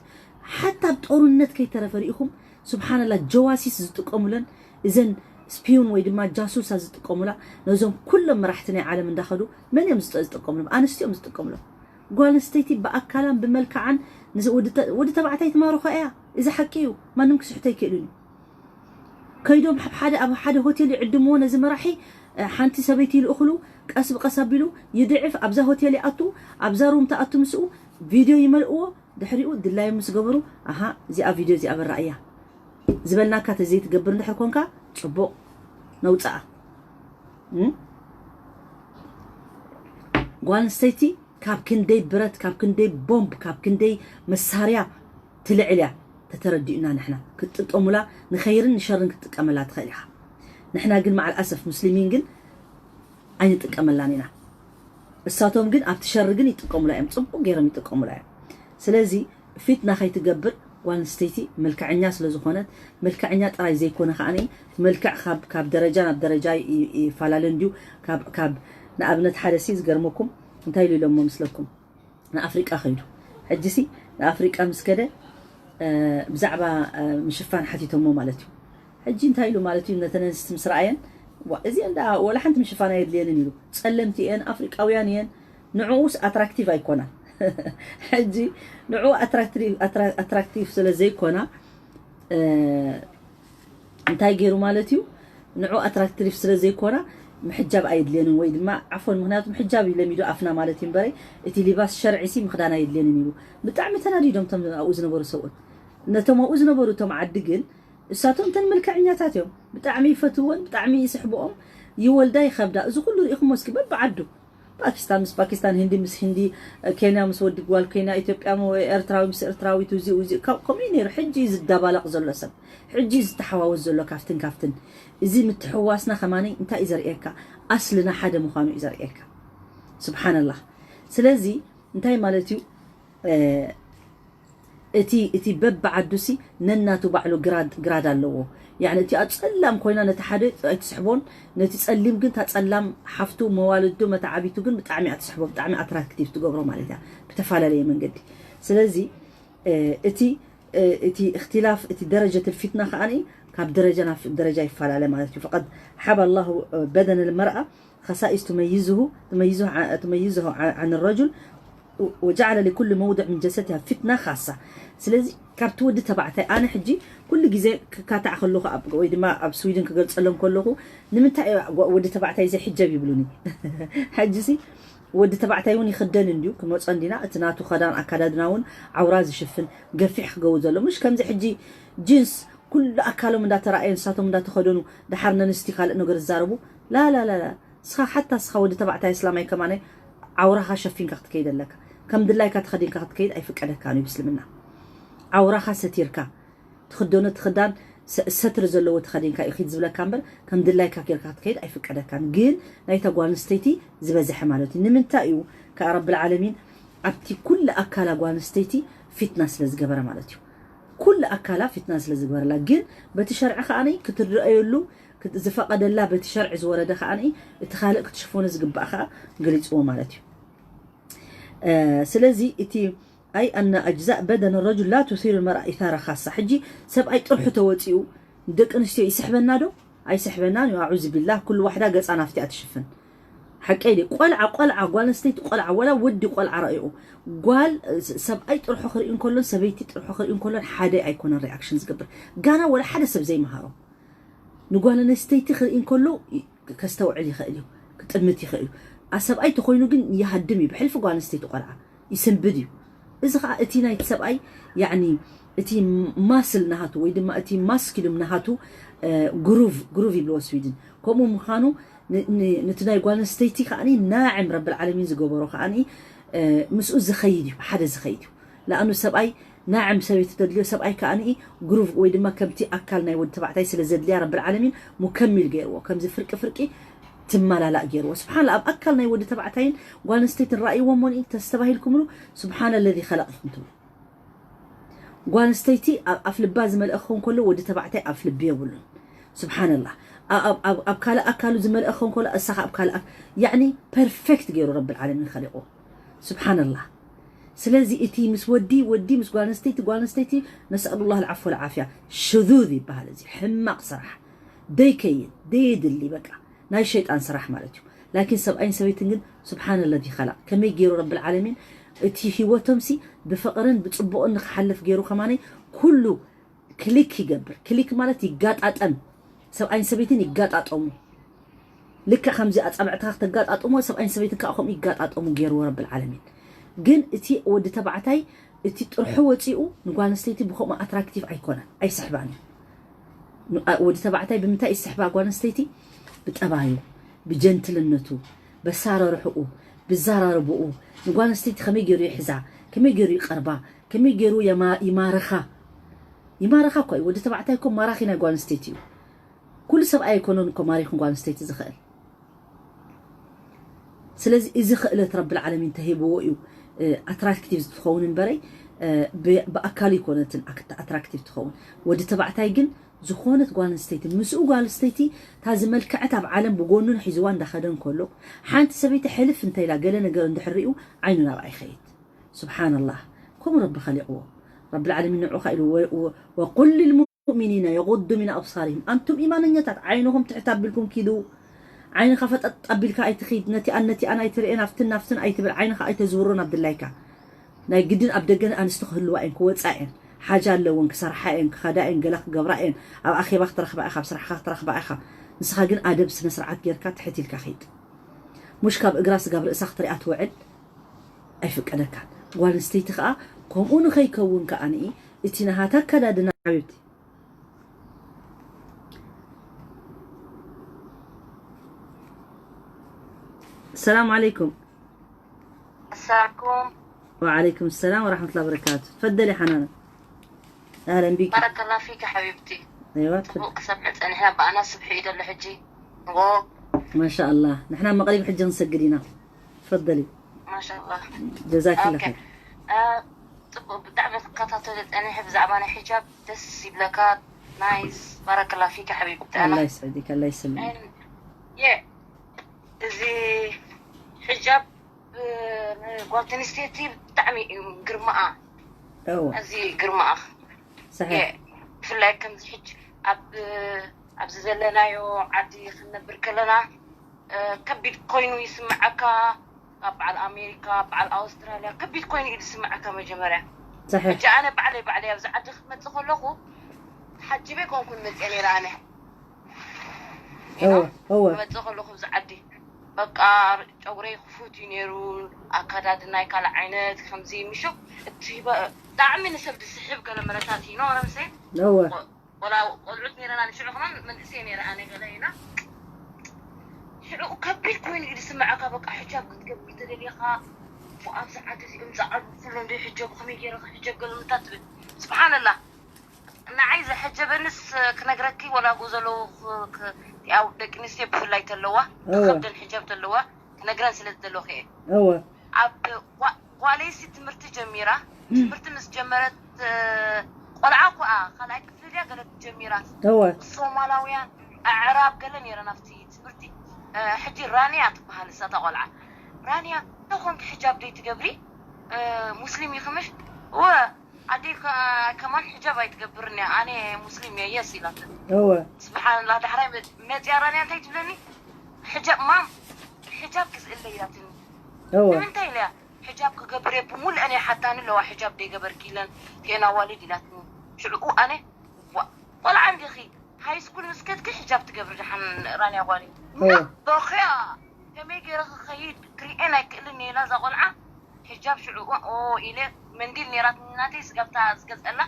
ሓታ ኣብ ጦርነት ከይተረፈ ርኢኹም ስብሓንላ ጀዋሲስ ዝጥቀሙለን እዘን ስፒዩን ወይ ድማ ጃሱሳ ዝጥቀሙላ ነዞም ኩሎም መራሕቲ ናይ ዓለም እንዳኸዱ መን እዮም ዝጠ- ዝጥቀሙሎም? ኣንስትዮ እዮም ዝጥቀሙሎም። ጓል ኣንስተይቲ ብኣካላን ብመልክዓን ንዚ ወዲ ተ- ወዲ ተባዕታይ ትማርኾ እያ። እዚ ሓቂ እዩ። ማንም ክስሕቶ ኣይክእልን እዩ። ከይዶም ኣብ ሓደ ኣብ ሓደ ሆቴል ይዕድምዎ ነዚ መራሒ። ሓንቲ ሰበይቲ ይልእኽሉ፣ ቀስ ብቀስ ኣቢሉ ይድዕፍ። ኣብዛ ሆቴል ይኣቱ፣ ኣብዛ ሩም ተኣቱ ምስኡ ቪድዮ ይመልእዎ። ድሕሪኡ ድላዮም ምስ ገበሩ ኣሃ እዚኣ ቪድዮ እዚኣ በራ እያ ዝበልናካ ተዘይትገብር እንድሕር ኮንካ ጽቡቕ ነውፅኣ። ጓል ኣንስተይቲ ካብ ክንደይ ብረት ካብ ክንደይ ቦምብ ካብ ክንደይ መሳርያ ትልዕል እያ። ተተረዲኡና ንሕና ክትጥቀሙላ ንኸይርን ንሸርን ክትጥቀመላ ትኽእል ኢኻ። ንሕና ግን መዓል ኣሰፍ ሙስሊሚን ግን ኣይንጥቀመላን ኢና። እሳቶም ግን ኣብቲ ሸሪ ግን ይጥቀሙላ እዮም። ጽቡቕ ገይሮም ይጥቀሙላ እዮም። ስለዚ ፊትና ከይትገብር ጓል ኣንስተይቲ መልክዐኛ ስለ ዝኾነት፣ መልክዐኛ ጥራይ ዘይኮነ ከዓኒ መልክዕ ካብ ካብ ደረጃ ናብ ደረጃ ይ- ይፈላለ እንድዩ። ካብ ካብ ንኣብነት ሓደ ሲ ዝገርመኩም እንታይ ኢሉ ኢሎሞ ምስለኩም ንኣፍሪቃ ከይዱ። ሕጂ ሲ ንኣፍሪቃ ምስ ከደ ብዛዕባ ምሽፋን ሓቲቶሞ ማለት እዩ። ሕጂ እንታይ ኢሉ ማለት እዩ ነተን ኣንስቲ ምስ ረኣየን ዋ እዚ እንዳ ወላ ሓንቲ ምሽፋን ኣየድልየንን ኢሉ። ጸለምቲ እየን ኣፍሪቃውያን እየን ንዕኡስ ኣትራክቲቭ ኣይኮና። ሕጂ ንዕኡ ኣትራክቲቭ ስለ ዘይኮና እንታይ ገይሩ ማለት እዩ ንዑ ኣትራክቲቭ ስለ ዘይኮና ምሕጃብ ኣይድልየንን ወይ ድማ ዓፎን ምክንያቱ ምሕጃብ እዩ ለሚዱ ኣፍና ማለት እዩ እምበረይ እቲ ሊባስ ሸርዒ ሲ ምክዳን ኣይድልየንን እዩ። ብጣዕሚ ተናዲዶም ቶም ኣብኡ ዝነበሩ ሰብኡት ነቶም ኣብኡ ዝነበሩ እቶም ዓዲ ግን እሳቶም ተን መልክዐኛታት እዮም። ብጣዕሚ ይፈትወን ብጣዕሚ ይስሕብኦም ይወልዳ ይኸብዳ እዚ ኩሉ ርኢኹሞ እስኪ በብዓዱ ፓኪስታን ምስ ፓኪስታን፣ ህንዲ ምስ ህንዲ፣ ኬንያ ምስ ወዲ ጓል ኬንያ፣ ኢትዮጵያ ኤርትራዊ ምስ ኤርትራዊት፣ እዚ እዚ ከምኡ ነይሩ። ሕጂ ዝዳባለቕ ዘሎ ሰብ፣ ሕጂ ዝተሓዋወስ ዘሎ ካብትን ካብትን፣ እዚ ምትሕዋስና ከማኒ እንታይ እዩ ዘርእየካ? ኣስልና ሓደ ምዃኑ እዩ ዘርእየካ። ስብሓንላህ። ስለዚ እንታይ ማለት እዩ? እቲ እቲ በብዓዱሲ ነናቱ ባዕሉ ግራድ ግራድ ኣለዎ። ያኒ እቲኣ ጸላም ኮይና ነቲ ሓደ ኣይትስሕቦን፣ ነቲ ጸሊም ግን እታ ጸላም ሓፍቱ መዋልዱ መተዓቢቱ ግን ብጣዕሚ እያ ትስሕቦ፣ ብጣዕሚ ኣትራክቲቭ ትገብሮ ማለት እያ ብተፈላለየ መንገዲ። ስለዚ እቲ እቲ እክትላፍ እቲ ደረጀት ልፊትና ከዓኒ ካብ ደረጃ ናብ ደረጃ ይፈላለ ማለት እዩ። فقد حبى الله بدن المرأة خصائص تميزه تميزه ع- تميزه ع- عن الرجل وجعل لكل موضع من جسدها فتنة خاصة ስለዚ ካብቲ ወዲ ተባዕታይ ኣነ ሕጂ ኩሉ ግዜ ክካታዕ ከለኹ ኣብ ወይ ድማ ኣብ ስዊድን ክገልፀሎም ከለኹ ንምንታይ እዩ ጓ- ወዲ ተባዕታይ ዘይሕጀብ ይብሉኒ ሕጂ ሲ ወዲ ተባዕታይ እውን ይኽደን እንድዩ ክመፆ እንዲና እቲ ናቱ ኸዳን ኣካዳድና እውን ዓውራ ዝሽፍን ገፊሕ ክገቡ ዘሎ ምሽ ከምዚ ሕጂ ጅንስ ኩሉ ኣካሎም እንዳተራእየ ንሳቶም እንዳተኸደኑ ደሓር ነንስቲ ካልእ ነገር ዝዛረቡ ላላላላ እስኻ ሓታ እስኻ ወዲ ተባዕታይ እስላማይ ከማነ ዓውራኻ ሸፊንካ ክትከይድ ኣለካ ከም ድላይካ ተኸዲንካ ክትከይድ ኣይፍቀደካን እዩ ብስልምና ዓውራኻ ሰቲርካ ትኽደኖ ትኽዳን ሰትሪ ዘለዎ ተኸዲንካ እዩ ኪድ ዝብለካ እምበር ከም ድላይካ ጌርካ ክትከይድ ኣይፍቀደካን ግን ናይታ ጓል ኣንስተይቲ ዝበዝሐ ማለት እዩ ንምንታይ እዩ ከዓ ረብል ዓለሚን ኣብቲ ኩሉ ኣካላ ጓል ኣንስተይቲ ፊትና ስለ ዝገበረ ማለት እዩ ኩሉ ኣካላ ፊትና ስለ ዝግበረላ ግን በቲ ሸርዒ ከዓነይ ክትረአየሉ ዝፈቐደላ በቲ ሸርዒ ዝወረደ ከዓነይ እቲ ካልእ ክትሽፈኖ ዝግባእ ከዓ ገሊፅዎ ማለት እዩ ስለዚ እቲ ኣይ ኣነ ኣጅዛእ በደን ረጁል ላ ቱሲሩ መርኣ ኢታራ ካሳ ሕጂ ሰብኣይ ጥርሑ ተወፂኡ ደቂ ኣንስትዮ ይስሕበና ዶ ኣይስሕበናን እዩ ኣዑዝ ቢላህ ኩሉ ዋሕዳ ገፃ ናፍቲኣ ትሽፍን ሓቀይ ድየ ቆልዓ ቆልዓ ጓል ኣንስተይቲ ቆልዓ ወላ ወዲ ቆልዓ ረእይኡ ጓል ሰብኣይ ጥርሑ ክርኢ እንከሎን ሰበይቲ ጥርሑ ክርኢ እንከሎን ሓደ ኣይኮነን ሪኣክሽን ዝገብር ጋና ወላ ሓደ ሰብ ዘይመሃሮ ንጓል ኣንስተይቲ ክርኢ እንከሎ ከስተውዕል ይኽእል እዩ ክጥምት ይኽእል እዩ ሰብኣይ ተኮይኑ ግን ይሃድም እዩ ብሕልፊ ጓል ኣንስተይቲ ቆልዓ ይስንብድ እዩ እዚ ከዓ እቲ ናይቲ ሰብኣይ ያኒ እቲ ማስል ናሃቱ ወይ ድማ እቲ ማስኪሉም ናሃቱ ግሩቭ ግሩቭ ይብልዎ ስዊድን ከምኡ ምዃኑ ን- ን- ነቲ ናይ ጓል ኣንስተይቲ ከዓኒ ናዕም ረብል ዓለሚን ዝገበሮ ከዓኒ ምስኡ ዝኸይድ እዩ፣ ሓደ ዝኸይድ እዩ። ለኣኑ ሰብኣይ ናዕም ሰበይቲ ተድልዮ፣ ሰብኣይ ከዓኒ ግሩቭ ወይ ድማ ከምቲ ኣካል ናይ ወዲ ተባዕታይ ስለ ዘድልያ ረብል ዓለሚን ሙከሚል ገይርዎ፣ ከምዚ ፍርቂ ፍርቂ ትመላላእ ገይርዎ። ስብሓን ኣብ ኣካል ናይ ወዲ ተባዕታይን ጓል ኣንስተይትን ረኣይዎ እሞ ተስተባሂልኩምሉ ስብሓን ለዚ ከለቕ ኢኹም ትብሉ። ጓል ኣንስተይቲ ኣብ ኣፍ ልባ ዝመልአ ክኸውን ከሎ ወዲ ተባዕታይ ኣፍ ልቢ የብሉን። ስብሓንላህ። ኣብ ካልእ ኣካሉ ዝመልአ ክኸውን ከሎ እሳ ኣብ ካልእ ያዕኒ ፐርፌክት ገይሩ ረብል ዓለሚን ከሊቑ። ስብሓንላህ። ስለዚ እቲ ምስ ወዲ ወዲ ምስ ጓል ኣንስተይቲ ጓል ኣንስተይቲ ነስኣሉላህ ልዓፎ ልዓፍያ ሽዙዝ ይበሃል። እዚ ሕማቕ ስራሕ ደይከይን ደየድሊ በቃ ናይ ሸይጣን ስራሕ ማለት እዩ። ላኪን ሰብኣይን ሰበይትን ግን ስብሓን ለዚ ከላቕ ከመይ ገይሩ ረብል ዓለሚን እቲ ህይወቶም ሲ ብፍቕርን ብፅቡቕን ንክሓልፍ ገይሩ ከማነይ ኩሉ ክሊክ ይገብር። ክሊክ ማለት ይጋጣጠም፣ ሰብኣይን ሰበይትን ይጋጣጠሙ። ልክዕ ከምዚ ኣፃብዕትኻ ክተጋጣጥሞ ሰብኣይን ሰበይትን ከዓ ከምኡ ይጋጣጠሙ ገይርዎ ረብል ዓለሚን። ግን እቲ ወዲ ተባዕታይ እቲ ጥርሑ ወፂኡ ንጓል ኣንስተይቲ ብከምኡ ኣትራክቲቭ ኣይኮነን፣ ኣይስሕባን እዩ። ወዲ ተባዕታይ ብምንታይ ይስሕባ ጓል ኣንስተይቲ? ብጠባዩ፣ ብጀንትልነቱ፣ በሳረርሕኡ፣ ብዘራርብኡ ንጓል ኣንስተይቲ ከመይ ገይሩ ይሕዛ፣ ከመይ ገይሩ ይቐርባ፣ ከመይ ገይሩ ይማርኻ። ይማርኻ እኮ እዩ ወዲ ተባዕታይ እኮ ማራኺ ናይ ጓል ኣንስተይቲ እዩ። ኩሉ ሰብኣይ ኣይኮነን እኮ ማሪኹ ጓል ኣንስተይቲ ዝኽእል። ስለዚ እዚ ክእለት ረብል ዓለሚን ተሂብዎ እዩ ኣትራክቲቭ ትኸውን እምበረይ ብኣካል ይኮነትን ኣትራክቲቭ ትኸውን። ወዲ ተባዕታይ ግን ዝኾነት ጓል ኣንስተይቲ ምስኡ ጓል ኣንስተይቲ እታ ዝመልከዐት ኣብ ዓለም ብጎኑን ሒዝዋ እንዳኸደ እንከሎ ሓንቲ ሰበይቲ ሕልፍ እንተኢላ ገለ ነገር እንድሕር ሪኡ ዓይኑ ናብኣ ይኸይድ። ስብሓንላህ። ከምኡ ረቢ ከሊቕዎ። ረብል ዓለሚን ንዑ ኢሉ ወቁል ልልሙእሚኒና የغضوا من أبصارهم ኣንቱም ኢማነኛታት ዓይንኹም ትሕት ኣቢልኩም ኪዱ። ዓይንኻ ፈጠጥ ኣቢልካ ኣይትኺድ። ነቲኣን ነቲኣን ኣይትርእን፣ ኣብትን ናፍትን ኣይትብል። ዓይንኻ ኣይተዝውሮ ናብ ድላይካ። ናይ ግድን ኣብ ደገ ኣንስቲ ክህልዋ እየን፣ ክወፃ እየን፣ ሓጃ ኣለወን፣ ክሰርሓ እየን፣ ክኸዳ እየን፣ ገላ ክገብራ እየን። ኣብ ኣኼባ ክትረኽባ ኢኻ፣ ኣብ ስራሕካ ክትረኽባ ኢኻ። ንስኻ ግን ኣደብ ስነ ስርዓት ጌርካ ትሕት ኢልካ ኺድ። ሙሽ ካብ እግራ ስጋብ ርእሳ ክትሪኣ ትውዕል ኣይፍቀደካን። ጓል ኣንስተይቲ ከዓ ከምኡ ንኸይከውን ከዓኒ እቲ ናሃታ ኣከዳድና ሓቢብቲ። السلام عليكم. مساكم. وعليكم السلام ورحمة الله وبركاته. تفضلي حنانة. أهلا بك. بارك الله فيك حبيبتي. أيوة تفضلي. ጽቡቕ ክሰምዕ ጸኒሐ። ብኣና ስብሒ እዩ ዘሎ ሕጂ። ንጎ ما شاء الله. نحن مغرب حجة نسجدينا. تفضلي. ما شاء الله. جزاك الله ኦኬ። خير. እ፣ ጽቡቕ ብጣዕሚ ክከታተሎ ጸኒሐ ብዛዕባ ናይ ሕጃብ ደስ ይብለካ። ናይስ ባረከላ ፊካ ሓቢብቲ ኣና الله يسعدك، الله يسلمك. የ እዚ ሕጃብ እ፣ ንጓል ኣንስተይቲ ብጣዕሚ እዩ ግርማኣ أوه ኣዝዩ እዩ ግርማኣ صحيح. ብፍላይ ከምዚ ሕጂ ኣብ ኣብዚ ዘለናዮ ዓዲ ክንነብር ከለና እ፣ ከቢድ ኮይኑ ይስምዓካ። ኣብ በዓል ኣሜሪካ በዓል ኣውስትራልያ ከቢድ ኮይኑ እዩ ዝስምዓካ መጀመርያ። صحيح. ሕጂ ኣነ ባዕለይ ባዕለይ ኣብዚ ዓዲ ክትመፅእ ከለኹ ሓጂበ ኮንኩን መፅአ ነይረ ኣነ أوه أوه መፅእ ከለኹ ኣብዚ ዓዲ በቃ ጨጉረይ ክፉት እዩ ነይሩ። ኣካዳድናይ ካልእ ዓይነት ከምዚ ምሹ እቲ በ- ብጣዕሚ ንሰብ ዝስሕብ ገለ መለታት እዩ ኖረምሰ أوه ቆላ ቆልዑት ነይረና ንሽዑ ከማን መንእሰይ ነይረ ኣነ ገለ ኢና ሽዑ ከቢድ ኮይኑ እዩ ዝስምዓካ። በቃ ሕጃብ ክትገብር ተደሊኻ ኣብዚ ዓዲ እዚኦም ዝዓሉ ኩሎም ዶ ሕጃብ ከመይ ገይረ ሕጃብ ገለ ምታት ትብል ስብሓንላ። ንዓይ ዘሐጀበንስ ክነግረኪ ወላ ኣብኡ ዘለዉ ክ- ክ- ያው ደቂ ኣንስትዮ ብፍላይ ተለዋ እወ። ከብደን ሕጃብ ተለዋ ክነግረን ስለ ዝደለኹ እየ። እወ ኣብ ጓ- ጓለይሲ ትምህርቲ ጀሚራ ትምህርቲ ምስ ጀመረት እ፣ ቆልዓ ኮኣ ካልኣይ ክፍሊ ድያ ገለ ጀሚራ እወ ሶማላውያን ኣዕራብ ገለ ነይረን ኣብቲ ትምህርቲ እ፣ ሕጂ ራንያ ትበሃል እሳታ ቆልዓ ራንያ ተኾንኪ ሕጃብ ደይ ትገብሪ እ፣ ሙስሊም ይኽምሽ እወ ኣደይ ከ- ከማን ሕጃብ ኣይትገብርን እያ ኣነ ሙስሊም እየ የስ ኢላትኒ እወ ስብሓንላ ዳሕራይ መ- መፅያ ራንያ እንታይ ትብለኒ ሕጃብ ማም ሕጃብ ግዝእለ ኢላትኒ እወ ንምንታይ ኢለያ ሕጃብ ክገብር እየ ብሙሉአን እየ ሓታኒ ኣለዋ ሕጃብ ደይገበርኪ ኢለን ቴና ዋሊድ ኢላትኒ ሽዕኡ ኣነ ዋ ቆልዓ እንዲኺ ሃይ ስኩል ምስ ከድኪ ሕጃብ ትገብሪ ደሓን ራንያ ጓለይ እወ በኽያ ከመይ ገይረ ክኸይድ ክሪኤን ኣይክእልን እየ እዛ ቆልዓ ሕጃብ ሽዑ ኦ ኢለ መንዲል ነይራትኒ ናተይ ስጋብታ ዝገልጠላ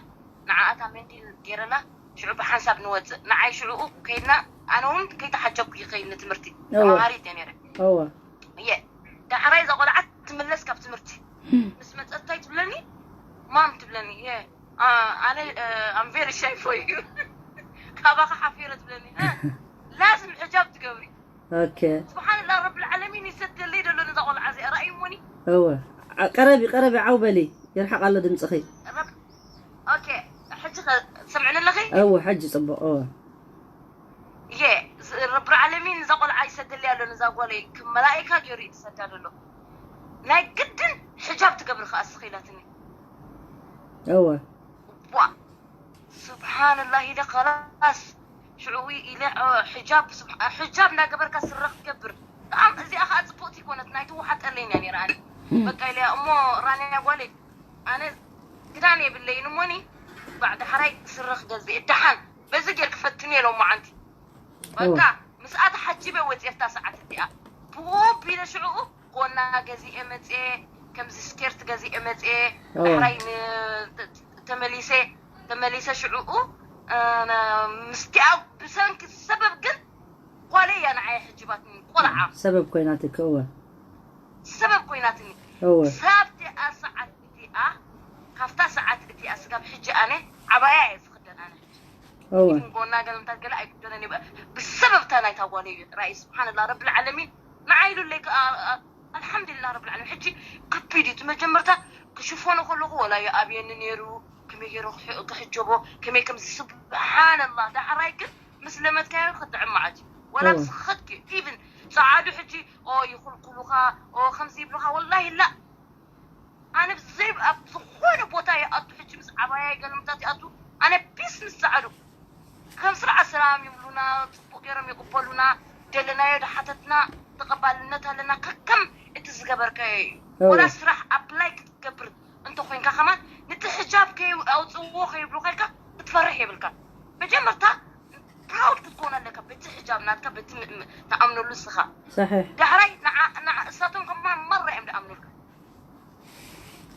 ንዓኣታ መንዲል ገይረላ ሽዑ ብሓንሳብ ንወፅእ ንዓይ ሽዑኡ ከይድና ኣነ እውን ከይተሓጀብኩ ይኸይድ ንትምህርቲ እወ። ተማሃሪት እየ ነይረ እወ እየ። ዳሕራይ እዛ ቆልዓ ትምለስ ካብ ትምህርቲ ምስ መፀት እንታይ ትብለኒ? ማም ትብለኒ። እየ ኣነ ኣም ቬሪ ሻይ ፎር ዩ ካባኻ ሓፊረ ትብለኒ። እ፣ ላዝም ሕጃብ ትገብሪ። ኦኬ ስብሓንላ ረብል ዓለሚን ይሰደለይ ደሎ ነዛ ቆልዓ እዚኣ ራእዩ ሞኒ እወ ዓ- ቀረቢ ቀረቢ ዓው በሊ ይርሓቕ ኣሎ ድምፅኺ ረብ ኦኬ። ሕጂ ከ ትሰምዕኒ ኣለኺ? እወ ሕጂ ፅቡቕ እወ እየ ረብል ዓለሚን እዛ ቆልዓ ይሰደለይ ኣሎ ነዛ ጓለይ ከም መላኢካ ገይሩ እዩ ትሰዳ ዘሎ። ናይ ግድን ሕጃብ ትገብሪ ከኣ ስኺላትኒ እወ ዋ ስብሓንላህ ኢለ ከላስ ሽዑዊ ኢለ ኦ፣ ሕጃብ ስብሓ- ሕጃብ እንዳገበርካ ስረ ክትገብር ብጣዕሚ እዚኣ ከዓ ፅቡቅቲ ይኮነት ናይ ትወሓጠለይ እያ ነይራ ኣነ በቃ ኢለ እሞ ራንያ ጓለይ ኣነ ክዳን የብለይን እሞኒ ባዕ ዳሕራይ ስረ ክገዝእ ደሓን በዚ ጌር ክፈትኒ ኢሎም መዓንቲ በቃ ምስኣ ተሓጂበ ወፅኤፍታ ሰዓት እቲኣ ብኡ ቢለ ሽዑኡ ጎና ገዚኤ መፅኤ ከምዚ ስኬርት ገዚኤ መፅኤ እወ። ዳሕራይ ን- ተ- ተመሊሰ ተመሊሰ ሽዑኡ እ፣ ነ- ምስቲኣ ብሰንኪ ሰበብ ግን ጓለይ እያ ንዓየ ሕጅባትኒ ቆልዓ ሰበብ ኮይናትክ እወ ሰበብ ኮይናትኒ እወ ሳብቲኣ ሰዓት እቲኣ ካብታ ሰዓት እቲኣ ስጋብ ሕጂ ኣነ ዓባያ እየ ዝኽደን ኣነ ሕጂ እወ ኢቭን ጎና ገለምታት ገለ ኣይክደነን እየ ብሰበብታ ናይታ ጓለይ እዩ ጥራይ ስብሓንላ ረብል ዓለሚን ንዓይ ኢሉለይ ከኣ ኣልሓምዱሊላ ረብል ዓለሚን ሕጂ ከቢድ እዩ እቲ መጀመርታ ክሽፈኖ ከለኹ ወላ ይኣብየኒ ነይሩ ከመይ ገይሩ ክሕ- ክሕጀቦ ከመይ ከም ስብሓንላ ዳሕራይ ግን ምስ ለመድካዮ ክጥዕም ማለት እዩ ወላ እወ። ዝኸድክ ኢቭን ፀዓዱ ሕጂ ኦ ይኹልኩሉኻ ኦ ከምዚ ይብሉኻ ወላሂ ላ ኣነ ብዘይ ኣብ ዝኾነ ቦታ ይኣቱ ሕጂ ምስ ዓባያ ገለምታት ይኣቱ ኣነ ፒስ ምስ ፀዓዱ ከም ስርዓት ሰላም ይብሉና ፅቡቅ ገይሮም ይቅበሉና ደለናዮ ድሓተትና ተቀባልነት ኣለና ከከም እቲ ዝገበርካዮ እዩ እወ። ወላ ስራሕ ኣፕላይ ክትገብር እንተኮይንካ ከማን ነቲ ሕጃብ ከይ- ኣውፅዎ ከይብሉካ ኢልካ ክትፈርሕ የብልካ መጀመርታ ፕራውድ ክትኮን ኣለካ በቲ ሕጃብ ናትካ በቲ ም- ም- ትኣምነሉ ስኻ صحيح ዳሕራይ ንዓ- ንዓ- እሳቶም ከማን መራ እዮም ድኣምኑልካ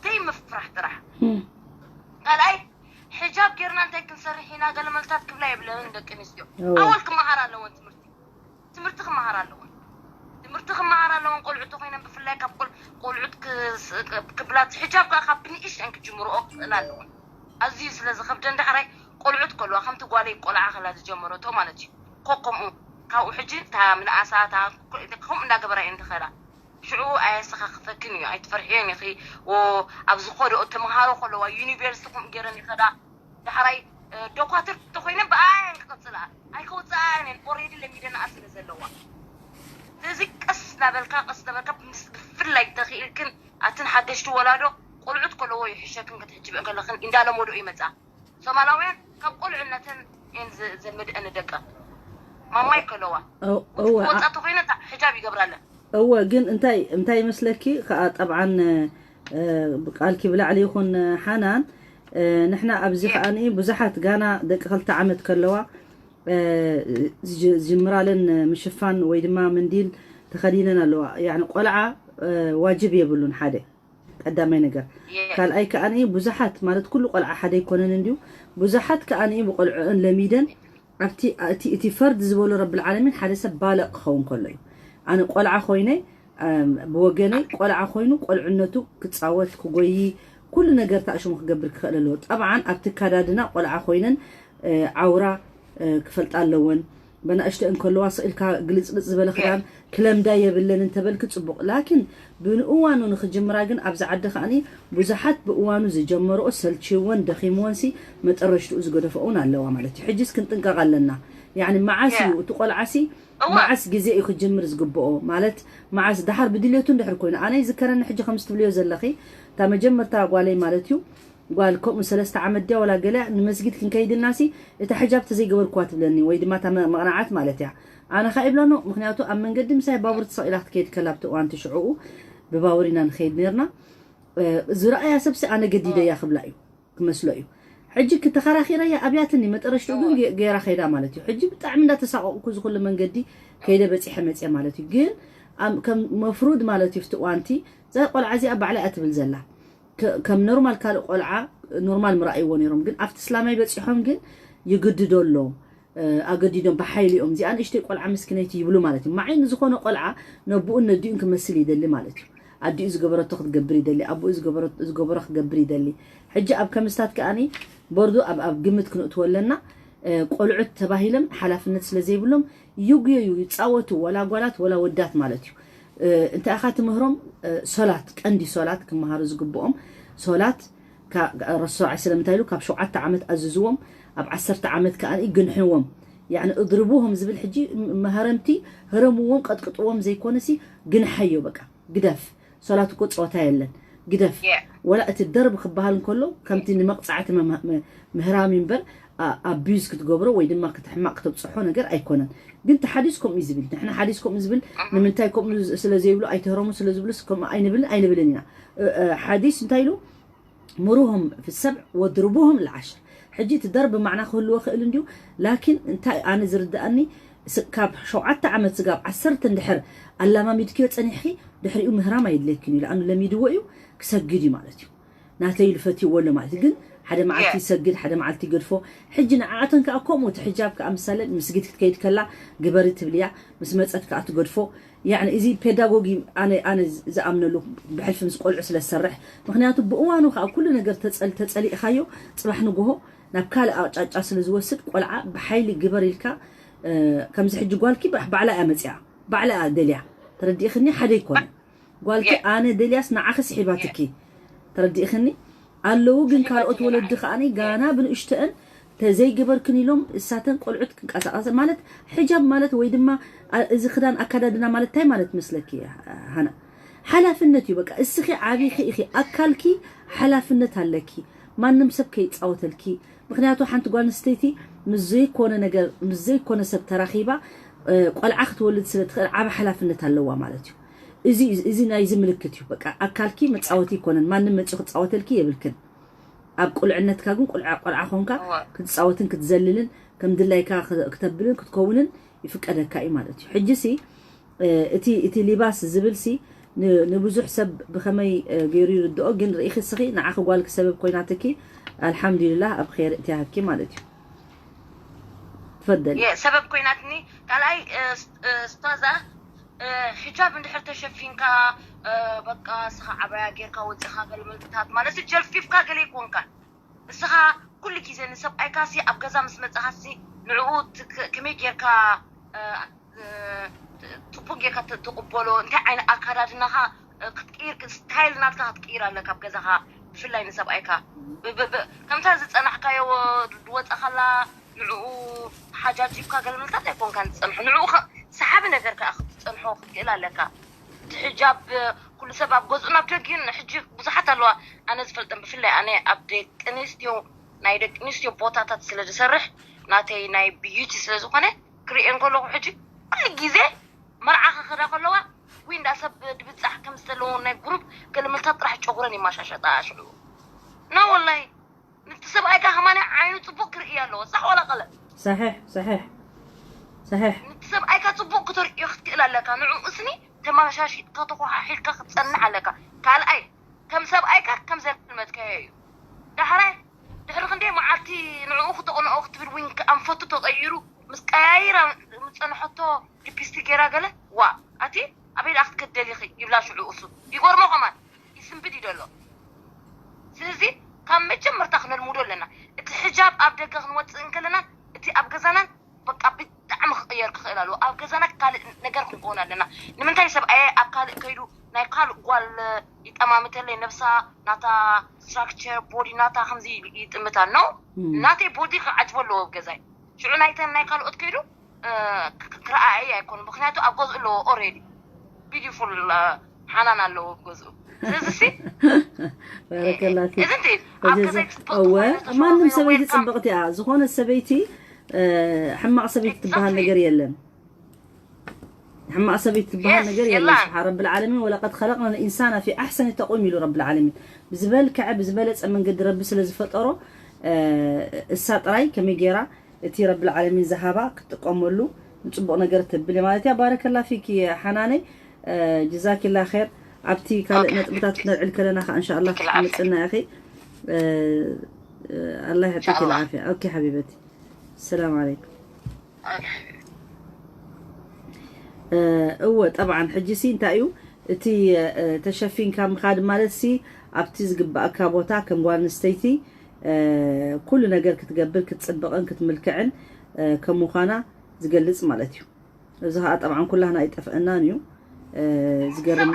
ዘይምፍራሕ ጥራሕ እም፣ ካልኣይ ሕጃብ ጌርና እንታይ ክንሰርሕ ኢና ገለመልታት ክብላ የብለንን ደቂ ኣንስትዮ እወ። ኣወል ክመሃር ኣለወን ትምህርቲ ትምህርቲ ክመሃር ኣለወን ትምህርቲ ክመሃር ኣለወን ቆልዑት ኮይነን ብፍላይ ካብ ቆል- ቆልዑት ክስ- ክብላት ሕጃብ ከዓ ካብ ብንእሽተን ክጅምርኦ ክኽእላ ኣለወን ኣዝዩ ስለ ዝኸብደን ዳሕራይ ቆልዑት ከለዋ ከምቲ ጓለይ ቆልዓ ከላ ዝጀመረቶ ማለት እዩ ኮ ከምኡ ካብኡ ሕጂ እታ ምንኣሳ እታ ከምኡ እንዳገበራ እየን ዝኸዳ ሽዑ ኣየሰኻኽፈክን እዩ ኣይትፈርሕዮን ኢኺ ዎ ኣብ ዝኸድኦ ተምሃሮ ከለዋ ዩኒቨርሲቲ ከምኡ ገይረን ይኸዳ ዳሕራይ እ፣ ዶኳትር ተኮይነን ብኣየን ክቐፅላ ኣይከውፅኣየን እየን ኦሬዲ ለሚደንኣ ስለ ዘለዋ ስለዚ ቀስ እናበልካ ቀስ እናበልካ ምስ ብፍላይ ተኽኢልክን ኣትን ሓደሽቲ ወላዶ ቆልዑት ከለዎ ይሕሸክን ክትሕጅበን ከለኽን እንዳለመዶ ይመፃ ሶማላውያን ካብ ቆልዕነተን እየን ዝ- ዘልምድአን ደቀ ማማይ ከለዋ እው- እወ ወፃ ተኮይነ ሕጃብ ይገብራለን እወ ግን እንታይ እንታይ ይመስለኪ ከዓ ጠብዓን እ፣ ቃልኪ ብላዕሊ ይኹን ሓናን እ፣ ንሕና ኣብዚ ከዓኒ ብዙሓት ጋና ደቂ ክልተ ዓመት ከለዋ እ፣ ዝጅ- ዝጅምራለን ምሽፋን ወይ ድማ ምንዲል ተኸዲነን ኣለዋ ያኒ ቆልዓ እ፣ ዋጅብ የብሉን ሓደ ቀዳማይ ነገር ካልኣይ ከዓኒ ብዙሓት ማለት ኩሉ ቆልዓ ሓደ ኣይኮነን እንዲዩ ብዙሓት ከዓኒ ብቆልዕአን ለሚደን ኣብቲ እቲ እቲ ፈርድ ዝበሎ ረብል ዓለሚን ሓደ ሰብ ባለቕ ክኸውን ከሎ እዩ ኣነ ቆልዓ ኮይነ ብወገነይ ቆልዓ ኮይኑ ቆልዕነቱ ክፃወት ክጎይ ኩሉ ነገር ተኣሽሙ ክገብር ክኽእል ኣለዎ ጠብዓን ኣብቲ ካዳድና ቆልዓ ኮይነን ዓውራ ክፈልጣ ኣለወን በናእሽተን ከለዋ ስቕ ኢልካ ግልፅልፅ ዝበለ ክዳን ክለምዳ የብለን እንተበልኪ ፅቡቕ ላኪን ብንእዋኑ ንክጅምራ ግን ኣብዚ ዓዲ ከዓኒ ብዙሓት ብእዋኑ ዝጀመርኦ ሰልችወን ደኺምወንሲ መጠረሽትኡ ዝገደፈ እውን ኣለዋ ማለት እዩ ሕጂስ ክንጥንቀቕ ኣለና ያኒ መዓስ እዩ እቲ ቆልዓሲ መዓስ ግዜ እዩ ክጅምር ዝግብኦ ማለት መዓስ ደሓር ብድልየቱ እንድሕር ኮይኑ ኣነ ይዝከረኒ ሕጂ ከምዚ ትብልዮ ዘለኺ እታ መጀመርታ ጓለይ ማለት እዩ ጓል ከምኡ ሰለስተ ዓመት ድያ ወላ ገለ ንመስጊድ ክንከይድ ኢልናሲ እታ ሕጃብ ተዘይገበርክዋ ትብለኒ ወይ ድማ እታ መቕናዓት ማለት እያ ኣነ ካ ይብላ ኖ ምክንያቱ ኣብ መንገዲ ምሳይ ባቡር ተሰቒላ ክትከይድ ከላ ኣብቲ እዋንቲ ሽዕኡ ብባቡር ኢና ንኸይድ ነርና ዝረኣያ ሰብሲ ኣነ ገዲደያ ክብላ እዩ ክመስሎ እዩ ሕጂ ክተኸራኺረያ ኣብያትኒ መጠረሽትኡ ግን ገይራ ከይዳ ማለት እዩ ሕጂ ብጣዕሚ እንዳተሳቀቁ እዚ ኩሉ መንገዲ ከይደ በፂሐ መፅየ ማለት እዩ ግን ከም መፍሩድ ማለት እዩ ፍቲ እዋንቲ እዛ ቆልዓ እዚኣ ባዕላ እያ ትብል ዘላ ከም ኖርማል ካልእ ቆልዓ ኖርማል ምረኣይዎ ነይሮም ግን ኣብቲ ስላማይ በፂሖም ግን ይግድዶ ኣሎ ኣገዲዶም ብሓይሊ እዮም እዚኣ ንእሽተይ ቆልዓ ምስኪነይቲ ይብሉ ማለት እዩ። ማዓይ ንዝኾነ ቆልዓ ነብኡን ነዲኡን ክመስል ይደሊ ማለት እዩ። ኣዲኡ ዝገበረቶ ክትገብር ይደሊ፣ ኣቦኡ ዝገበሮ ክገብር ይደሊ። ሕጂ ኣብ ከምስታት ከኣኒ ቦርዱ ኣብ ኣብ ግምት ክንእትዎ ኣለና። ቆልዑት ተባሂሎም ሓላፍነት ስለ ዘይብሎም ይጉየዩ ይጻወቱ፣ ወላ ጓላት ወላ ወዳት ማለት እዩ። እንታይ ኢኻ ትምህሮም? ሶላት፣ ቀንዲ ሶላት ክመሃሩ ዝግብኦም ሶላት። ረሱል ዐለይሂ ሰላም እንታይ ኢሉ? ካብ ሸውዓተ ዓመት ኣዝዝዎም፣ ኣብ ዓሰርተ ዓመት ከኣ ግንሕዎም። ያኒ እድርቡሆም ዝብል ሕጂ መህረምቲ ህረምዎም፣ ቀጥቅጥዎም ዘይኮነሲ ግንሓዮ በቃ። ግደፍ። ሶላት እኮ ጸወታ የለን። ግደፍ። ወላ እቲ ደርብ ክበሃል እንከሎ ከምቲ ንመቕጻዕቲ ምህራም እምበር ኣቢዩዝ ክትገብሮ ወይ ድማ ክትሕማቕ ክተብጽሖ ነገር ኣይኮነን። ግን እቲ ሓዲስ ከምኡ እዩ ዝብል። ንሕና ሓዲስ ከምኡ ዝብል ንምንታይ ከምኡ ስለ ዘይብሉ ኣይትህረሙ ስለ ዝብሉስ ከምኡ ኣይንብልን ኣይንብልን ኢና። ሓዲስ እንታይ ኢሉ? ምሩሁም ፊ ሰብዕ ወድርቡሁም ልዓሽር። ሕጂ እቲ ደርብ ማዕና ክህልዎ ክእል እንድዩ፣ ላኪን እንታይ ኣነ ዝርድኣኒ ካብ ሸውዓተ ዓመት ስጋብ ዓሰርተ እንድሕር ኣላማሚድክዮ ጸኒሕኪ ድሕሪኡ ምህራም ኣየድልየክን እዩ። ለኣኑ ለሚድዎ እዩ ክሰግድ እዩ ማለት እዩ። ናተይ ኢሉ ፈትይዎ ኣሎ ማለት እዩ። ግን ሓደ መዓልቲ ይሰግድ፣ ሓደ መዓልቲ ይገድፎ። ሕጂ ንዓኣተን ከኣ ከምኡ እቲ ሕጃብ ከኣ ምሳለ ምስጊድ ክትከይድ ከላ ግበሪ ትብልያ፣ ምስ መጸት ከኣ ትገድፎ። ያኒ እዚ ፔዳጎጊ ኣነ ኣነ ዝኣምነሉ ብሕልፊ ምስ ቆልዑ ስለ ዝሰርሕ፣ ምክንያቱ ብእዋኑ ከኣ ኩሉ ነገር ተጸል ተጸሊእካዮ ጽባሕ ንግሆ ናብ ካልእ ኣቕጫጫ ስለ ዝወስድ ቆልዓ ብሓይሊ ግበር ኢልካ ከምዚ ሕጂ ጓልኪ ባዕላ እያ መጽያ ባዕላ እያ ደልያ ተረዲእክኒ ሓደ ይኮነ ጓልኪ ኣነ ደልያስ ንዓኺ ስሒባትኪ ተረዲእክኒ ኣለዉ ግን ካልኦት ወለዲ ከኣኒ ጋና ብንእሽተአን ተዘይገበርክን ኢሎም እሳተን ቆልዑት ክንቀሳቀሰ ማለት ሕጃብ ማለት ወይ ድማ እዚ ክዳን ኣካዳድና ማለት እንታይ ማለት መስለኪ ሃና ሓላፍነት እዩ በቃ እስኺ ዓቢኺ ኢኺ ኣካልኪ ሓላፍነት ኣለኪ ማንም ሰብ ከይጻወተልኪ ምክንያቱ ሓንቲ ጓል ኣንስተይቲ ምስ ዘይኮነ ነገር ምስ ዘይኮነ ሰብ ተራኺባ ቆልዓ ክትወልድ ስለ ትኽእል ዓቢ ሓላፍነት ኣለዋ ማለት እዩ እዚ እዚ ናይዚ ምልክት እዩ በቃ ኣካልኪ መጻወቲ ይኮነን ማንም መጺኡ ክጻወተልኪ የብልክን ኣብ ቁልዕነትካ ግን ቁልዓ ቆልዓ ኾንካ ክትጻወትን ክትዘልልን ከም ድላይካ ክተብልን ክትከውንን ይፍቀደካ እዩ ማለት እዩ ሕጂ ሲ እቲ እቲ ሊባስ ዝብል ሲ ንብዙሕ ሰብ ብኸመይ ገይሩ ይርድኦ ግን ርኢኺ እስኺ ንዓኺ ጓልኪ ሰበብ ኮይናትኪ ኣልሓምዱሊላህ ኣብ ኸይር እትያሃብኪ ማለት እዩ ትፈደል ሰበብ ኮይናትኒ ካልኣይ ስታዛ ሕጃብ እንድሕር ተሸፊንካ በቃ እስኻ ዓባያ ጌርካ ወፂኻ ገለ ምልክታት ማለት ጀልፊፍካ ገለ ይኮንካ እስኻ ኩሉ ግዜ ንሰብኣይካሲ ኣብ ገዛ ምስ መፅኻሲ ንዕኡ ከመይ ጌርካ ፅቡቅ ጌርካ ትቅበሎ እንታይ ዓይነት ኣካዳድናኻ ክትቅይር ስታይል ናትካ ክትቅይር ኣለካ ኣብ ገዛኻ ብፍላይ ንሰብኣይካ ከምታ ዝፀናሕካዮ ዝወፀኻላ ንዕኡ ተሓጃጂብካ ገለመልታት ኣይኮንካን ትፀንሖ ንዕኡ ሰሓቢ ነገር ከዓ ክትፀንሖ ክትክእል ኣለካ እቲ ሕጃብ ኩሉ ሰብ ኣብ ገዝኡ ናብ ደጊኡን ሕጂ ብዙሓት ኣለዋ ኣነ ዝፈልጠን ብፍላይ ኣነ ኣብ ደቂ ኣንስትዮ ናይ ደቂ ኣንስትዮ ቦታታት ስለ ዝሰርሕ ናተይ ናይ ብዩቲ ስለ ዝኾነ ክርእየን ከለኹ ሕጂ ኩሉ ግዜ መርዓ ክኸዳ ከለዋ ወይ እንዳ ሰብ ድብፃሕ ከም ዘለዎ ናይ ጉሩብ ገለመልታት ጥራሕ ጨጉረን ይማሻሸጣ ሽዑ ና ወላይ ንቲ ሰብኣይካ ከማን ዓይኑ ፅቡቅ ክርኢ ኣለዎ ሳሕ ዋላ ቀለ صحيح صحيح صحيح ንቲ ሰብኣይካ ፅቡቅ ክተርእዮ ክትክእል ኣለካ ንዕኡ እስኒ ተማሻሺጥካ ተኮሓሒልካ ክትፀንሕ ኣለካ ካልኣይ ከም ሰብኣይካ ከም ዘልመድካዮ እዩ ዳሕራይ ድሕሪ ክንደይ መዓልቲ ንዕኡ ክተቕንኦ ክትብል ዊን ኣንፈቱ ተቐይሩ ምስ ቀያይራ ዝፀንሐቶ ሊፕስቲ ገይራ ገለ ዋ ኣቲ ኣበይ ደኣ ክትከደሊ ኢኺ ይብላ ሽዑ እሱ ይጎርሞ ከማን ይስንብድ እዩ ዘሎ ስለዚ ካብ መጀመርታ ክነልምዶ ኣለና እቲ ሕጃብ ኣብ ደገ ክንወፅእ እንከለና እቲ ኣብ ገዛናን በቃ ብጣዕሚ ክቅየር ክኽእል ኣለዎ ኣብ ገዛና ካልእ ነገር ክንከውን ኣለና ንምንታይ ሰብኣየ ኣብ ካልእ ከይዱ ናይ ካልእ ጓል ይጠማምተለይ ነብሳ ናታ ስትራክቸር ቦዲ ናታ ከምዚ ይጥምታ ነው ናተይ ቦዲ ክዓጅቦ ኣለዎ ኣብ ገዛይ ሽዑ ናይተን ናይ ካልኦት ከይዱ ክረኣየ ኣይኮኑ ምክንያቱ ኣብ ገዝኡ ኣለዎ ኦሬዲ ቢዩቲፉል ሓናን ኣለዎ ኣብ ገዝኡ ስለዚ በረከላፊ እወ ማንም ሰበይቲ ፅብቕቲ እያ ዝኾነ ሰበይቲ ሕማቕ ሰበይቲ ትበሃል ነገር የለን ሕማቕ ሰበይቲ ትበሃል ነገር የለን ስብሓ ረቢ ልዓለሚን ወለቀድ ከለቅና ልኢንሳና ፊ ኣሕሰኒ ተቁም ኢሉ ረቢ ልዓለሚን ብዝበልክዐ ብዝበለፀ መንገዲ ረቢ ስለ ዝፈጠሮ እሳ ጥራይ ከመይ ገይራ እቲ ረብል ዓለሚን ዝሃባ ክትጥቀመሉ ንፅቡቕ ነገር ተብል ማለት እያ ባረከላ ፊኪ ሓናነይ ጅዛኪላ ር ኣብቲ ካልእ ነጥብታት ክነልዕል ከለና ከዓ እንሻ ላ ክትመፅና ኢኺ ኣላ ይሕጥኪ ልዓፍያ ኦኬ ሓቢበቲ ሰላም ዓለይኩም እወ፣ ጠብዓን ሕጂ ሲ እንታይ እዩ እቲ ተሸፊንካ ምኻድ ማለት ሲ ኣብቲ ዝግባእካ ቦታ ከም ጓል ኣንስተይቲ ኩሉ ነገር ክትገብር ክትፅብቕን ክትምልክዕን ከም ምዃና ዝገልፅ ማለት እዩ። እዚ ከዓ ጠብዓን ኩላህና ኣይጠፍአናን እዩ። ዝገርም።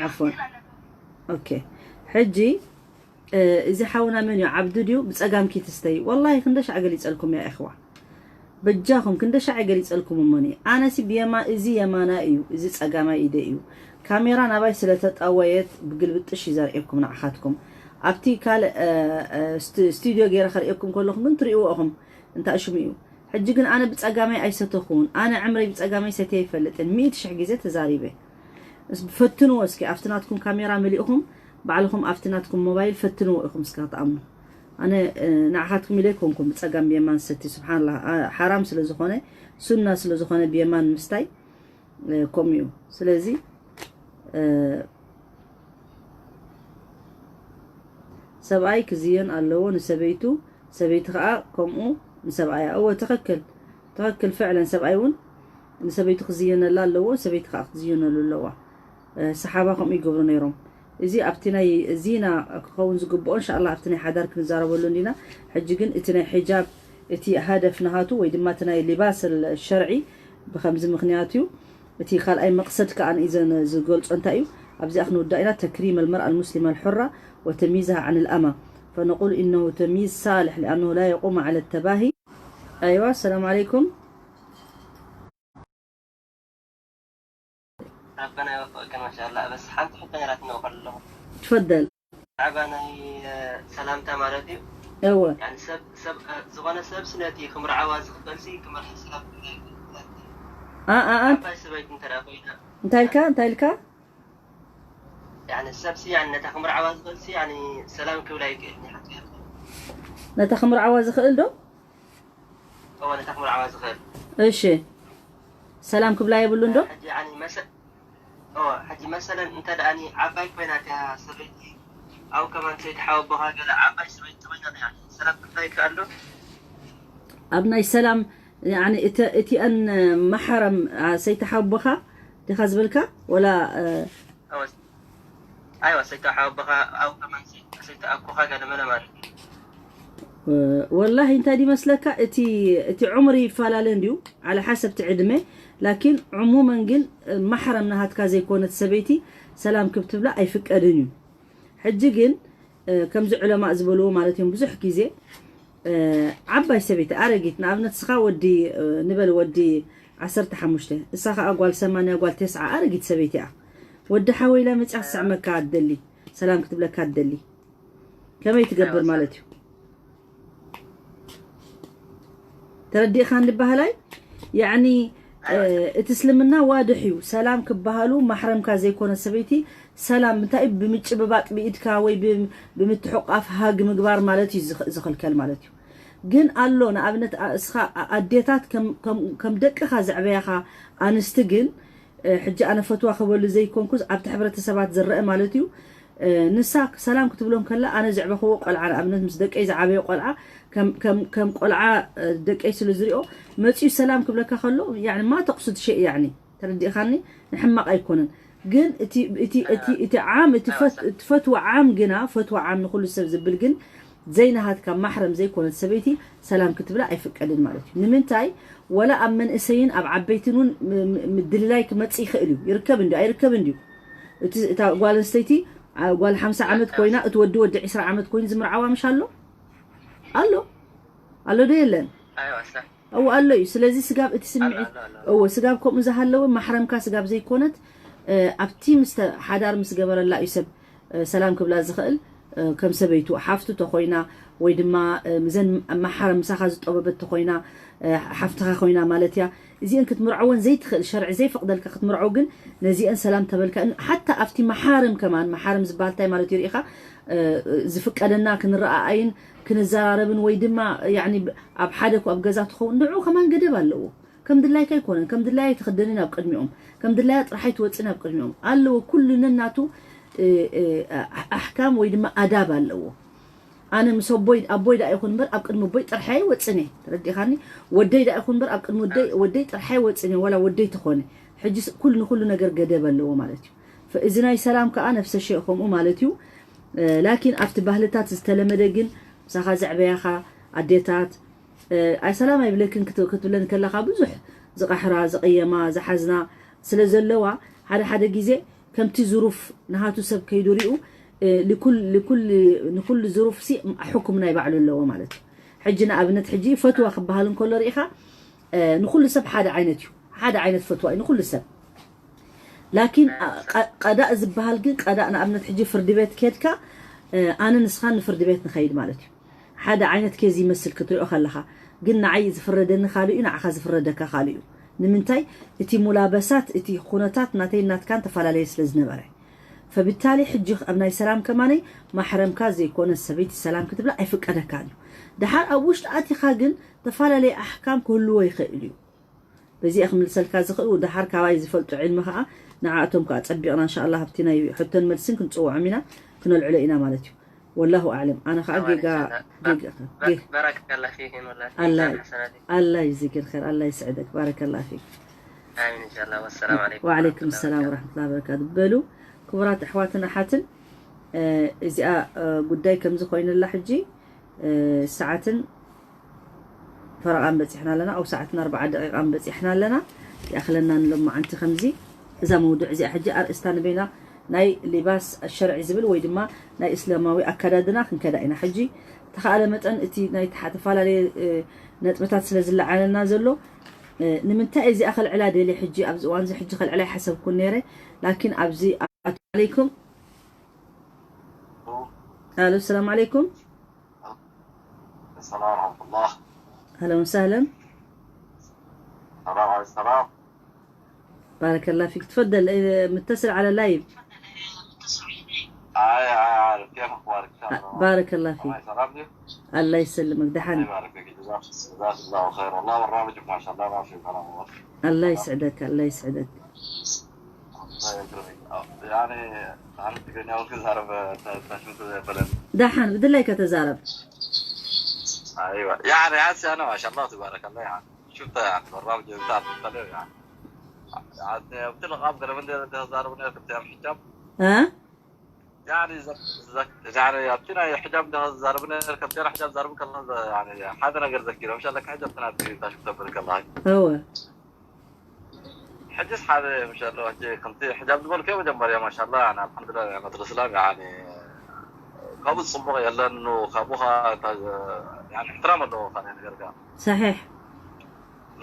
ዓፎን። ኦኬ፣ ሕጂ እዚ ሓውና መን እዩ? ዓብዱ ድዩ? ብፀጋምኪ ትስተይ። ወላሂ ክንደሻዕ ገሊፀልኩም እያ እኽዋ፣ በጃኹም ክንደሻዕ ገሊፀልኩም እሞኒ። ኣነሲ ብየማ፣ እዚ የማናይ እዩ፣ እዚ ፀጋማይ ኢደ እዩ። ካሜራ ናባይ ስለተጠወየት ብግልብጥሽ እዩ ዘርእየኩም ንዓኻትኩም። ኣብቲ ካልእ ስቱዲዮ ገይረ ከርእየኩም ከለኹም ግን ትርእይዎ ኢኹም። እንታይ ሽሙ እዩ? ሕጂ ግን ኣነ ብጸጋመይ ኣይሰተኹን። ኣነ ዕምረይ ብጸጋመይ ሰትየ ኣይፈልጥን። ሚእቲ ሽሕ ግዜ ተዛሪበ። ፈትንዎ እስኪ፣ ኣብቲ ናትኩም ካሜራ መሊእኹም ባዕልኹም ኣብቲ ናትኩም ሞባይል ፈትንዎ ኢኹም እስከ ክትኣምኑ። ኣነ ንዓኻትኩም ኢለ ኣይኮንኩም ብጸጋም ብየማን ሰቲ። ስብሓንላ፣ ሓራም ስለ ዝኾነ፣ ሱና ስለ ዝኾነ ብየማን ምስታይ ከምኡ እዩ። ስለዚ ሰብኣይ ክዝየን ኣለዎ ንሰበይቱ፣ ሰበይቲ ከዓ ከምኡ ንሰብኣያ። እወ፣ ትኽክል፣ ትኽክል። ፍዕለን ሰብኣይ እውን ንሰበይቱ ክዝየነላ ኣለዎ፣ ሰበይቲ ከዓ ክትዝየነሉ ኣለዋ። ሰሓባ ከምኡ ይገብሩ ነይሮም። እዚ ኣብቲ ናይ ዚና ክኸውን ዝግብኦ እንሻላ ኣብቲ ናይ ሓዳር ክንዛረበሉ እንዲና። ሕጂ ግን እቲ ናይ ሒጃብ እቲ ሃደፍ ናሃቱ ወይ ድማ እቲ ናይ ሊባስ ሸርዒ ብከምዚ ምክንያት እዩ። እቲ ካልኣይ መቕሰድ ከኣ ንእዘን ዝገልጾ እንታይ እዩ? ኣብዚኣ ክንውዳ ኢና። ተክሪም المرأة المسلمة الحرة وتمييزها عن الأمة، فنقول إنه تمييز صالح لأنه لا يقوم على التباهي. أيوة، السلام عليكم. ረበና ይወፍቀካ ማሻኣላ። በስ ሓንቲ ሕቶ ነይራትኒ ከለኹ ትፈደል። ብዛዕባ ናይ ሰላምታ ማለት እዩ። እወ ያኒ ሰብ ሰብ ዝኾነ ሰብስ ነቲ ክምርዓዋ ዝኽእልሲ ክመርሕ ሰላም ክብላ ይኽእል። ኣ ኣ ኣ ዓባይ ሰበይቲ እንተ ደኣ ኮይና እንታይ ኢልካ እንታይ ኢልካ? ያኒ ሰብሲ ያኒ ነታ ክምርዓዋ ዝኽእልሲ ያኒ ሰላም ክብላ ይኽእል። ነታ ክምርዓዋ ዝኽእል ዶ? እወ ነታ ክምርዓዋ ዝኽእል። እሺ ሰላም ክብላ የብሉን ዶ? ሕጂ ያኒ መሰ እወ ሕጂ መሰለን እንተ ደኣኒ ዓባይ ኮይና እታ ሰበይቲ ኣው ከማን ሰይቲ ሓወቦኻ ገለ ዓባይ ሰበይቲ ኮይና ያኒ ሰላም ክብላ ይከኣል ዶ? ኣብ ናይ ሰላም ያኒ እቲ እቲኣን ማሕረም ሰይቲ ሓወቦኻ ዲኻ ዝበልካ ወላ እወ ኣይዋ ሰይቲ ሓወቦኻ ኣው ከማን ሰይቲ ኣኮኻ ገለ መለ ማለት እዩ። ወላሂ እንታይ ድመስለካ እቲ እቲ ዑምሪ ይፈላለ እንድዩ ዓለ ሓሰብ እቲ ዕድመ ላኪን ዕሙመን ግን ማሕረም ናሃትካ ዘይኮነት ሰበይቲ ሰላም ክብ ትብላ ኣይፍቀድን እዩ። ሕጂ ግን ከምዚ ዑለማእ ዝበልዎ ማለት እዮም ብዙሕ ግዜ ዓባይ ሰበይቲ ኣረጊት ንኣብነት እስኻ ወዲ ንበል ወዲ ዓሰርተ ሓሙሽተ እሳ ከዓ ጓል ሰማንያ ጓል ተስዓ ኣረጊት ሰበይቲ እያ። ወዲ ሓወይላ መፅያ ክትስዕመካ ትደሊ ሰላም ክትብለካ ትደሊ ከመይ ትገብር ማለት እዩ? ተረዲእካ እንድበሃላይ ያኒ እቲ እስልምና ዋድሕ እዩ። ሰላም ክበሃሉ ማሕረምካ ዘይኮነ ሰበይቲ ሰላም እንታይ ብምጭብባጥ ብኢድካ ወይ ብምትሕቋፍ ሃግ ምግባር ማለት እዩ ዝኽልከል ማለት እዩ። ግን ኣሎ ንኣብነት እስኻ ኣዴታት ከም ደቅኻ ዘዕበያኻ ኣንስቲ ግን ሕጂ ኣነ ፈትዋ ክበሉ ዘይኮንኩስ ኣብቲ ሕብረተሰባት ዝረአ ማለት እዩ። ንሳ ሰላም ክትብሎም ከላ ኣነ ዘዕበኽዎ ቆልዓ ንኣብነት ምስ ደቀይ ዝዓበየ ቆልዓ ከም ቆልዓ ደቀይ ስለ ዝሪኦ መፅዩ ሰላም ክብለካ ከሎ ያኒ ማ ተቕሱድ ሸይ ያኒ ተረዲእኻኒ ንሕማቕ ኣይኮነን። ግን እቲ ዓም እቲ ፈትዋ ዓም ግና ፈትዋ ዓም ንኩሉ ሰብ ዝብል ግን ዘይናሃትካ ማሕረም ዘይኮነት ሰበይቲ ሰላም ክትብላ ኣይፍቀድን ማለት እዩ። ንምንታይ ወላ ኣብ መንእሰይን ኣብ ዓበይትን እውን ምድልላይ ክመፅእ ይኽእል እዩ። ይርከብ እንዲ ኣይርከብ እንዲዩ እቲ እታ ጓል ኣንስተይቲ ጓል ሓምሳ ዓመት ኮይና እቲ ወዲ ወዲ ዒስራ ዓመት ኮይኑ ዝምርዓዋ ምሽ ኣሎ ኣሎ ኣሎ ዶ የለን? እዎ ኣሎ እዩ። ስለዚ ስጋብ እቲ ስምዒት እዎ ስጋብ ከምኡ ዝሃለወ ማሕረምካ ስጋብ ዘይኮነት ኣብቲ ምስ ሓዳር ምስ ገበረላ እዩ ሰብ ሰላም ክብላ ዝኽእል ከም ሰበይቱ ሓፍቱ ተኮይና ወይ ድማ ምዘን ማሓረም ምሳኻ ዝጠበበት ተኮይና ሓፍትኻ ኮይና ማለት እያ። እዚአን ክትምርዐወን ዘይትኽእል ሸርዒ ዘይፈቅደልካ ክትምርዐው ግን ነዚአን ሰላም ተበልካ ሓታ ኣብቲ መሓርም ከማን መሓርም ዝበሃል እንታይ ማለት እዩ ርኢኻ ዝፍቀደና ክንረኣኣይን ክንዘራረብን ወይ ድማ ያኒ ኣብ ሓደ ኮ ኣብ ገዛ ትኸውን ንዑ ከማን ገደብ ኣለዎ። ከም ድላይካ ኣይኮነን ከም ድላያ ኣይትኽደንን ኣብ ቅድሚኦም ከም ድላያ ጥራሕ ኣይትወፅን ኣብ ቅድሚኦም ኣለዎ። ኩሉ ነናቱ ኣሕካም ወይ ድማ ኣዳብ ኣለዎ። ኣነ ምስ ኣቦይ ኣቦይ ደኣ ይኹን እምበር ኣብ ቅድሚ ኣቦይ ጥርሓይ ወፅን እየ። ተረዲእኻኒ? ወደይ ደኣ ይኹን እምበር ኣብ ቅድሚ ወደይ ወደይ ጥርሓይ ወፅን እየ። ዋላ ወደይ ተኾነ ሕጂ ኩል ንኩሉ ነገር ገደብ ኣለዎ ማለት እዩ። እዚ ናይ ሰላም ከዓ ነፍሰ ሸ ከምኡ ማለት እዩ። ላኪን ኣብቲ ባህልታት ዝተለመደ ግን ምሳኻ ዘዕበያኻ ኣዴታት ኣይ ሰላም ኣይብለክን ክትብለን ከለኻ ብዙሕ ዝቐሕራ ዝቐየማ ዝሓዝና ስለ ዘለዋ ሓደ ሓደ ግዜ ከምቲ ዝሩፍ ንሃቱ ሰብ ከይዱ ሪኡ ንኩሉ ዝሩፍ ሲ ሕኩም ናይ ባዕሉ ኣለዎ ማለት እዩ። ሕጂ ንኣብነት ሕጂ ፈትዋ ክበሃል እንከሎ ርኢኻ ንኩሉ ሰብ ሓደ ዓይነት እዩ። ሓደ ዓይነት ፈትዋ እዩ ንኩሉ ሰብ። ላኪን ቀዳእ ዝበሃል ግን ቀዳእ ንኣብነት ሕጂ ፍርዲ ቤት ኬድካ ኣነ ንስኻን ንፍርዲ ቤት ንኸይድ ማለት እዩ። ሓደ ዓይነት ኬዝ ይመስል ክትሪኦ ከለኻ ግን ንዓይ ዝፍረደኒ ካልእ እዩ፣ ንዓኻ ዝፍረደካ ካልእ እዩ። ንምንታይ እቲ ሙላበሳት እቲ ኩነታት ናተይ ናትካን ተፈላለየ ስለ ዝነበረ ፈብታሊ ሕጂ ኣብ ናይ ሰላም ከማነይ ማሕረምካ ዘይኮነ ሰበይቲ ሰላም ክትብላ ኣይፍቀደካን እዩ። ድሓር ኣብ ውሽጢ ኣቲኻ ግን ተፈላለየ ኣሕካም ክህልዎ ይኽእል እዩ። በዚኣ ክምልሰልካ ዝኽእል ደሓር ካባይ ዝፈልጡ ዕልሚ ከዓ ንዓእቶም ከዓ ፀቢቕና እንሻላ ኣብቲ ናይ ሕቶን መልስን ክንፅውዖም ኢና ክነልዕሎ ኢና ማለት እዩ። ወላሁ ኣዕለም ኣነ ከዓ ጌጋ ጌጋ بارك الله فيك والله في ميزان حسناتك ኣላ ይዝግር ኸር ኣላ ይስዕደክ ባረከላ ፊክ آمين إن شاء الله والسلام عليكم وعليكم السلام ورحمة الله وبركاته በሉ ክቡራት ኣሕዋትን ኣሓትን እዚኣ ጉዳይ ከምዚ ኮይንላ ሕጂ ሰዓትን ፈረቓን በፂሕና ኣለና ኣብ ሰዓትን ኣርባዓ ደቂቓን በፂሕና ኣለና ይኣኽለና ንሎማዓንቲ ከምዚ እዛ መውዱዕ እዚኣ ሕጂ ኣርእስታ ንበይና ናይ ሊባስ ሸርዒ ዝብል ወይ ድማ ናይ እስላማዊ ኣካዳድና ክንከዳ ኢና ሕጂ ተኻእለ መጠን እቲ ናይ ተፈላለየ ነጥብታት ስለ ዝለዓለና ዘሎ ንምንታይ እዚኣ ከልዕላ ደልየ ሕጂ ኣብዚ እዋን እዚ ሕጂ ከልዕላ ይሓሰብኩን ነይረ ላኪን ኣብዚ ኣቶ ዓለይኩም ኣሎ ሰላም ዓለይኩም السلام ورحمة الله أهلا وسهلا السلام عليكم السلام بارك الله فيك تفضل إيه، متصل على لايف هاي عارف كيف اخبارك؟ ان شاء الله بارك الله فيك الله يسلمك الله يسلمك الله دحن يبارك فيك جزاك جزاك الله خير والله برنامجك ما شاء الله ما في كلام والله الله يسعدك الله يسعدك الله يكرمك يعني تعرف تقولني اول كل عرب تشمت بلد دحن بدلك تزارب ايوه يعني هسه انا ما شاء الله تبارك الله يعني شفت يعني برنامج بتاع الطليب يعني يعني قلت لك ابقى لما انت تزارب نير كنت يوم حجاب ها يعني زك زك يعني يعطينا حجاب ده زاربنا كنت يوم حجاب زاربك الله يعني هذا انا غير ذكي مش لك حجاب تنادي تشوف تبارك الله هو ሕጅስ ሓደ ምሸሎ ሕጂ ከምቲ ሕጃብ ዝበልከዮ መጀመርያ ማሻላ ያኒ ኣልሓምዱላ ኒዕመት ልእስላም ያኒ ካብኡ ዝፅቡቕ የለን ኑ ካብኡ ኸዓ ያኒ እሕትራም ኣለዎ ካልእ ነገር ከ صحيح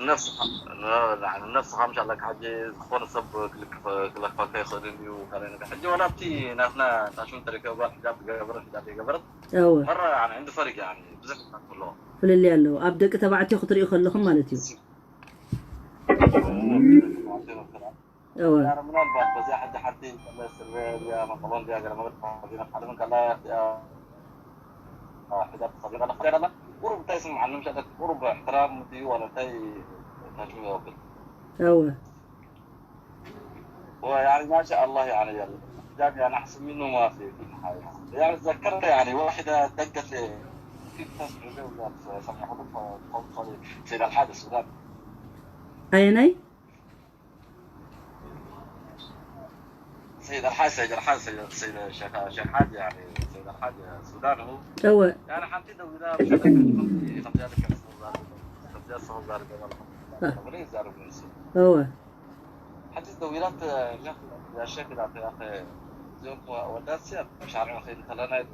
ነፍስኻ ነፍስኻ ምሻላ ሕጂ ዝኾነ ሰብ ክልክፈካ ይኽእልን እዩ ካልእ ነገር ሕጂ ዋላ ኣብቲ ናትና ታሽሙ ተሪከባ ሕጃብ ዝገበረ ሕጃብ ዘይገበረት እወ መራ ያኒ ዕንዲ ፈሪግ ያኒ ብዙሕ ኣለዎ ፍልልይ ኣለዎ ኣብ ደቂ ተባዕትዮ ክትሪኡ ከለኹም ማለት እዩ እወ ምናልባት በዚኣ ሕጂ ሓንቲ ስረ እዚኣ መቀበል እዚኣ ገለ መግለፂ ሓዲመ ከላ ሕጃብ ተኸዲና ኣላ ክትሪኣ ኣላ ቁሩብ እንታይ ይስምዓኒ ምሸ ቁሩብ እሕትራም ድዩ ዋላ እንታይ ታሽሙ የወብል እወ ويعني ما شاء الله يعني الحجاب يعني احسن منه ما في كل حاجه يعني تذكرت يعني واحده دقت لي في تصوير سمحوا سيد الحاج السوداني ኣየናይ سيد الحاج سيد الحاج سيد سيد الشيخ الشيخ حاج يعني سيد الحاج السوداني هو እወ يعني حنتي لو اذا خمسة خمسة خمسة እወ حتى تدويرات يا شيخ يا اخي زوج ودات سير مش عارف خير تلانا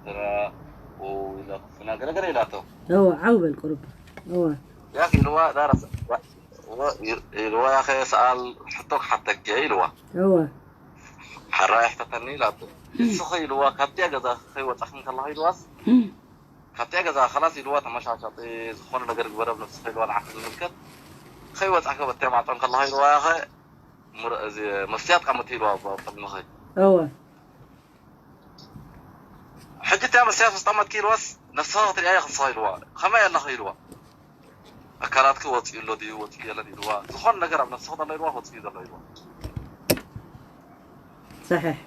ترى ولا فينا غير غير لا تو እወ ዓው በል ቁሩብ እወ يا اخي الوا دارس الوا يا اخي سال حطوك حتى كي الوا እወ حرايح تتني لا تو سخي الوا كابتيا غزا خي وتخن كالله الواس ካብቲኣ ገዛ ከላስ ኢልዋ ተመሻሻጢ ዝኾነ ነገር ግበረ ኣብ ነብስኻ ኢልዋ ንዓኺ ዝምልከት ከይወፃእካ በቲያ ማዕጠን ከለኻ ኢልዋ ያኸ እዚ መስትያት ቃመት ኢልዋ ኣብ ቅድምኺ እወ ሕጂ እቲኣ መስትያት ምስ ጠመትኪ ኢልዋስ ነብስኻ ክትሪኣ የኽስኻ ኢልዋ ከመይ ኣለኻ ኢልዋ ኣካላትኪ ወፂኡ ኣሎ ድዩ ወፂኡ የለን ኢልዋ ዝኾነ ነገር ኣብ ነብስኻ ዘሎ ኢልዋ ወፂኡ ዘሎ ኢልዋ صحيح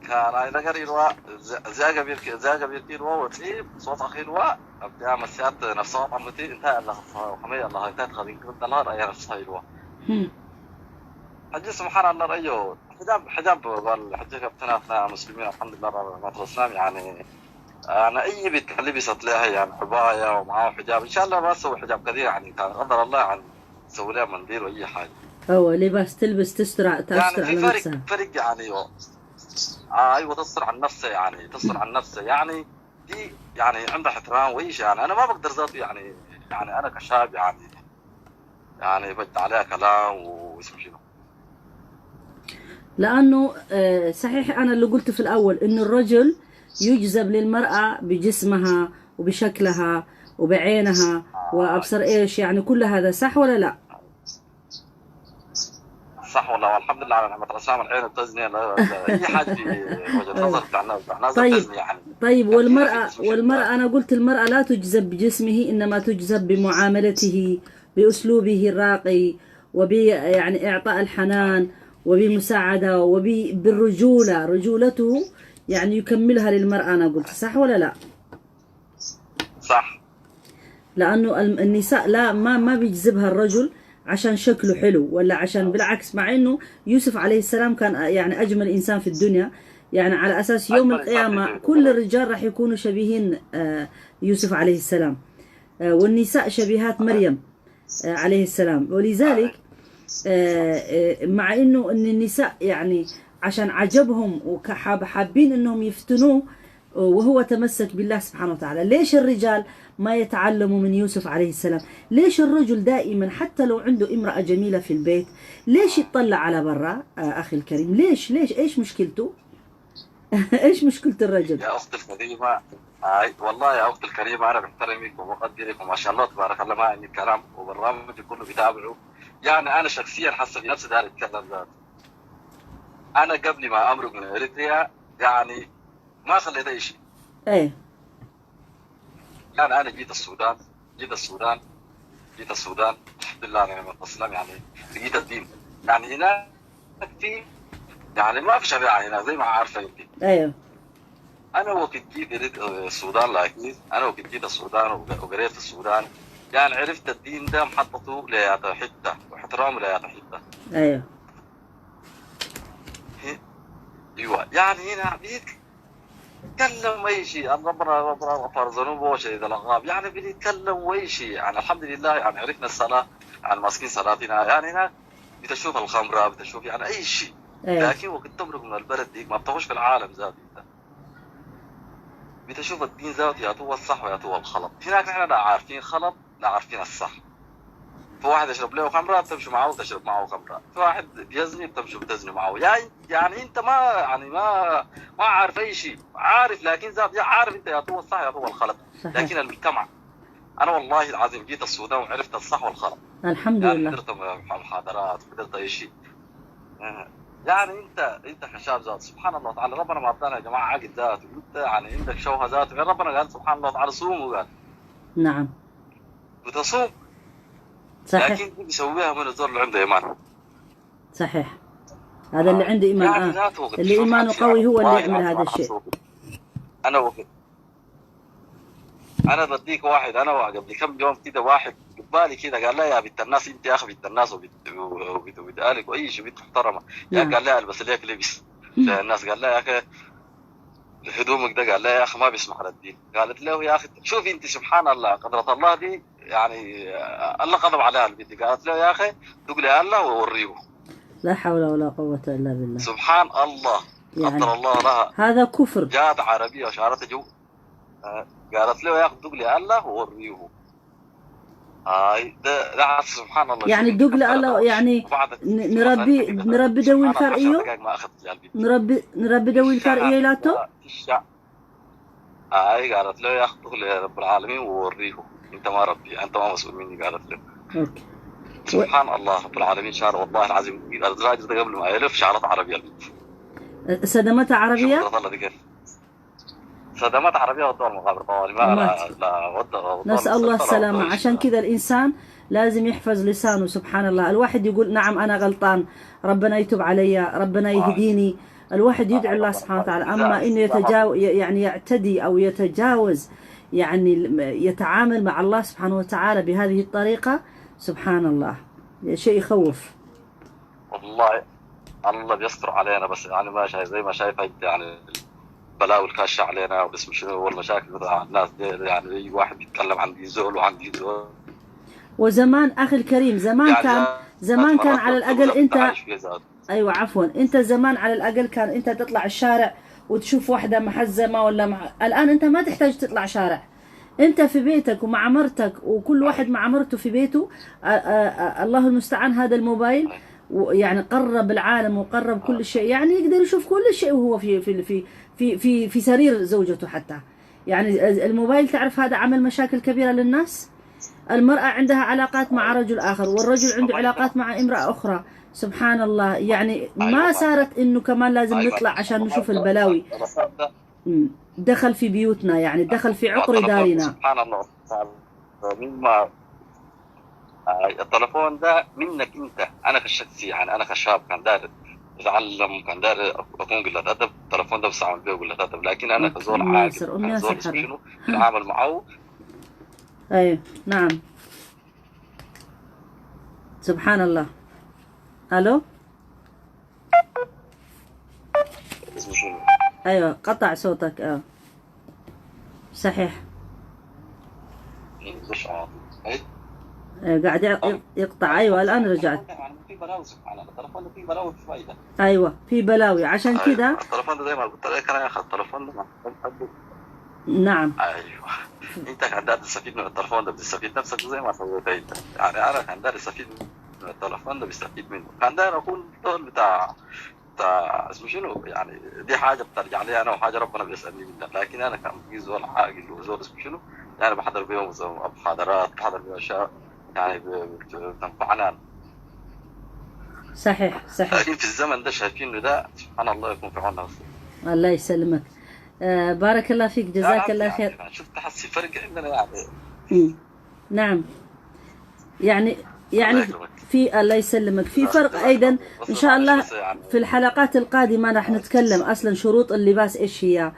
ካልኣይ ነገር ኢልዋ፣ እዚ- እዚኣ ገቢርኪ እዚኣ ገቢርኪ ኢልዋ፣ ወፂ ፆታ ኢልዋ። ኣብዚኣ መስያት ነፍሰ ቋንቋ እቲ እንታይ ኣለኻ፣ ከመይ ኣለኻ፣ እንታይ ተኸዲንኪ ከለኻ ርኣያ ነፍስኻ ኢልዋ። هم. ሕጂ ስብሓን ኣላ ረእዮ፣ ሕጃብ ሕጃብ ጓል ሕጂ ካብቲ ናትና ሙስሊሚን ኣልሓምዱሊላህ ረቢ ኒዕመት ልእስላም ያኒ ኣነ እይ ቤት ልቢሰት ለያ ያኒ ዕባያ ወማዓ ሕጃብ እንሻላ ማ ሰው ሕጃብ ከዲር ያኒ ካን ቀደር ኣላ ያኒ ሰው ለያ መንዲር ወይ ሓጅ هو لباس تلبس تستر يعني تستر في على فرق نفسها. فرق يعني آه، ايوه تصر عن نفسه يعني تصر عن نفسه يعني دي يعني عندها احترام وايش يعني انا ما بقدر ذاته يعني يعني انا كشاب يعني يعني بجد عليها كلام واسمه شنو لأنه آه، صحيح أنا اللي قلت في الأول إنه الرجل يجذب للمرأة بجسمها وبشكلها وبعينها وأبصر إيش، يعني كل هذا صح ولا لا؟ صح والله والحمد لله على نعمة الإسلام العين بتزني لا- لا- أي حاجة في وجهة نظر بتاع الناس بتاع الناس طيب. بتزني يعني طيب يعني والمرأة في حاجة والمرأة أنا قلت المرأة لا تجذب بجسمه، إنما تجذب بمعاملته، بأسلوبه الراقي، وب يعني إعطاء الحنان وبمساعدة وبالرجولة، رجولته يعني يكملها للمرأة. أنا قلت صح ولا لا؟ صح لأنه الم- النساء لا ما ما بيجذبها الرجل عشان شكله حلو ولا عشان، بالعكس، مع إنه يوسف عليه السلام كان يعني أجمل إنسان في الدنيا. يعني على أساس يوم أجمل إنسان في القيامة الدنيا. كل الرجال راح يكونوا شبيهين آه، يوسف عليه السلام. آه، والنساء شبيهات مريم آه، عليه السلام. ولذلك آه، آه، مع إنه إن النساء يعني عشان عجبهم وحابين إنهم يفتنوه، وهو تمسك بالله سبحانه وتعالى. ليش الرجال ما يتعلموا من يوسف عليه السلام؟ ليش الرجل دائما حتى لو عنده امرأة جميلة في البيت ليش يطلع على برا؟ آه، أخي الكريم، ليش ليش إيش مشكلته؟ إيش مشكلة الرجل؟ يا أختي الكريمة، آي والله يا أختي الكريمة أنا بحترمك وبقدرك وما شاء الله تبارك الله ما عندي كلام وبرنامجك كله بتابعه. يعني أنا شخصيا حاسة في نفسي داير أتكلم ذاته. أنا قبل ما أمرق من إريتريا يعني ما خليت أي شيء. إيه. يعني أنا جيت السودان، جيت السودان، جيت السودان الحمد لله على نعمة الإسلام يعني لقيت الدين. يعني هناك في يعني ما في شريعة هنا زي ما عارفة أنت. أيوه. أنا وقت جيت قريت السودان لكن أنا وقت جيت السودان وقريت في السودان يعني عرفت الدين ده محطته لياتا حتة واحترامه لياتا حتة. أيوه. ايوه يعني هنا بيتكلم اي شيء عن ربنا، ربنا غفر ذنوبه وشهد العقاب، يعني بيتكلم اي شيء يعني الحمد لله يعني عرفنا الصلاه، يعني ماسكين صلاتنا يعني هنا بتشوف الخمره بتشوف يعني اي شيء. أيوه. لكن وقت تمرق من البلد ديك ما بتخش في العالم ذاته انت بتشوف الدين ذاته يا هو الصح ويا هو الخلط. هناك نحن لا عارفين خلط لا عارفين الصح. في واحد يشرب له خمره بتمشي معه تشرب معه خمره، في واحد بيزني بتمشي بتزني معه. يعني يعني انت ما يعني ما ما عارف اي شيء، عارف لكن ذات يا عارف انت يا هو الصح يا هو الخلط. صحيح. لكن المجتمع انا والله العظيم جيت السودان وعرفت الصح والخلط. الحمد يعني لله. حضرت محاضرات، حضرت اي شيء. يعني انت انت كشاب ذات سبحان الله تعالى ربنا ما اعطانا يا جماعه عقل ذاته، انت يعني عندك شوهه ذاته، قال ربنا قال سبحان الله تعالى صوموا قال نعم. بتصوم. صحيح. لكن دي بيسويها من الزول اللي عنده ايمان. صحيح. هذا اللي عنده إيمان يعني آه. ذاته وقت اللي تشوف إيمانه حد قوي فيها. هو اللي والله يعمل هذا العظيم الشيء. أنا وقت انا وقت انا بديك واحد، انا قبل كم يوم كده واحد قبالي كده قال لي يا بنت الناس، انت يا اخي بنت الناس وبنت وبنت وبنت اهلك واي شيء، بنت محترمه. يا نعم. قال لي البس لك لبس زي الناس، قال لي يا اخي هدومك ده، قال لي يا اخي ما بيسمح للدين. قالت له يا اخي شوف انت سبحان الله قدرة الله دي يعني، آه، الله غضب عليها البنت. قالت له يا اخي دق لي الله ووريه. لا حول ولا قوة إلا بالله. سبحان الله. يعني قدر الله لها. هذا كفر. جاءت عربية وشارتها جو. آه، قالت له يا اخي دق لي الله ووريه. هاي ده ده سبحان الله. يعني شوف انت دق لي كثرت الله، أوش. يعني وبعد ن- شوف نربي- أنت كده. نربي ذوي سبحان الله، الفرق عشر إيوه. دقائق ما اخذت يا البنت. نربي نربي ذوي الفرق الشعب. إيوه لاتو؟ الشعب. هاي قالت له يا اخي دق لي رب العالمين ووريه. انت ما ربي، انت ما مسؤول مني، قالت له. أوكي. سبحان الله رب العالمين شعر والله العظيم الراجل ده قبل ما يلف شعرت عربية البنت. صدمتها عربية؟ شوف الله دي كيف. صدمات عربية ودوها المقابر طوالي ما ومات. لا لا ودها ودها نسأل الله المسطرة السلامة. ودها عشان كذا الإنسان لازم يحفظ لسانه. سبحان الله، الواحد يقول نعم أنا غلطان، ربنا يتوب علي، ربنا آه. يهديني، الواحد يدعو الله سبحانه وتعالى، أما إنه يتجاو-، ي-، يعني يعتدي أو يتجاوز، يعني ال-، يتعامل مع الله سبحانه وتعالى بهذه الطريقة، سبحان الله، شيء يخوف. والله الله بيستر علينا، بس يعني ما شايف، زي ما شايف انت، يعني البلاوي الكاشة علينا، واسم شنو، والمشاكل بتاع الناس دي، يعني اي واحد بيتكلم عن دي زول وعن دي زول. وزمان، أخي الكريم، زمان يعني كان، ذات زمان كان مرات على الدولة الأقل أنت، بتعيش فيها ذات. أيوة، عفوا، أنت زمان على الأقل كان أنت تطلع الشارع وتشوف واحدة محزمة ولا مع... الآن أنت ما تحتاج تطلع شارع، أنت في بيتك ومع مرتك، وكل واحد مع مرته في بيته. آه، آه، آه، الله المستعان، هذا الموبايل و-، يعني قرب العالم وقرب كل شيء، يعني يقدر يشوف كل شيء وهو في، في، في، في، في، في سرير زوجته حتى. يعني الموبايل، تعرف، هذا عمل مشاكل كبيرة للناس. المرأة عندها علاقات مع رجل آخر، والرجل عنده علاقات مع امرأة أخرى. سبحان الله، يعني ما صارت إنه كمان لازم نطلع عشان نشوف البلاوي. مم. دخل في بيوتنا، يعني دخل في عقر دارنا. سبحان الله. مما آه، التلفون ده منك انت. انا كشخص، يعني انا كشاب كان داير اتعلم، كان داير اكون قلة ادب، التلفون ده بستعمل بيه قلة ادب. لكن انا كزول عاقل، كزول اسمه شنو، بتعامل معه. ايوه، نعم. سبحان الله. الو. ايوه، قطع صوتك. اه، صحيح. آه، قاعد يق- يقطع. ايوه، الان رجعت. في بلاوي، سبحان الله، التلفون ده فيه بلاوي فايده. ايوه، في بلاوي، عشان كده. التلفون ده زي ما قلت لك، انا يا اخي التلفون ده ما نعم. ايوه. انت كان داير تستفيد من التلفون ده، بتستفيد نفسك زي ما سويت انت. يعني انا كان داير استفيد من التلفون ده، بستفيد منه. كان داير اكون دول بتاع، بتاع اسمه شنو، يعني دي حاجه بترجع لي انا، وحاجه ربنا بيسالني منها. لكن انا كان بقي زول عاقل وزول اسمه شنو، يعني بحضر بيهم محاضرات، بحضر بيهم اشياء، يعني ب-، بت-، بتنفعنا. صحيح، صحيح. لكن في الزمن ده شايفينه ده، سبحان الله، يكون في عوننا بس. الله يسلمك. آه، بارك الله فيك، جزاك الله خير. شفت، حسي فرق عندنا يعني. مم. نعم. يعني، يعني في، الله يسلمك، في فرق أيضا. إن شاء الله في الحلقات القادمة راح نتكلم أصلا شروط اللباس إيش هي،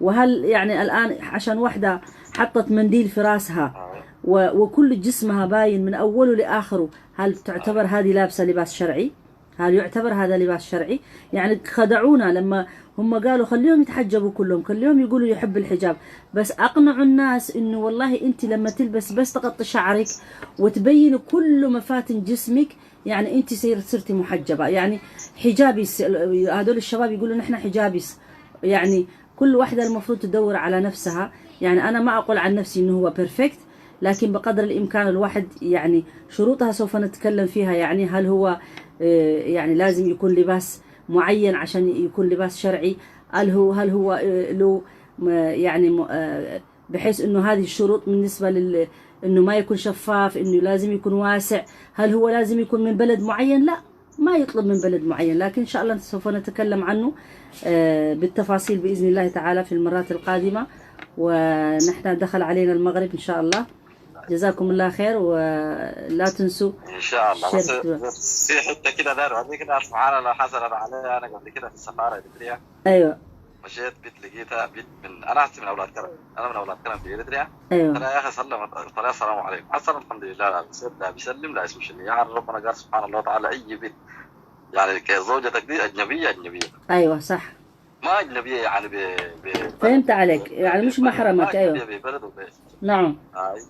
وهل يعني الآن عشان واحدة حطت منديل في راسها و-، وكل جسمها باين من أوله لآخره، هل تعتبر هذه لابسة لباس شرعي؟ هل يعتبر هذا لباس شرعي؟ يعني خدعونا لما هم قالوا خليهم يتحجبوا كلهم، خليهم يقولوا يحب الحجاب، بس أقنعوا الناس إنه والله أنت لما تلبس بس تغطي شعرك وتبين كل مفاتن جسمك، يعني أنت صير-، صرتي محجبة. يعني حجابي س-، هذول الشباب يقولوا نحن حجابيس. يعني كل واحدة المفروض تدور على نفسها. يعني أنا ما أقول عن نفسي إنه هو بيرفكت، لكن بقدر الإمكان الواحد، يعني شروطها سوف نتكلم فيها، يعني هل هو، آه، يعني لازم يكون لباس معين عشان يكون لباس شرعي؟ هل هو، هل هو، آه، له م-، يعني م-، آه، بحيث إنه هذه الشروط بالنسبة لل-، إنه ما يكون شفاف، إنه لازم يكون واسع، هل هو لازم يكون من بلد معين؟ لا، ما يطلب من بلد معين، لكن إن شاء الله سوف نتكلم عنه، آه، بالتفاصيل بإذن الله تعالى في المرات القادمة. ونحن دخل علينا المغرب إن شاء الله. جزاكم الله خير، ولا تنسوا ان شاء الله. بس شركة. في حته كده داير اوريك كده، سبحان الله، حصلت عليها انا قبل كده في السفاره الاريتريه. أيوة. مشيت بيت، لقيتها بيت من، انا اصلي من اولاد كرم، انا من اولاد كرم في اريتريا. أيوة. قلت لها يا اخي سلم، قلت لها السلام عليكم. حسن الحمد لله، لا بيسلم، لا بيسلم، لا اسمه شنو، يعني ربنا قال سبحان الله تعالى اي بيت، يعني كزوجتك دي اجنبيه، اجنبيه. أيوة، صح. ما اجنبيه يعني ب... ب... فهمت عليك، يعني مش محرمك. أيوة. اجنبيه ببلد وبيت. نعم. هاي،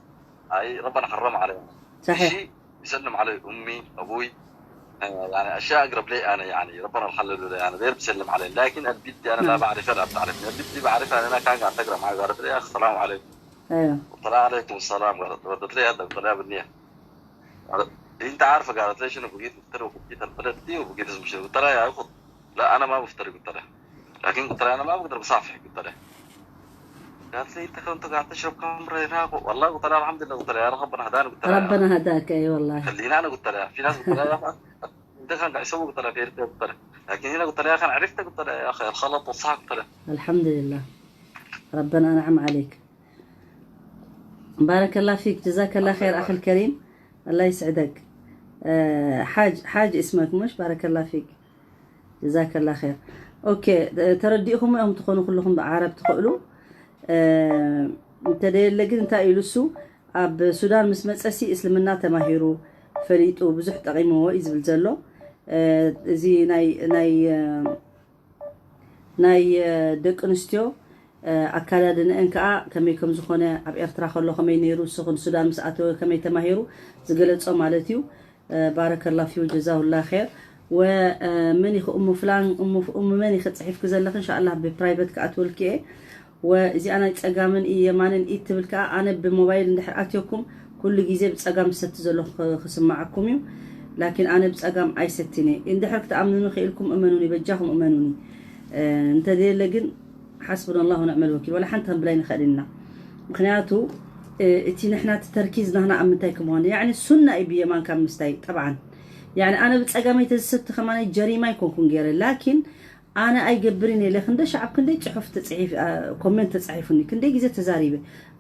هاي ربنا حرم علينا. صحيح. شيء يسلم علي امي، ابوي، آه، يعني اشياء اقرب لي انا، يعني ربنا الحلل له، يعني غير بيسلم علي. لكن البنت دي انا لا نعم. بعرفها، لا بتعرفني. البنت دي بعرفها، انا كان قاعد اقرا معها، قالت لي يا اخي السلام عليكم. أيوة. قلت لها عليكم السلام، قالت، ردت لي هذا، قلت لها يا بنيه، قالت، انت عارفه، قالت لي شنو، بقيت مغترب وبقيت البلد دي وبقيت اسمه شنو. قلت لها يا اخت، لا انا ما بفترق، قلت لها، لكن قلت لها انا ما بقدر بصافح، قلت لها. قالت لي انت كنت قاعد تشرب خمره هناك؟ والله قلت لها الحمد لله، قلت لها يا ربنا هداني، قلت لها ربنا هداك، أي والله. خليني انا، قلت لها في ناس، قلت لها يا اخي ده كان قاعد يسوي، قلت لها في اريتريا، قلت لها، لكن هنا، قلت لها يا اخي انا عرفتك، قلت لها يا اخي الخلط والصح، قلت لها. الحمد لله، ربنا أنعم عليك. بارك الله فيك، جزاك الله خير أخي الكريم، الله يسعدك. آه، حاج، حاج اسمك مش؟ بارك الله فيك، جزاك الله خير. ኦኬ፣ ተረዲእኹም እዮም ትኾኑ ኩልኹም ብዓረብ ትኽእሉ። እ፣ እንተደየለ ግን እንታይ ኢሉ እሱ፣ ኣብ ሱዳን ምስ መጸሲ እስልምና ተማሂሩ ፈሊጡ ብዙሕ ጠቒምዎ እዩ ዝብል ዘሎ። እ፣ እዚ ናይ፣ ናይ፣ እ፣ ናይ፣ እ፣ ደቂ ኣንስትዮ፣ እ፣ ኣካዳድንአን ከኣ ከመይ ከም ዝኾነ፣ ኣብ ኤርትራ ከሎ ከመይ ነይሩ፣ እሱ ሱዳን ምስ ኣተወ ከመይ ተማሂሩ ዝገለጾ ማለት እዩ። እ፣ ባረከላ ፊሁ ጀዛሁላ ኸይር። ወ፣ እ፣ መን ኢኹ እሙ ፍላን፣ እሙ፣ እሙ መን ኢኺ ጽሒፍኪ ዘለኺ? እንሻኣላህ ብፕራይቨት ክኣትወልኪ እየ። ወ፣ እዚኣ ናይ ጸጋምን የማንን ኢድ ትብል ከኣ፣ ኣነ ብሞባይል እንድሕር ኣትየኩም፣ ኩሉ ግዜ ብጸጋም ዝሰቲ ዘለኹ ኽ-፣ ክስምዓኩም እዩ። ላኪን ኣነ ብጸጋም ኣይሰቲን እየ። እንድሕር ክትኣምኑኒ ክኢልኩም እመኑኒ፣ በጃኹም እመኑኒ። እ፣ እንተደየለ ግን ሓስቡና ኣላህ ወንዕመል ወኪል፣ ወላ ሓንቲ ክንብላ ኣይንኽእል ኢና። ምኽንያቱ፣ እ፣ እቲ ንሕና እቲ ተርኪዝ ናህና ኣብ ምንታይ ክምኾን፣ ያዕኒ ሱና እዩ ብየማንካ ምስታይ፣ ጠብዓን። ያዕኒ ኣነ ብጸጋመይ ተዝሰቲ ከማን ጀሪማ ኣይኮንኩን ገይረ፣ ላኪን ኣነ ኣይገብርን እየ ኢለ ክንደይ ሸዓብ ክንደይ ጽሑፍ ተጽሒፍ-፣ ኣ፣ ኮሜንት ተጻሒፉኒ፣ ክንደይ ግዜ ተዛሪበ።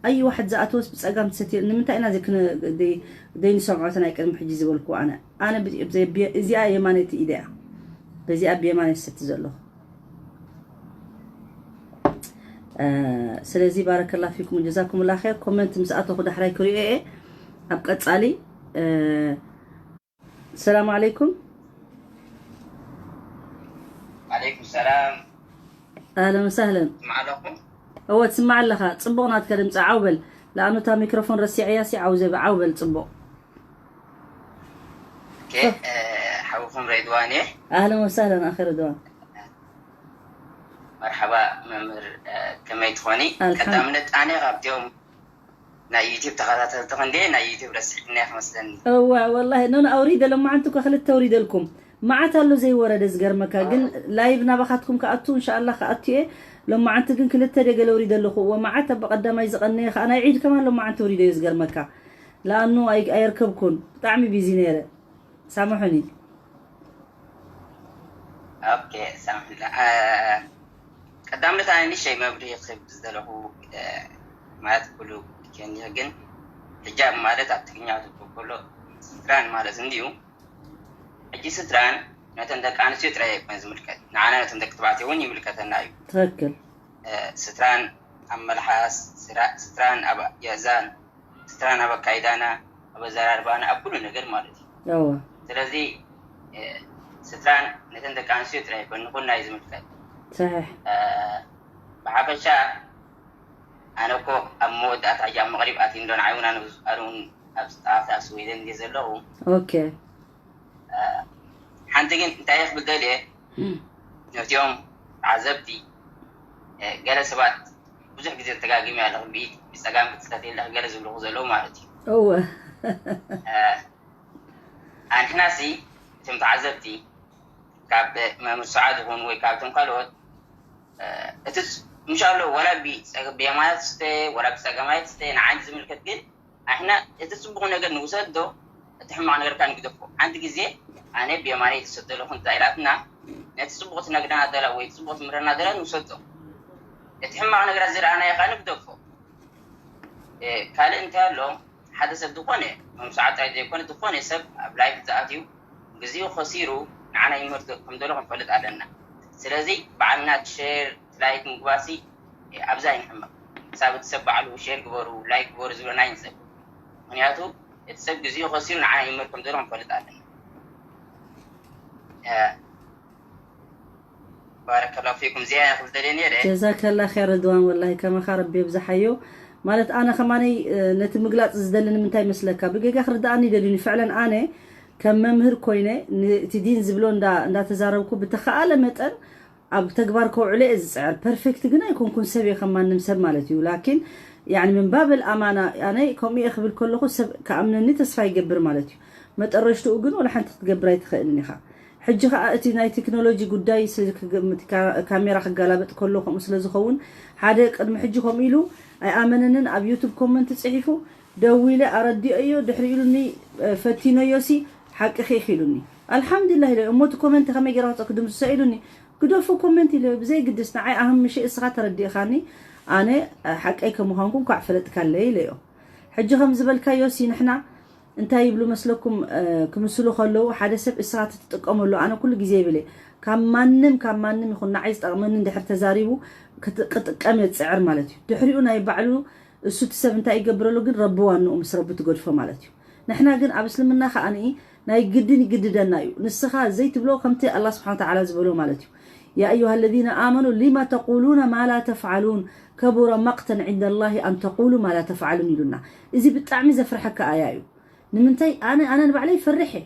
ኣይ ዋሕድ ዝኣተወስ ብጸጋም ትሰትዮ፣ ንምንታይ ኢና ዘይክነ-፣ ደይ-፣ ደይንሰምዖ እቲ ናይ ቅድሚ ሕጂ ዝበልኩ ኣነ? ኣነ ብ-፣ ብ-፣ ብ-፣ እዚኣ የማነይቲ ኢደ እያ። በዚኣ ብየማነይ ዝሰቲ ዘለኹ። እ፣ ስለዚ ባረከላ ፊኩም ጀዛኩምላ ኸይር። ኮመንት ምስ ኣተኹ ዳሕራይ ክሪኦ እየ። ኣብ ቀጻሊ፣ እ፣ ሰላም ዓለይኩም። ዓለይኩም ሰላም። ኣህለን ወሳህለን። ትስማዕ ኣለኹ? እወ፣ ትስማዕ ኣለኻ። ጽቡቕ ናትካ ድምጺ። ዓው በል። ለኣኑ እታ ሚክሮፎን ረሲዐያ ሲ ዓው ዘበ-፣ ዓው በል ጽቡቕ። ኦኬ፣ እ፣ ሓውኹም ሬድዋን እየ። ኣህለን ወሳህለን ኣኺ ሬድዋን። መርሓባ መምህር፣ እ፣ ከመይ ትኾኒ? ኣልሓም-፣ ቀዳምነት ኣነ ካብቲኦም ናይ ዩቲዩብ ተኸታተልቲ ክንደየ ናይ ዩቲዩብ ረሲዕክናያ ክመስለኒ። እዋ፣ ወላሂ፣ ኖ፣ ኖ፣ ኣውሪደ፣ ሎማዓንቲ እኮ ክልተ ኣውሪደልኩም። መዓት ኣሎ ዘይወረደ፣ ዝገርመካ። ግን ኣዎ። ላይቭ ናባኻትኩም ክኣቱ፣ እንሻኣላህ ክኣቱ እየ። ሎማዓንቲ ግን ክልተ ደገለ ኣውሪደ ኣለኹ። እወ፣ መዓት ኣብ ቀዳማይ ዝቐነየ ከኣ ናይ ዒድ ከማን ሎማዓንቲ ኣውሪደዮ፣ ዝገርመካ። ለኣኑ ኣይ-፣ ኣየርከብኩን። ብጣዕሚ ቢዚ ነይረ። ሳምሑኒ። ኦኬ፣ ሳምሕና። እ፣ ቀዳምነት ኣነ ንእሽተይ መብርሂ ክህብ ዝደለኹ፣ እ፣ ማለት ኩሉ ኬንያ ግን፣ ሕጃብ ማለት ኣብ ትግርኛ ክትብሎ ከሎ ስትራን ማለት እንድዩ። ሕጂ ስትራን ነተን ደቂ ኣንስትዮ ጥራይ ኣይኮነን ዝምልከት፣ ንዓና ነተን ደቂ ተባዕትዮ እውን ይምልከተና እዩ። ትኽክል። እ፣ ስትራን ኣብ መልሓስ፣ ስራ-፣ ስትራን ኣብ የእዛን፣ ስትራን ኣብ ኣካይዳና፣ ኣብ ኣዘራርባና፣ ኣብ ኩሉ ነገር ማለት እዩ። እወ። ስለዚ፣ እ፣ ስትራን ነተን ደቂ ኣንስትዮ ጥራይ ኣይኮን፣ ንኹልና እዩ ዝምልከት። ሰሒሕ። እ፣ ብሓፈሻ ኣነ እኮ ኣብ መወዳእታ ሕጂ ኣብ መቕሪብ ኣትዩ እንዶ ንዓይ እውን ኣነ፣ ኣነ እውን ኣብ፣ ኣብታ ስዊደን እየ ዘለኹ። ኦኬ። እ፣ ሓንቲ ግን እንታይ እየ ክብል ደልየ፣ እም። ነቲኦም ተዓዘብቲ፣ እ፣ ገለ ሰባት ብዙሕ ግዜ ተጋጊሚ ኣለኹ፣ ብኢድ ብጸጋም ክትሰቲ ኣለኺ ገለ ዝብልኹ ዘለዉ ማለት እዩ። እወ። እ፣ ኣንሕናሲ እቶም ተዓዘብቲ ካብ መምህር ሰዓድ ይኹን ወይ ካብቶም ካልኦት፣ እ፣ እቲ ስ-፣ ምሻሎ ወላ ብጸ-፣ ብየማናይ ትስተ ወላ ብጸጋማይ ትስተ ንዓይኒ ዝምልከት ግን ኣሕና እቲ ጽቡቕ ነገር ንውሰዶ፣ እቲ ሕማቕ ነገር ከኣ ንግደፎ። ሓንቲ ግዜ ኣነ ብየማነይ ትሰዶ ኣለኹ እንተ ኢላትና፣ ነቲ ጽቡቕ ትነግረና ዘላ ወይ ጽቡቕ ትምህረና ዘላ ንውሰዶ። እቲ ሕማቕ ነገራት ዝረኣናዮ ከኣ ንግደፎ። እ፣ ካልእ እንታይ ኣሎ? ሓደ ሰብ ዝኾነ፣ መምስዓት ጥራይ ዘይኮነ፣ ዝኾነ ሰብ ኣብ ላይፍ ዝኣትዩ፣ ግዜኡ ከሲሩ ንዓና ይምህር ከም ዘሎ ክንፈልጥ ኣለና። ስለዚ፣ ባዕልና ሸር፣ ላይክ ምግባርሲ፣ እ፣ ኣብዛ ኣይንሕመቕ። ክሳብ እቲ ሰብ ባዕሉ ሸር ግበሩ፣ ላይክ ግበሩ ዝብለና ኣይንሰብ። ምኽንያቱ፣ እቲ ሰብ ግዜኡ ከሲሩ ንዓና ይምህር ከም ዘሎ ክንፈልጥ ኣለና። እ፣ ባረከላሁ ፊኩም። እዚኣ እያ ክብል ደልየ ነይረ። ጀዛከላ ኸይር ርድዋን፣ ወላሂ ከማኻ ረቢ የብዝሓዮ። ማለት ኣነ ከማነይ፣ እ፣ ነቲ ምግላጽ ዝደሊ ንምንታይ መስለካ? ብጌጋ ክርድኣኒ ደልዩኒ። ፍዕለን ኣነ ከም መምህር ኮይነ ን-፣ እቲ ዲን ዝብሎ እንዳ-፣ እንዳተዛረብኩ ብተኻኣለ መጠን ኣብ ተግባር ከውዕሎ እየ ዝጽዕር። ፐርፌክት ግን ኣይኮንኩን፣ ሰብ እየ ከም ማንም ሰብ ማለት እዩ። ላኪን ያኒ ምን ባብል ኣማና ኣነ ከምኡ እየ ክብል ከለኹ ሰብ ክኣምነኒ ተስፋ ይገብር ማለት እዩ። መጠረሽትኡ ግን ወላ ሓንቲ ክትገብር ኣይትኽእልን ኢኻ። ሕጂ ኸኣ እቲ ናይ ቴክኖሎጂ ጉዳይ ስ-፣ ክግ-፣ ካ-፣ ካሜራ ክገላበጥ ከሎ ከምኡ ስለ ዝኸውን፣ ሓደ ቅድሚ ሕጂ ከምኡ ኢሉ ኣይኣመነንን፣ ኣብ ዩቱብ ኮመንት ጽሒፉ፣ ደዊለ ኣረዲኦዮ፣ ድሕሪ ኢሉኒ፣ እ፣ ፈቲነዮሲ ሓቅኺ ኢኺ ኢሉኒ። ኣልሓምዱሊላህ ኢለ፣ እሞ እቲ ኮመንት ከመይ ገይረ ክጽ-፣ ክድምስሶ ኢሉኒ። ግደፎ ኮመንት ኢለ፣ ብዘይ ግድስ ንዓይ ኣህምሽ እስኻ ተረዲእኻኒ፣ ኣነ፣ እ፣ ሓቀይ ከም ምዃንኩ እንኳዕ ፈለጥካለይ ኢለዮ። ሕጂ ከም ዝበልካዮሲ ንሕና እንታይ ይብሉ መስለኩም? ክምስሉ ከለዉ ሓደ ሰብ እስኻ ትጥቀመሉ፣ ኣነ ኩሉ ግዜ ይብል እየ፣ ካብ ማንም ካብ ማንም ይኹን ንዓይ ዝጠቕመኒ እንድሕር ተዛሪቡ ክጥቀም እየ ዝፅዕር ማለት እዩ። ድሕሪኡ ናይ ባዕሉ እሱ እቲ ሰብ እንታይ ይገብረሉ ግን ረቢ ዋንኡ ምስ ረቢ ትገድፎ ማለት እዩ። ንሕና ግን ኣብ እስልምና ከኣ ናይ ግድን ይግድደና እዩ። ንስኻ ዘይትብሎ ከምቲ ኣላ ስብሓን ተዓላ ዝበሎ ማለት እዩ። ያ ኣዩሃ ለዚነ ኣመኑ ሊማ ተቁሉነ ማ ላ ተፍዓሉን ከቡረ መቅተን ዕንደ ላሂ ኣን ተቁሉ ማ ላ ተፍዓሉን ኢሉና። እዚ ብጣዕሚ ዘፍርሐካ ኣያ እዩ። ንምንታይ ኣነ ኣነ ንባዕለይ ፈርሕ እየ።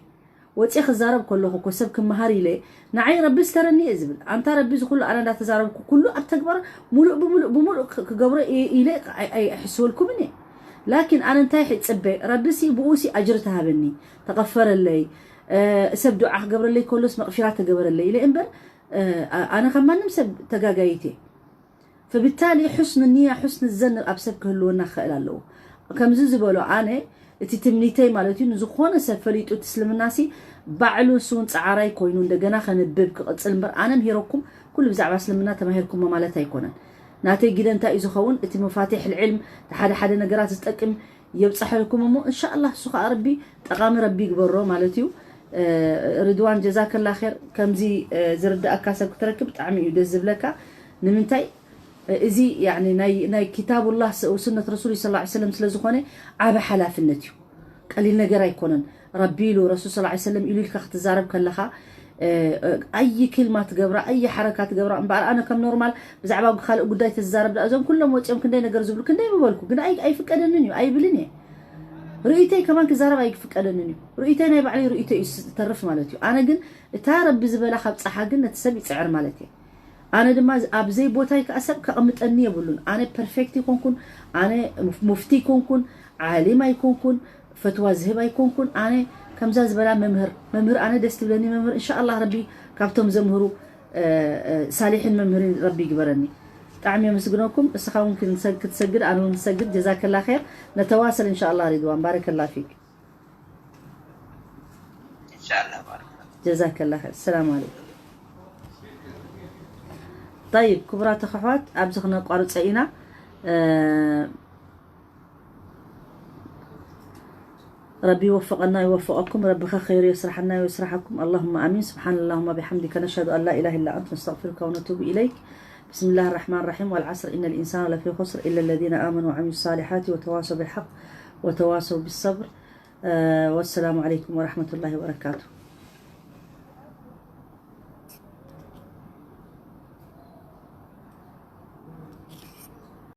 ወፂአ ክዛረብ ከለኹ እኮ ሰብ ክመሃር ኢለ ንዓይ ረቢ ስተረኒ እየ ዝብል። ኣንታ ረቢ እዚ ኩሉ ኣነ እንዳተዛረብኩ ኩሉ ኣብ ተግባር ሙሉእ ብሙሉእ ብሙሉእ ክገብሮ ኢለ ኣይሕስበልኩምን እየ። ላኪን ኣነ እንታይ ይፅበ? ረቢ ሲ ብኡ ሲ ኣጅሪ ተሃበኒ፣ ተቐፈረለይ፣ ሰብ ዱዓ ክገብረለይ ከሎስ መቕፊራ ተገበረለይ ኢለ እምበር ኣነ ካብ ማንም ሰብ ተጋጋይት እየ። ፈብታሊ ሑስን ንያ ሑስን ዘን ኣብ ሰብ ክህልወና ክኽእል ኣለዎ። ከምዚ ዝበሎ ኣነ እቲ ትምኒተይ ማለት እዩ ንዝኾነ ሰብ ፈሊጡ እቲ እስልምናሲ ባዕሉ ንሱ እውን ፃዓራይ ኮይኑ እንደገና ከንብብ ክቕፅል እምበር ኣነ ምሂረኩም ኩሉ ብዛዕባ እስልምና ተማሂርኩሞ ማለት ኣይኮነን። ናተይ ግደ እንታይ እዩ ዝኸውን እቲ መፋትሕ ልዕልም ሓደ ሓደ ነገራት ዝጠቅም የብፀሐልኩም እሞ እንሻ ኣላህ እሱ ከዓ ረቢ ጠቓሚ ረቢ ይግበሮ ማለት እዩ። ርድዋን ጀዛከላ ር ከምዚ ዝርዳእካ ሰብ ክትረክብ ብጣዕሚ እዩ ደስ ዝብለካ። ንምንታይ እዚ ናይ ክታቡላህ ስነት ረሱል ስ ሰለም ስለዝኾነ ዓበ ሓላፍነት እዩ። ቀሊል ነገር ኣይኮነን። ረቢ ኢሉ ረሱል ስ ሰለም ኢሉ ኢልካ ክትዛረብ ከለኻ ኣይ ክልማ ትገብራ ኣይ ሓረካ ትገብራ እምበኣር ኣነ ከም ኖርማል ብዛዕባ ካልእ ጉዳይ ተዛረብ ዳ እዞም ኩሎም ወፂኦም ክንደይ ነገር ዝብሉ ክንደይ ምበልኩ ግን ኣይፍቀደንን እዩ ኣይብልን እየ። ርእይተይ ከማን ክዛረብ ኣይፍቀደንን እዩ። ርእይተይ ናይ ባዕለይ ርእይተይ እዩ ዝተርፍ ማለት እዩ። ኣነ ግን እታ ረቢ ዝበላ ካብ ፀሓ ግን ነቲ ሰብ ይፅዕር ማለት እየ። ኣነ ድማ ኣብ ዘይቦታይ ከዓ ሰብ ከቕምጠኒ የብሉን። ኣነ ፐርፌክት ይኮንኩን ኣነ ሙፍቲ ይኮንኩን ዓሊም ኣይኮንኩን ፈትዋ ዝህብ ኣይኮንኩን። ኣነ ከምዛ ዝበላ መምህር መምህር ኣነ ደስ ትብለኒ መምህር እንሻ ኣላህ ረቢ ካብቶም ዘምህሩ ሳሊሕን መምህርን ረቢ ይግበረኒ። ብጣዕሚ የመስግነኩም። እስኻ እውን ክትሰግድ ኣነ እውን ክሰግድ ጀዛከላ ር። ነተዋሰል እንሻ ኣላህ ሪድዋን ባረከላ ፊክ። ኢንሻአላህ ባረከላ ጀዛከላ ር። ሰላም ኣለይኩም። طيب ክቡራት ኣሕዋት ኣብዚ ክነቋርፀ ኢና። ربي يوفقنا ويوفقكم ربي خير يسرحنا ويسرحكم اللهم آمين سبحان اللهم بحمدك نشهد أن لا إله إلا أنت نستغفرك ونتوب إليك بسم الله الرحمن الرحيم والعصر إن الإنسان لفي خسر إلا الذين آمنوا وعملوا الصالحات وتواصوا بالحق وتواصوا بالصبر والسلام عليكم ورحمة الله وبركاته